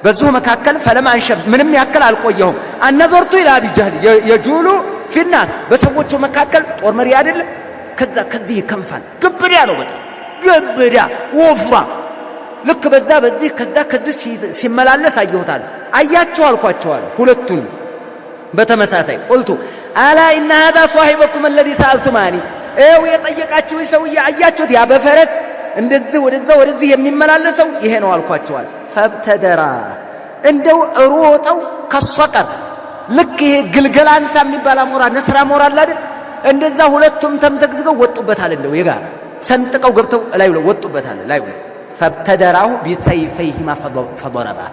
በዚሁ መካከል فلم أنشب ምንም ያክል አልቆየሁም። أن نظرت إلى أبي جهل يجول في الناس በሰዎቹ መካከል ጦር መሪ አይደለ ከዛ ከዚህ ይከንፋል። ግብዳ ነው በጣም ግብዳ ወፍራ ልክ በዛ በዚህ ከዛ ከዚህ ሲመላለስ አየሁታል። አያቸው አልኳቸዋል ሁለቱንም በተመሳሳይ قلت ألا إن هذا صاحبكم الذي سألتموني ይኸው የጠየቃችሁ ሰውዬ አያችሁት፣ ያ በፈረስ እንደዚህ ወደዛ ወደዚህ የሚመላለሰው ይሄ ነው አልኳቸዋል። فابتدرا እንደው ሮጠው كالصقر ልክ ይሄ ግልገል አንሳ የሚባል አሞራ ነስር አሞራ አለ አይደል? እንደዛ ሁለቱም ተምዘግዝገው ወጡበታል። እንደው የጋራ ሰንጥቀው ገብተው ላይ ወጡበታል። ላይ فابتدراه بسيفيهما فضربا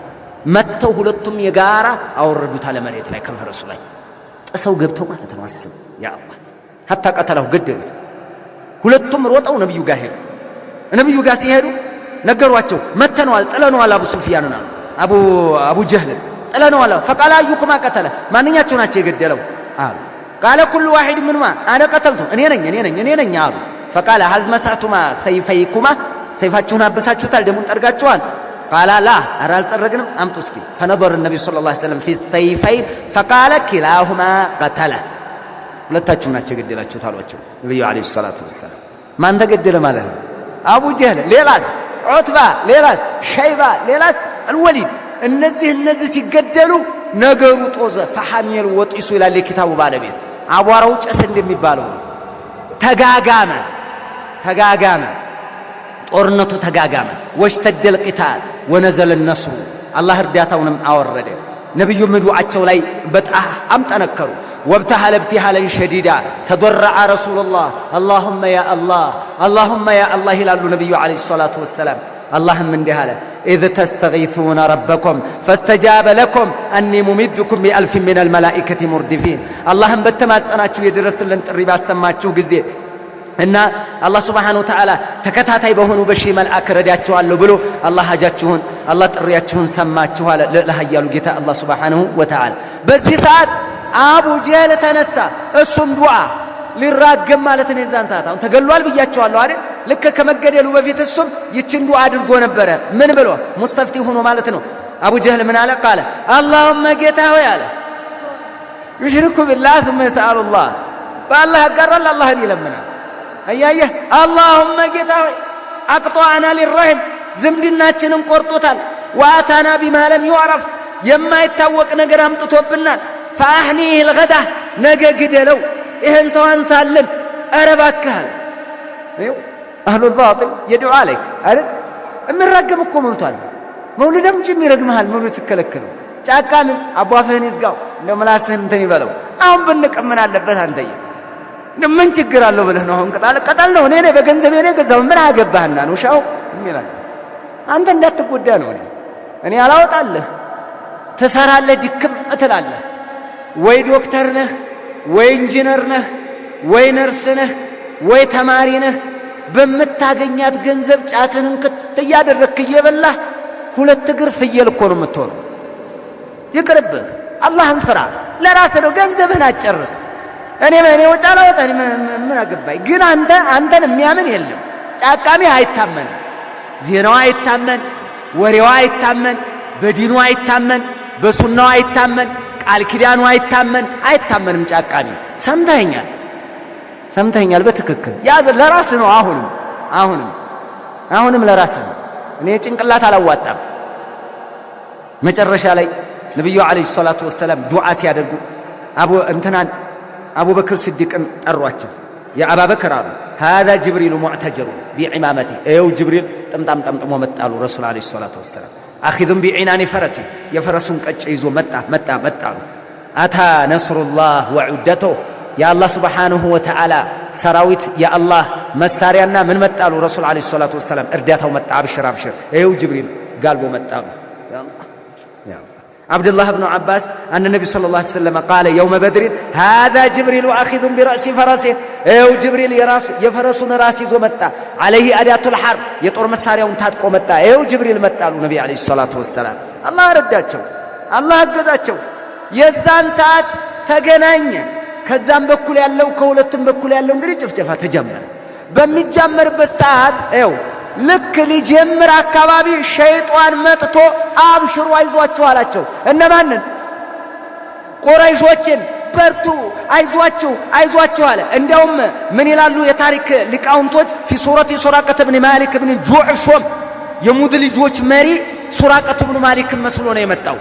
መተው ሁለቱም የጋራ አወረዱታል መሬት ላይ ከፈረሱ ላይ ጥሰው ገብተው ማለት ነው። አስብ يا الله حتى قتله ገደሉት። ሁለቱም ሮጠው ነብዩ ጋር ሄዱ። ነብዩ ጋር ሲሄዱ ነገሯቸው። መተነዋል፣ ጥለነዋል፣ አቡ ሱፊያንን አሉ አቡ ጀህልን ጥለነዋል። فقال أيكما قتله ማንኛቸው ናቸው የገደለው አሉ። قال كل واحد منهما أنا قتلته እኔ ነኝ እኔ ነኝ እኔ ነኝ አሉ። فقال هل مسحتما سيفيكما ሰይፋችሁን አበሳችሁታል፣ ደሙን ጠርጋችኋል? قالا لا ኧረ አልጠረግንም፣ አምጡ እስኪ። فنظر النبي صلى الله عليه وسلم في السيفين فقال كلاهما قتله ሁለታችሁም ናቸው የገደላችሁት አሏቸው ነቢዩ عليه الصلاة والسلام። ማን ተገደለ ማለት ነው? አቡ ጀህል፣ ሌላስ ዑትባ፣ ሌላስ ሸይባ፣ ሌላስ አልወሊድ። እነዚህ ሲገደሉ ነገሩ ጦዘ። فحمي الوطيس ይላል የኪታቡ ባለቤት። አቧራው ጨስ እንደሚባለው ተጋጋመ ተጋጋመ ጦርነቱ ተጋጋመ። واشتد القتال ونزل النصر አላህ እርዳታውንም አወረደ። ነቢዩም ዱዓቸው ላይ በጣም ጠነከሩ። وابتهل ابتهالا شديدا تضرع رسول الله اللهم يا الله اللهم يا الله ይላሉ ነቢዩ عليه الصلاة والسلام። አላህም እንዲህ አለ إذ تستغيثون ربكم فاستجاب لكم أني ممدكم بألف من الملائكة مردفين። አላህም በተማጸናችሁ የድረስልን ጥሪ ባሰማችሁ ጊዜ እና አላህ سبحانه وتعالى ተከታታይ በሆኑ በሺህ መልአክ ረዳችኋለሁ ብሎ አላህ ሀጃችሁን አላህ ጥሪያችሁን ሰማችሁ አለ ለኃያሉ ጌታ አላህ سبحانه وتعالى። በዚህ ሰዓት አቡ ጀህል ተነሳ። እሱም ዱዓ ሊራገም ማለት ነው። የዛን ሰዓት አሁን ተገሏል ብያቸዋለሁ አይደል? ልክ ከመገደሉ በፊት እሱም ይችን ዱዓ አድርጎ ነበረ። ምን ብሎ ሙስተፍቲ ሆኖ ማለት ነው። አቡ ጀህል ምን አለ? قال اللهم ጌታ ሆይ አለ يشرك بالله ثم يسأل الله በአላህ ያጋራል፣ አላህን ይለምናል። አያየህ اللهم ጌታ ሆይ أقطعنا للرحم ዝምድናችንን ቆርጦታል። وأتانا بما لم يعرف የማይታወቅ ነገር አምጥቶብናል። فأحنيه الغداة ነገ ግደለው፣ ይህን ሰው አንሳልን፣ ኧረ እባክህ አለ። أهل الباطل يدعو عليك አይደል? የሚራገም እኮ ሞልቷል። መውሊድም እንጂ የሚረግምሃል መውሊድ ስትከለክለው። ጫቃምን አቧፍህን ይዝጋው፣ እንደው ምላስህን እንትን ይበለው። አሁን ብንቅም ምን አለበት አንተዬ? ምን ችግር አለው ብለህ ነው? አሁን ቅጠል ቅጠል ነው። እኔ ነኝ በገንዘቤ ነው የገዛው። ምን አገባህና ነው ሻው የሚላል። አንተ እንዳትጎዳ ነው። እኔ አላወጣልህ። ትሰራለህ፣ ድክም እትላለህ። ወይ ዶክተር ነህ፣ ወይ ኢንጂነር ነህ፣ ወይ ነርስ ነህ፣ ወይ ተማሪ ነህ። በምታገኛት ገንዘብ ጫትን እንክት እያደረግክ እየበላህ ሁለት እግር ፍየል እኮ ነው የምትሆነው። ይቅርብህ፣ አላህን ፍራ። ለራስህ ነው፣ ገንዘብህን አትጨርስ። እኔ ወጪ አላወጣ ምን አገባኝ? ግን አንተን የሚያምን የለም። ጫቃሚ አይታመንም፣ ዜናው አይታመን፣ ወሬው አይታመን፣ በዲኑ አይታመን፣ በሱናው አይታመን፣ ቃል ኪዳኑ አይታመን፣ አይታመንም። ጫቃሚ ሰምተኸኛል፣ ሰምተኸኛል በትክክል ያዝ። ለራስህ ነው። አሁንም አሁንም አሁንም ለራስህ ነው። እኔ ጭንቅላት አላዋጣም። መጨረሻ ላይ ነብዩ አለይሂ ሰላቱ ወሰላም ዱዓ ሲያደርጉ አቡ እንትናን አቡበክር ስዲቅን ጠሯቸው። የአባበክር አሉ ሃዛ ጅብሪሉ ሙዕተጅሩ ቢዒማመቲ ይኸው ጅብሪል ጥምጣም ጠምጥሞ መጣሉ ረሱል ዓለይሂ ሰላቱ ወሰላም። አኺዙም ቢዒናኒ ፈረሲ የፈረሱን ቀጭ ይዞ መጣ መጣ መጣ አሉ። አታ ነስሩላህ ወዑደቶ የአላህ سبحانه وتعالى ሰራዊት የአላህ መሳሪያና ምን መጣሉ ረሱል عليه الصلاة والسلام እርዳታው መጣ። አብሽር አብሽር፣ ይኸው ጅብሪል ጋልቦ መጣሉ። عبد الله بن عباس أن النبي صلى الله عليه وسلم قال يوم بدر هذا جبريل آخذ برأس فرسه፣ ይኸው ጅብሪል የፈረሱን ራስ ይዞ መጣ። عليه أداة الحرب የጦር መሳሪያውን ታጥቆ መጣ። ይኸው ጅብሪል መጣሉ ነቢ عليه الصلاة والسلام። አላህ ረዳቸው፣ አላህ አገዛቸው። የዛን ሰዓት ተገናኘ። ከዛም በኩል ያለው ከሁለቱም በኩል ያለው እንግዲህ ጭፍጨፋ ተጀመረ። በሚጀመርበት ሰዓት ይኸው ልክ ሊጀምር አካባቢ ሸይጧን መጥቶ አብሽሩ አይዟችሁ አላቸው። እነማንን? ቁረይሾችን። በርቱ አይዟችሁ አይዟችሁ አለ። እንዲያውም ምን ይላሉ የታሪክ ሊቃውንቶች? في صورة سراقة بن مالك بن جعشم የሙድ ልጆች መሪ ሱራቀት ብኑ ማሊክ መስሎ ነው የመጣው።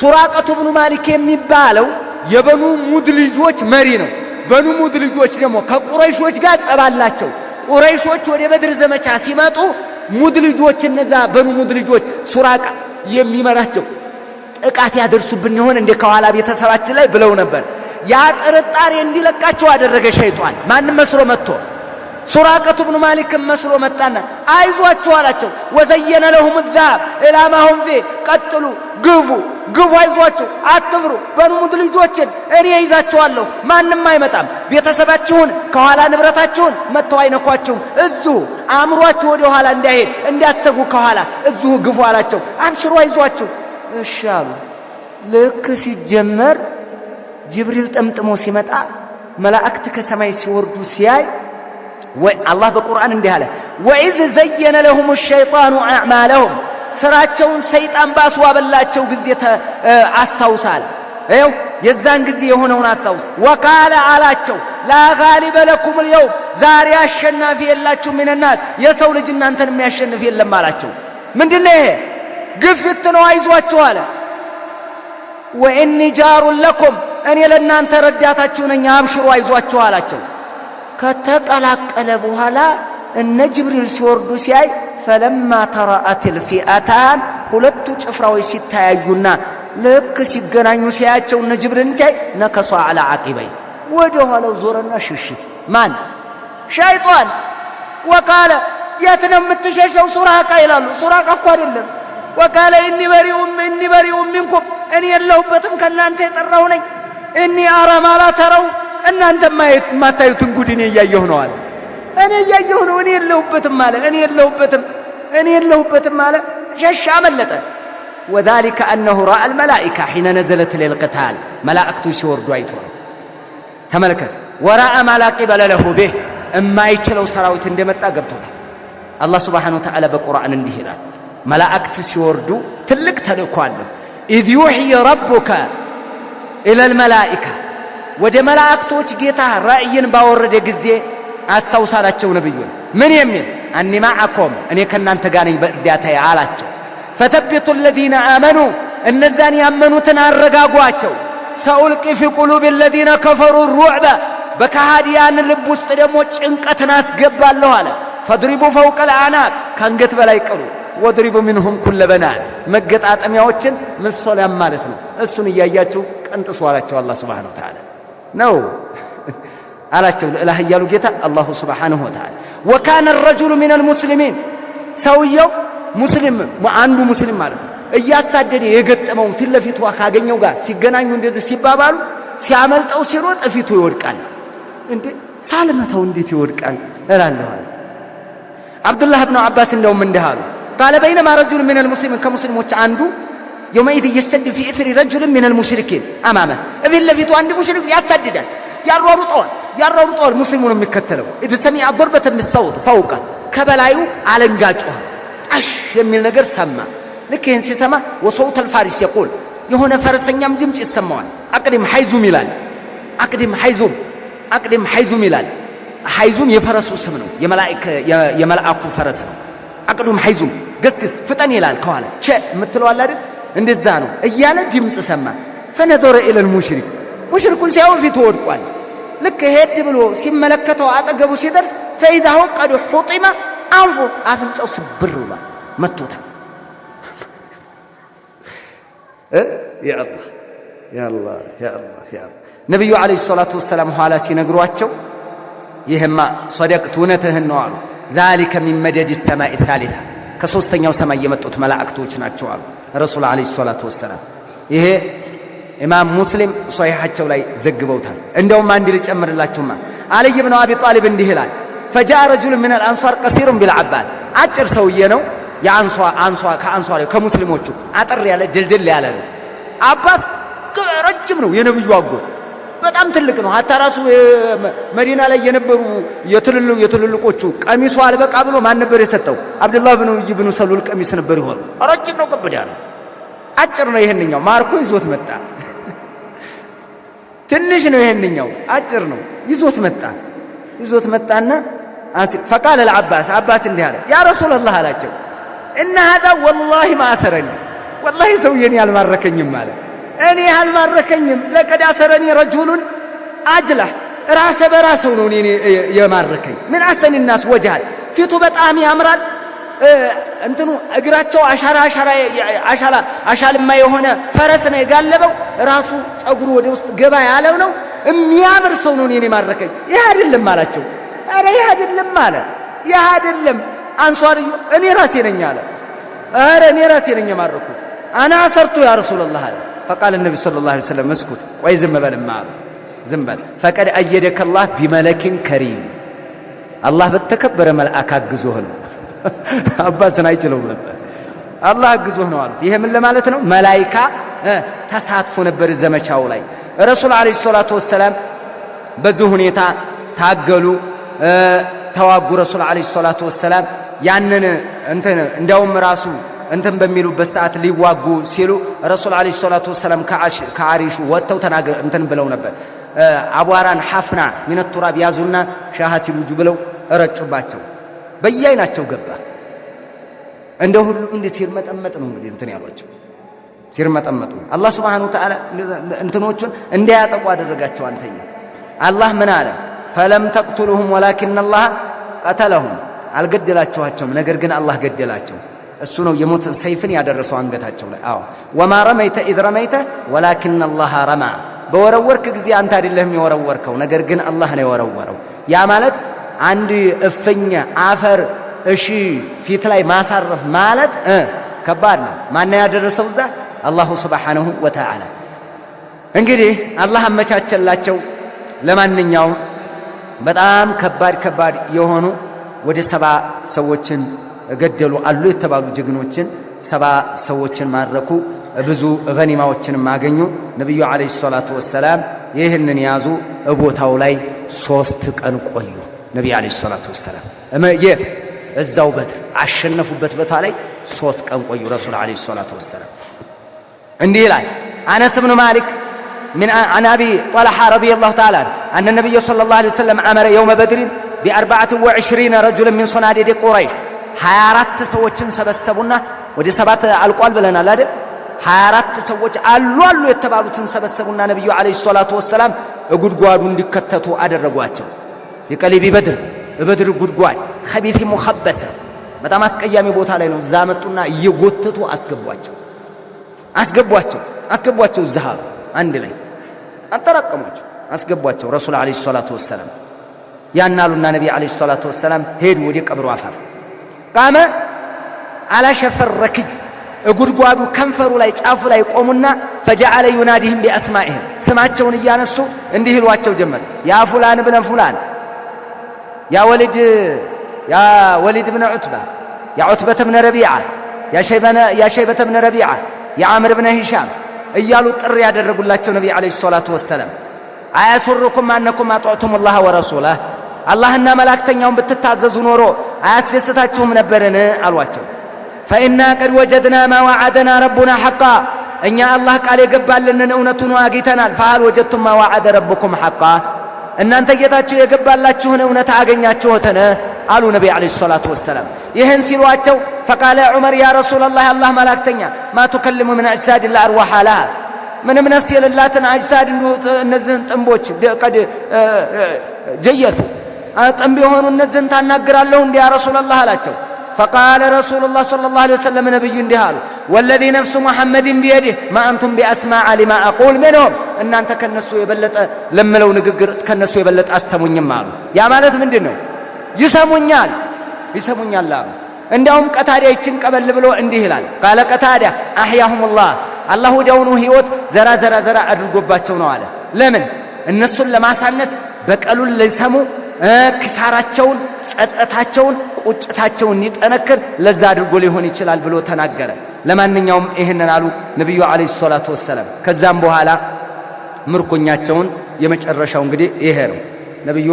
ሱራቀቱ ብኑ ማሊክ የሚባለው የበኑ ሙድ ልጆች መሪ ነው። በኑ ሙድ ልጆች ደግሞ ከቁረይሾች ጋር ጸብ አላቸው። ቁረይሾች ወደ በድር ዘመቻ ሲመጡ ሙድ ልጆች እነዛ በኑ ሙድ ልጆች ሱራቃ የሚመራቸው ጥቃት ያደርሱብን ይሆን እንደ ከኋላ ቤተሰባችን ላይ ብለው ነበር። ያ ጥርጣሬ እንዲለቃቸው አደረገ ሸይጧን። ማንም መስሎ መጥቶ ሱራቀቱ ብኑ ማሊክም መስሎ መጣና አይዟችሁ አላቸው። وزين لهم الذهاب إلى ما هم فيه ቀጥሉ፣ ግፉ ግፉ፣ አይዟችሁ፣ አትፍሩ፣ በኑ ሙድ ልጆችን እኔ ይዛችኋለሁ፣ ማንም አይመጣም፣ ቤተሰባችሁን ከኋላ ንብረታችሁን መጥተው አይነኳችሁም፣ እዚሁ አእምሯችሁ ወደ ኋላ እንዳይሄድ እንዳሰጉ ከኋላ እዚሁ ግፉ አላቸው። አብሽሩ፣ አይዟችሁ። እሺ አሉ። ልክ ሲጀመር ጅብሪል ጠምጥሞ ሲመጣ መላእክት ከሰማይ ሲወርዱ ሲያይ አላህ በቁርአን እንዲህ አለ፣ وإذ زين لهم الشيطان أعمالهم ስራቸውን ሰይጣን ባስዋበላቸው ጊዜ አስታውሳል። ይኸው የዛን ጊዜ የሆነውን አስታውስ። وقال አላቸው لا غالب لكم اليوم ዛሬ አሸናፊ የላችሁ من الناس የሰው ልጅ እናንተን የሚያሸንፍ የለም አላቸው። ምንድነው ይሄ? ግፊት ነው፣ አይዟችሁ አለ። وإني جار لكم እኔ ለእናንተ ረዳታችሁ ነኝ፣ አብሽሩ፣ አይዟችሁ አላቸው። ከተቀላቀለ በኋላ እነ ጅብሪል ሲወርዱ ሲያይ فلما تراءت الفئتان ሁለቱ ጭፍራዎች ሲታያዩና ልክ ሲገናኙ ሲያያቸው እነ ጅብሪልን ሲያይ نكص على عقبيه ወደ ኋላው ዞረና ሽሽት። ማን? ሸይጧን። وقال የት ነው የምትሸሸው ሱራቃ ይላሉ። ሱራቃ እኮ አይደለም። وقال إني بريء منكم እኔ የለሁበትም ከእናንተ የጠራሁ ነኝ። إني أرى ما لا ترون እናንተ የማታዩትን ጉድ እኔ እያየሁ ነው አለ። እኔ እያየሁ ነው፣ እኔ የለሁበትም አለ። እኔ የለሁበትም፣ እኔ የለሁበትም አለ። ሸሽ፣ አመለጠ። وذلك أنه رأى الملائكة حين نزلت للقتال መላእክቱ ሲወርዱ አይቶ ነው። ተመልከት። ورأى ما لا قبل له به የማይችለው ሰራዊት እንደመጣ ገብቶታል። አላህ سبحانه وتعالى በቁርአን እንዲህ ይላል፣ መላእክት ሲወርዱ ትልቅ ተልእኮ አለው። إذ يوحي ربك إلى الملائكة ወደ መላእክቶች ጌታ ራእይን ባወረደ ጊዜ አስታውሳላቸው ነብዩን ምን የሚል أني معكم እኔ ከእናንተ ጋር ነኝ በእርዳታዬ አላቸው። فثبتوا الذين آمنوا እነዛን ያመኑትን አረጋጓቸው። سألقي في قلوب الذين كفروا الرعب በከሃዲያን ልብ ውስጥ ደግሞ ጭንቀትን አስገባለሁ አለ። فاضربوا فوق الأعناق ከአንገት በላይ ቅሉ፣ واضربوا منهم كل بنان መገጣጠሚያዎችን ምፍሶሊያም ማለት ነው። እሱን እያያችሁ ቀንጥሱ አላቸው አላህ سبحانه وتعالى ነው አላቸው። ልዕለ ኃያሉ ጌታ الله سبحانه وتعالى። وكان رجل من المسلمين ሰውየው ሙስሊም አንዱ ሙስሊም ማለት ነው እያሳደደ የገጠመውን ፊት ለፊቱ ካገኘው ጋር ሲገናኙ እንደዚህ ሲባባሉ ሲያመልጠው ሲሮጥ ፊቱ ይወድቃል። እንዴ ሳልመታው እንዴት ይወድቃል እላለሁ አለ። አብዱላህ ብኑ አባስ እንደውም እንዲህ አሉ፣ قال بينما رجل من المسلمين ከሙስሊሞች አንዱ يومئذ يشتد في إثر رجل من المشركين أمامه እፊት ለፊቱ አንድ ሙሽሪክ ያሳድዳል፣ ያሯሩጠዋል ያሯሩጠዋል። ሙስሊሙ ነው የሚከተለው። إذ سمع ضربة بالسوط فوقه ከበላዩ አለንጋ ጮኸ፣ ጣሽ የሚል ነገር ሰማ። ልክ ይህን ሲሰማ وصوت الفارس يقول የሆነ ፈረሰኛም ድምፅ ይሰማዋል። أقدم حيزوم ይላል። أقدم حيزوم أقدم حيزوم ይላል። ሐይዙም የፈረሱ ስም ነው፣ የመልአኩ ፈረስ ነው። أقدم حيزوم ገስግስ ፍጠን ይላል። ከኋላ ቸ የምትለዋል አይደል? እንደዛ ነው እያለ ድምፅ ሰማ። فنظر إلى المشرك ሙሽሪኩን ሲያየው ፊቱ ወድቋል። ልክ ሄድ ብሎ ሲመለከተው አጠገቡ ሲደርስ فإذا هو قد حطم أنفه አፍንጫው ስብር ብሏል፣ መቶታል። يا الله يا الله يا الله يا الله። ነቢዩ ዓለይሂ ሰላቱ ወሰላም ኋላ ሲነግሯቸው ይህማ ሰደቅት እውነትህን ነው አሉ። ዛሊከ ሚን መደድ ሰማኢ ታሊታ ከሶስተኛው ሰማይ የመጡት መላእክቶች ናቸው አሉ ረሱል ዓለይሂ ሰላቱ ወሰላም። ይሄ ኢማም ሙስሊም ሶሒሓቸው ላይ ዘግበውታል። እንደውም አንድ ልጨምርላችሁማ አልይ ብኑ አቢ ጣሊብ እንዲህ ይላል፣ فجاء رجل من الأنصار قصير بالعباس አጭር ሰውዬ ነው። ከአንሷር ከሙስሊሞቹ አጠር ያለ ድልድል ያለ ነው። አባስ ረጅም ነው፣ የነብዩ አጎት በጣም ትልቅ ነው። حتى ራሱ መዲና ላይ የነበሩ የትልልቆቹ ቀሚሱ አልበቃ ብሎ ማን ነበር የሰጠው? አብዱላህ ብኑ ሰሉል ቀሚስ ነበር ይሆን። ረጅም ነው፣ ከበድ ያለ አጭር ነው። ይሄንኛው ማርኮ ይዞት መጣ። ትንሽ ነው ይሄንኛው፣ አጭር ነው። ይዞት መጣ። ይዞት መጣና فقال العباس አባስ እንዲህ አለ፣ يا رسول الله አላቸው፣ إن هذا والله ما أسرني ወላሂ ሰውዬን አልማረከኝም አለ። እኔ አልማረከኝም። لقد أسرني رجل أجلح ራሰ በራሰው ነው እኔ የማረከኝ። من أحسن الناس وجها ፊቱ በጣም ያምራል። እንትኑ እግራቸው አሻራ አሻራ አሻራ አሻልማ የሆነ ፈረስ ነው የጋለበው። ራሱ ጸጉሩ ወደ ውስጥ ገባ ያለው ነው። የሚያምር ሰው ነው እኔን የማረከኝ። ይህ አይደለም አላቸው። ኧረ ይህ አይደለም አለ። ይህ አይደለም አንሷርዩ እኔ ራሴ ነኝ አለ። ኧረ እኔ ራሴ ነኝ የማረኩት። أنا أسرته يا رسول الله አለ። فقال النبي صلى الله عليه وسلم اسكت ቆይ ዝም በልማ አሉ። ዝም በል فقد أيدك الله بملك كريم አላህ በተከበረ መልአክ አግዞህ ነው። አባስን አይችለውም ነበር። አላህ አግዞህ ነው አሉት። ይሄ ምን ለማለት ነው? መላይካ ተሳትፎ ነበር ዘመቻው ላይ። ረሱል عليه الصلاة والسلام በዚህ ሁኔታ ታገሉ፣ ተዋጉ። ረሱል عليه الصلاة والسلام ያንን እንትን እንዲያውም ራሱ እንትን በሚሉበት ሰዓት ሊዋጉ ሲሉ ረሱል عليه الصلاة والسلام ከአሪሹ ወጥተው ተናገር እንትን ብለው ነበር። አቧራን حفنة من التراب ያዙና شاهت الوجوه ብለው እረጩባቸው። በየአይናቸው ገባ። እንደ ሁሉ እንዲህ ሲርመጠመጥ ነው እንግዲህ እንትን ያሏቸው ሲርመጠመጡ። አላህ سبحانه وتعالى እንትኖቹን እንዲያጠቁ አደረጋቸው። አንተኛ አላህ ምን አለ? فلم تقتلوهم ولكن الله قتلهم አልገደላችኋቸውም፣ ነገር ግን አላህ ገደላቸው። እሱ ነው የሞት ሰይፍን ያደረሰው አንገታቸው ላይ። አዎ وما رميت إذ رميت ولكن الله رمى በወረወርክ ጊዜ አንተ አይደለህም የወረወርከው፣ ነገር ግን አላህ ነው የወረወረው። ያ ማለት አንድ እፍኝ አፈር እሺ ፊት ላይ ማሳረፍ ማለት ከባድ ነው። ማን ያደረሰው እዛ? الله سبحانه وتعالى። እንግዲህ አላህ አመቻቸላቸው። ለማንኛውም በጣም ከባድ ከባድ የሆኑ ወደ 70 ሰዎችን ገደሉ አሉ የተባሉ ጀግኖችን 70 ሰዎችን ማረኩ። ብዙ ገኒማዎችንም አገኙ። ነቢዩ ዓለይሂ ሰላቱ ወሰላም ይህንን ያዙ። ቦታው ላይ 3 ቀን ቆዩ። ነቢዩ ዓለይሂ ሰላቱ ወሰላም የት? እዛው በድር አሸነፉበት ቦታ ላይ 3 ቀን ቆዩ። ረሱል ዓለይሂ ሰላቱ ወሰላም እንዲህ ይላል አነስ ብኑ ማሊክ عن أبي طلحة رضي الله تعالى عنه أن النبي صلى الله عليه وسلم أمر يوم بدر ب24 رجلا من صناديد قريش 24 ሰዎችን ሰበሰቡና ወደ 7 አልቋል ብለናል አይደል? 24 ሰዎች አሉ አሉ የተባሉትን ሰበሰቡና ነብዩ አለይሂ ሰላቱ ወሰላም ጉድጓዱ እንዲከተቱ አደረጓቸው። የቀሊቢ በድር በድር ጉድጓድ خبيث مخبث ነው፣ በጣም አስቀያሚ ቦታ ላይ ነው። እዛ መጡና እየጎተቱ አስገቧቸው አስገቧቸው አስገቧቸው እዛ አንድ ላይ አጠራቀሟቸው አስገቧቸው። ረሱል አለይሂ ሰላቱ ወሰላም ያናሉና ነብይ አለይሂ ሰላቱ ወሰላም ሄዱ ወደ ቀብሩ አፋፍ። ቃመ አላ ሸፈር ረክይ ጉድጓዱ ከንፈሩ ላይ ጫፉ ላይ ቆሙና ፈጀዐለ ዩናዲህም ቢአስማኢህም ስማቸውን እያነሱ እንዲህ ይሏቸው ጀመር። ያ ፉላን ብነ ፉላን፣ ያ ወሊድ ያ ወሊድ ብነ ዑትባ፣ ያ ዑትበተ ብነ ረቢዓ፣ ያ ሸይበተ ብነ ረቢዓ፣ ያ ዓምር ብነ ሂሻም እያሉ ጥሪ ያደረጉላቸው ነብይ አለይሂ ሰላቱ ወሰላም። አያሱሩኩም አነኩም አጧዕቱም ላህ ወረሱለህ አላህና መላእክተኛውን ብትታዘዙ ኖሮ አያስደስታችሁም ነበርን አሏቸው። ፈኢና ቀድ ወጀድና ማ ወዐደና ረቡና ሐቃ እኛ አላህ ቃል የገባልንን እውነቱን አግኝተናል። ፈሀል ወጀድቱም ማ ወዐደ ረቡኩም ሐቃ እናንተ ጌታችሁ የገባላችሁን እውነት አገኛችሁትን አሉ ነቢ ዓለይሂ ሰላቱ ወሰላም። ይህን ሲሏቸው ፈቃለ ዑመር ያ ረሱለላህ አላህ መላእክተኛ ማ ቱከልሙ ምን አጅሳድ ላ አርዋሓ ለሃ ምንም ነፍስ የሌላትን አጅሳድ እንዲሁ እነዚህን ጥንቦች ቀድ ጀየሱ ጥንብ የሆኑ እነዚህን ታናግራለሁ እንዲ ያ ረሱለላህ አላቸው። فقال رسول الله صلى الله عليه وسلم ነብዩ እንዲህ አሉ፣ والذي نفس محمد بيده ما أنتم بأسمع لما أقول منهم እናንተ ከነሱ የበለጠ ለምለው ንግግር ከነሱ የበለጠ አሰሙኝም አሉ። ያ ማለት ምንድነው? ይሰሙኛል ይሰሙኛል አሉ። እንዲያውም ቀታዳ ይችን ቀበል ብሎ እንዲህ ይላል፣ ቃለ ቀታዳ አህያሁሙላህ አላህ ወዲያውኑ ህይወት ዘራ ዘራ ዘራ አድርጎባቸው ነው አለ። ለምን? እነሱን ለማሳነስ በቀሉን ሊሰሙ ክሳራቸውን፣ ጸጸታቸውን፣ ቁጭታቸውን ይጠነክር ለዛ አድርጎ ሊሆን ይችላል ብሎ ተናገረ። ለማንኛውም ይህንን አሉ ነብዩ አለይሂ ሰላቱ ወሰለም። ከዛም በኋላ ምርኮኛቸውን የመጨረሻው እንግዲህ ይሄ ነው። ነብዩ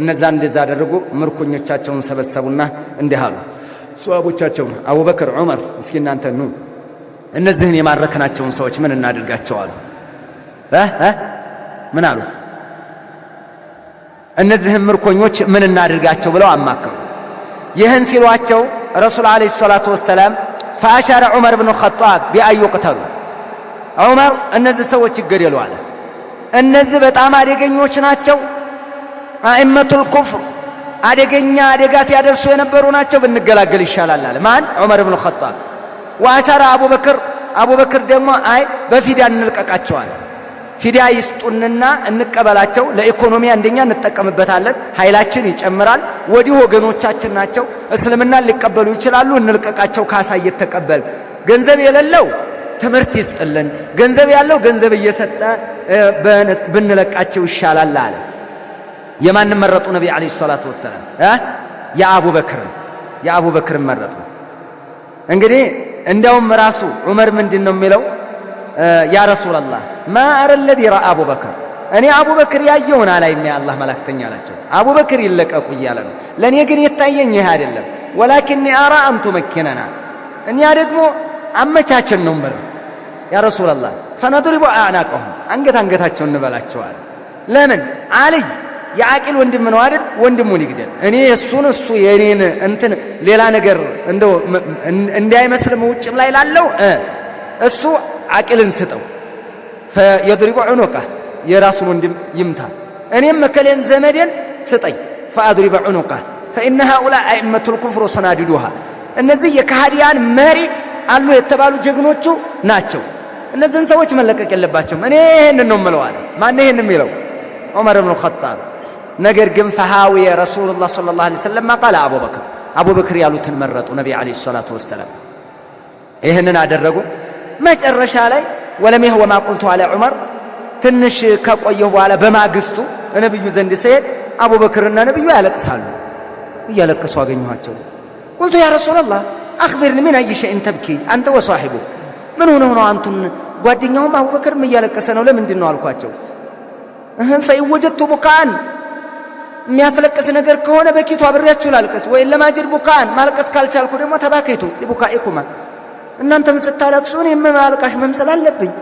እነዛን እንደዛ አደረጉ። ምርኮኞቻቸውን ሰበሰቡና እንዲህ አሉ ሷሃቦቻቸውን፣ አቡበክር፣ ዑመር እስኪ እናንተ ኑ እነዚህን የማረክናቸውን ሰዎች ምን እናድርጋቸው አሉ። ምን አሉ? እነዚህን ምርኮኞች ምን እናድርጋቸው ብለው አማከሩ። ይህን ሲሏቸው ረሱል አለይሂ ሰላቱ ወሰላም ፈአሻረ ዑመር ብን ኸጣብ ቢአን ዩቅተሉ፣ ዑመር እነዚህ ሰዎች ይገደሉ አለ። እነዚህ በጣም አደገኞች ናቸው፣ አኢመቱል ኩፍር አደገኛ አደጋ ሲያደርሱ የነበሩ ናቸው፣ ብንገላገል ይሻላል አለ። ማን? ዑመር ብን ኸጣብ። ወአሻረ አቡበክር፣ አቡበክር ደግሞ አይ በፊዳ እንልቀቃቸው አለ። ፊዳ ይስጡንና እንቀበላቸው፣ ለኢኮኖሚ አንደኛ እንጠቀምበታለን፣ ኃይላችን ይጨምራል፣ ወዲህ ወገኖቻችን ናቸው፣ እስልምናን ሊቀበሉ ይችላሉ፣ እንልቀቃቸው ካሳ እየተቀበል ገንዘብ የሌለው ትምህርት ይስጥልን፣ ገንዘብ ያለው ገንዘብ እየሰጠ ብንለቃቸው ይሻላል አለ። የማንን መረጡ? ነቢ አለይሂ ሰላቱ ወሰላም የአቡበክርን መረጡ። እንግዲህ እንዲያውም ራሱ ዑመር ምንድን ነው የሚለው? ያ ረሱላላህ ማ አረ ለዚ ረአ አቡበክር፣ እኔ አቡበክር ያየውን አላይም የአላህ መላእክተኛ አላቸው። አቡበክር ይለቀቁ እያለ ነው። ለእኔ ግን የታየኝ ይህ አይደለም። ወላኪኒ አራ አን ቱመኪነና፣ እኛ ደግሞ አመቻቸን ነው የምለው ያ ረሱላላህ። ፈነድሪቡ አዕናቀሁም፣ አንገት አንገታቸውን እንበላቸዋል። ለምን? አልይ የዓቂል ወንድም ነው አይደል? ወንድሙን ይግደል። እኔ እሱን እሱ የኔን እንትን ሌላ ነገር እንደው እንዳይመስልም ውጭም ላይ ላለው እሱ ዓቂልን ስጠው፣ ፈየድሪቡ ዑኑቀ የራሱን ወንድም ይምታ፣ እኔም መከሌን ዘመዴን ስጠኝ፣ ፈአድሪበ ዑኑቀ ፈኢነ ሃኡላ አኢመቱል ኩፍር ወሰናዲዱሃ፣ እነዚህ የከሃዲያን መሪ አሉ የተባሉ ጀግኖቹ ናቸው። እነዚህን ሰዎች መለቀቅ የለባቸውም። እኔ ይሄንን ነው የምለው አለ። ማን ይሄን የሚለው? ዑመር ብን ኸጣብ። ነገር ግን ፈሃዊየ ረሱሉላህ ሰለላሁ ዐለይሂ ወሰለም ቃለ አቡበክር፣ አቡበክር ያሉትን መረጡ። ነቢ ዐለይሂ ሰላቱ ወሰላም ይህንን አደረጉ። መጨረሻ ላይ ወለም የህወ ማ ቁልቱ አለ ዑመር። ትንሽ ከቆየሁ በኋላ በማግስቱ ነብዩ ዘንድ ስሄድ አቡበክርና ነብዩ ያለቅሳሉ። እያለቀሱ አገኘኋቸው። ቁልቱ ያ ረሱላላህ አኽቢርኒ ሚን አይ ሸይን ተብኪ አንተ ወሷሂቡ፣ ምን ሆነው ነው አንቱን ጓደኛውም አቡበክርም እያለቀሰ ነው ለምንድን ነው አልኳቸው። ፈኢን ወጀድቱ ቡካአን፣ የሚያስለቅስ ነገር ከሆነ በኪቱ አብሬያችሁ ላልቅስ፣ ወይ ለማጅድ ቡካአን፣ ማልቀስ ካልቻልኩ ደግሞ ተባከይቱ ሊቡካኢኩማ፣ እናንተም ስታለቅሱ እኔም አልቃሽ መምሰል አለብኝ።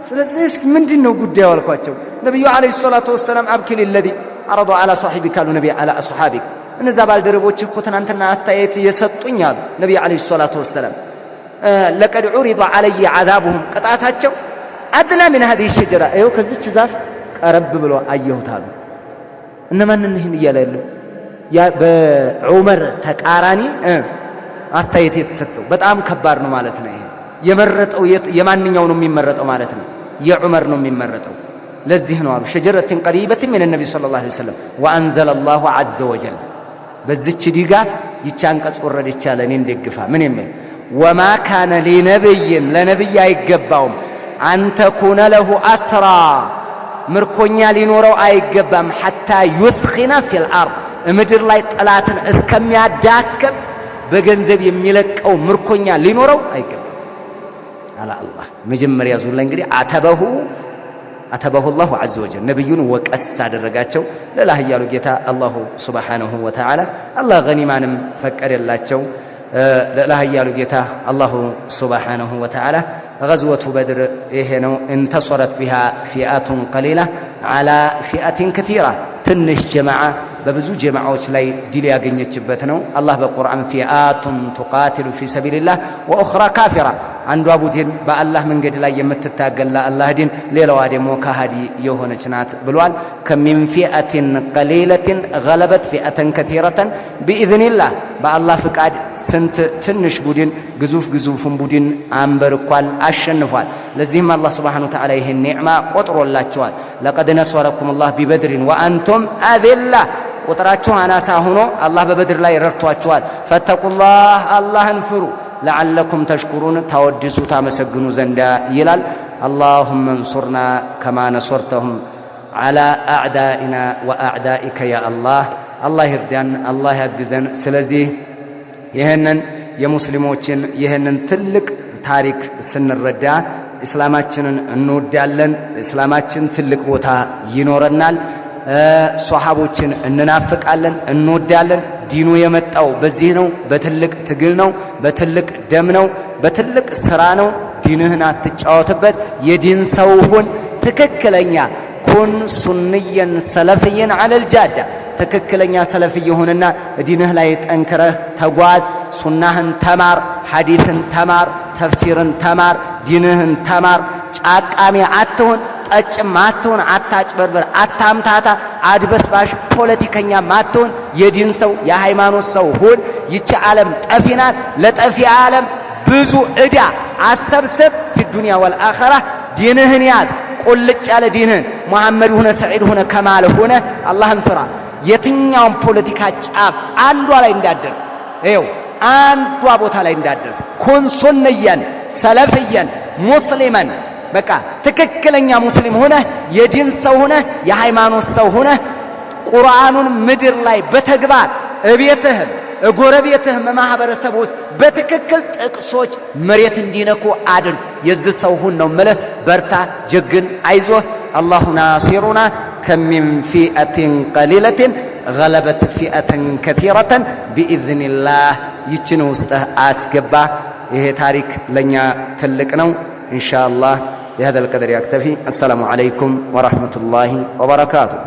ስለዚህ እስኪ ምንድን ነው ጉዳዩ አልኳቸው። ነብዩ አለይሂ ሰላቱ ወሰላም አብኪ ሊለዚ አረዱ ዐላ ሷሂቢክ አሉ ነቢ ዐላ አስሐቢክ፣ እነዛ ባልደረቦች እኮ ትናንትና አስተያየት የሰጡኝ አሉ ነቢ አለይሂ ሰላቱ ወሰላም። ለቀድ ዑሪደ ዐለየ ዐዛቡሁም፣ ቅጣታቸው አድና ሚን ሀዚህ ሸጀራ፣ ይኸው ከዚች ዛፍ ቀረብ ብሎ አየሁት አሉ። እነማንን ይህን እያለ ያለው? በዑመር ተቃራኒ አስተያየት የተሰጠው በጣም ከባድ ነው ማለት ነው። ይሄ የመረጠው የማንኛው ነው የሚመረጠው ማለት ነው? የዑመር ነው የሚመረጠው። ለዚህ ነው አሉ ሸጀረትን ቀሪበትን ሚን ነቢ ሰለላሁ ዐለይሂ ወሰለም ወአንዘለ አላሁ ዐዘ ወጀል፣ በዚች ድጋፍ ይቺ አንቀጽ ወረደች አለ። እኔን ደግፋ ምን የሚል ወማ ካነ ሊነብይን፣ ለነብይ አይገባውም አንተኩነ ለሁ አስራ፣ ምርኮኛ ሊኖረው አይገባም፣ ሐታ ዩስኺነ ፊል አርድ፣ ምድር ላይ ጠላትን እስከሚያዳክም በገንዘብ የሚለቀው ምርኮኛ ሊኖረው አይገባም አለ አላህ። መጀመሪያ ዙር ላይ እንግዲህ አተበሁ አላሁ ዐዘ ወጀል ነብዩን ወቀስ አደረጋቸው። ለላህ እያሉ ጌታ አላሁ ሱብሓነሁ ወተዓላ አላህ ገኒማንም ፈቀደላቸው። ለላህ እያሉ ጌታ አላሁ ሱብሓነሁ ወተዓላ ገዝወቱ በድር ይሄ ነው። እንተሰረት ፊሃ ፊአቱን ቀሊላ ዐላ ፊአቲን ከቲራ፣ ትንሽ ጀማዓ በብዙ ጀማዓዎች ላይ ድል ያገኘችበት ነው። አላህ በቁርአን ፊአቱን ቱቃቲሉ ፊ ሰቢልላህ ወኡኽራ ካፊራ፣ አንዷ ቡድን በአላህ መንገድ ላይ የምትታገል ለአላህ ዲን፣ ሌላዋ ደግሞ ከሃዲ የሆነች ናት ብሏል። كم من فئة قليلة غلبت فئة كثيرة بإذن الله። በአላህ ፍቃድ ስንት ትንሽ ቡድን ግዙፍ ግዙፉን ቡድን አንበርኳል፣ አሸንፏል። ለዚህም አላህ سبحانه وتعالى ይህን ኒዕማ ቆጥሮላቸዋል። لقد نصركم الله ببدر وأنتم أذلة። ቁጥራችሁ አናሳ ሆኖ አላህ በበድር ላይ ረድቷችኋል። فاتقوا الله፣ አላህን ፍሩ፣ لعلكم تشكرون፣ ታወድሱ ታመሰግኑ ዘንዳ ይላል። اللهم انصرنا كما نصرتهم على أعدائنا وأعدائك يا الله። አላህ ይርዳን፣ አላህ ያግዘን። ስለዚህ ይህንን የሙስሊሞችን ይህንን ትልቅ ታሪክ ስንረዳ እስላማችንን እንወዳለን። እስላማችን ትልቅ ቦታ ይኖረናል። ሶሐቦችን እንናፍቃለን፣ እንወዳለን። ዲኑ የመጣው በዚህ ነው። በትልቅ ትግል ነው፣ በትልቅ ደም ነው፣ በትልቅ ስራ ነው። ዲንህን አትጫወትበት። የዲን ሰው ሁን። ትክክለኛ كن سنيا سلفيا على الجادة። ትክክለኛ ሰለፍይ ሁንና ዲንህ ላይ ጠንክረህ ተጓዝ። ሱናህን ተማር፣ ሐዲስን ተማር፣ ተፍሲርን ተማር፣ ዲንህን ተማር። ጫቃሚ አትሁን፣ ጠጭም አትሁን፣ አታጭበርበር፣ አታምታታ፣ አድበስባሽ ፖለቲከኛም አትሁን። የዲን ሰው የሃይማኖት ሰው ሁን። ይቺ ዓለም ጠፊ ናት። ለጠፊ ዓለም ብዙ ዕዳ አሰብስብ። في الدنيا والآخرة ዲንህን ያዝ፣ ቁልጭ ያለ ዲንህን። ሙሐመድ ሁነ፣ ሰዒድ ሁነ፣ ከማል ሁነ፣ አላህን ፍራ። የትኛውን ፖለቲካ ጫፍ አንዷ ላይ እንዳትደርስ፣ ይኸው አንዷ ቦታ ላይ እንዳትደርስ። كن سنيا سلفيا مسلما። በቃ ትክክለኛ ሙስሊም ሆነህ፣ የዲን ሰው ሆነህ፣ የሃይማኖት ሰው ሆነህ ቁርአኑን ምድር ላይ በተግባር እቤትህም እጎረቤትህም ማህበረሰብ ውስጥ በትክክል ጥቅሶች መሬት እንዲነኩ አድርግ። የዚህ ሰው ሁን ነው ምልህ። በርታ፣ ጀግን፣ አይዞህ። الله ناصرنا። كم من فئة قليلة غلبت فئة كثيرة بإذن الله። ይችን ውስጥህ አስገባ። ይሄ ታሪክ ለእኛ ትልቅ ነው። ኢንሻአላህ بهذا القدر يكتفي። السلام عليكم ورحمة الله وبركاته።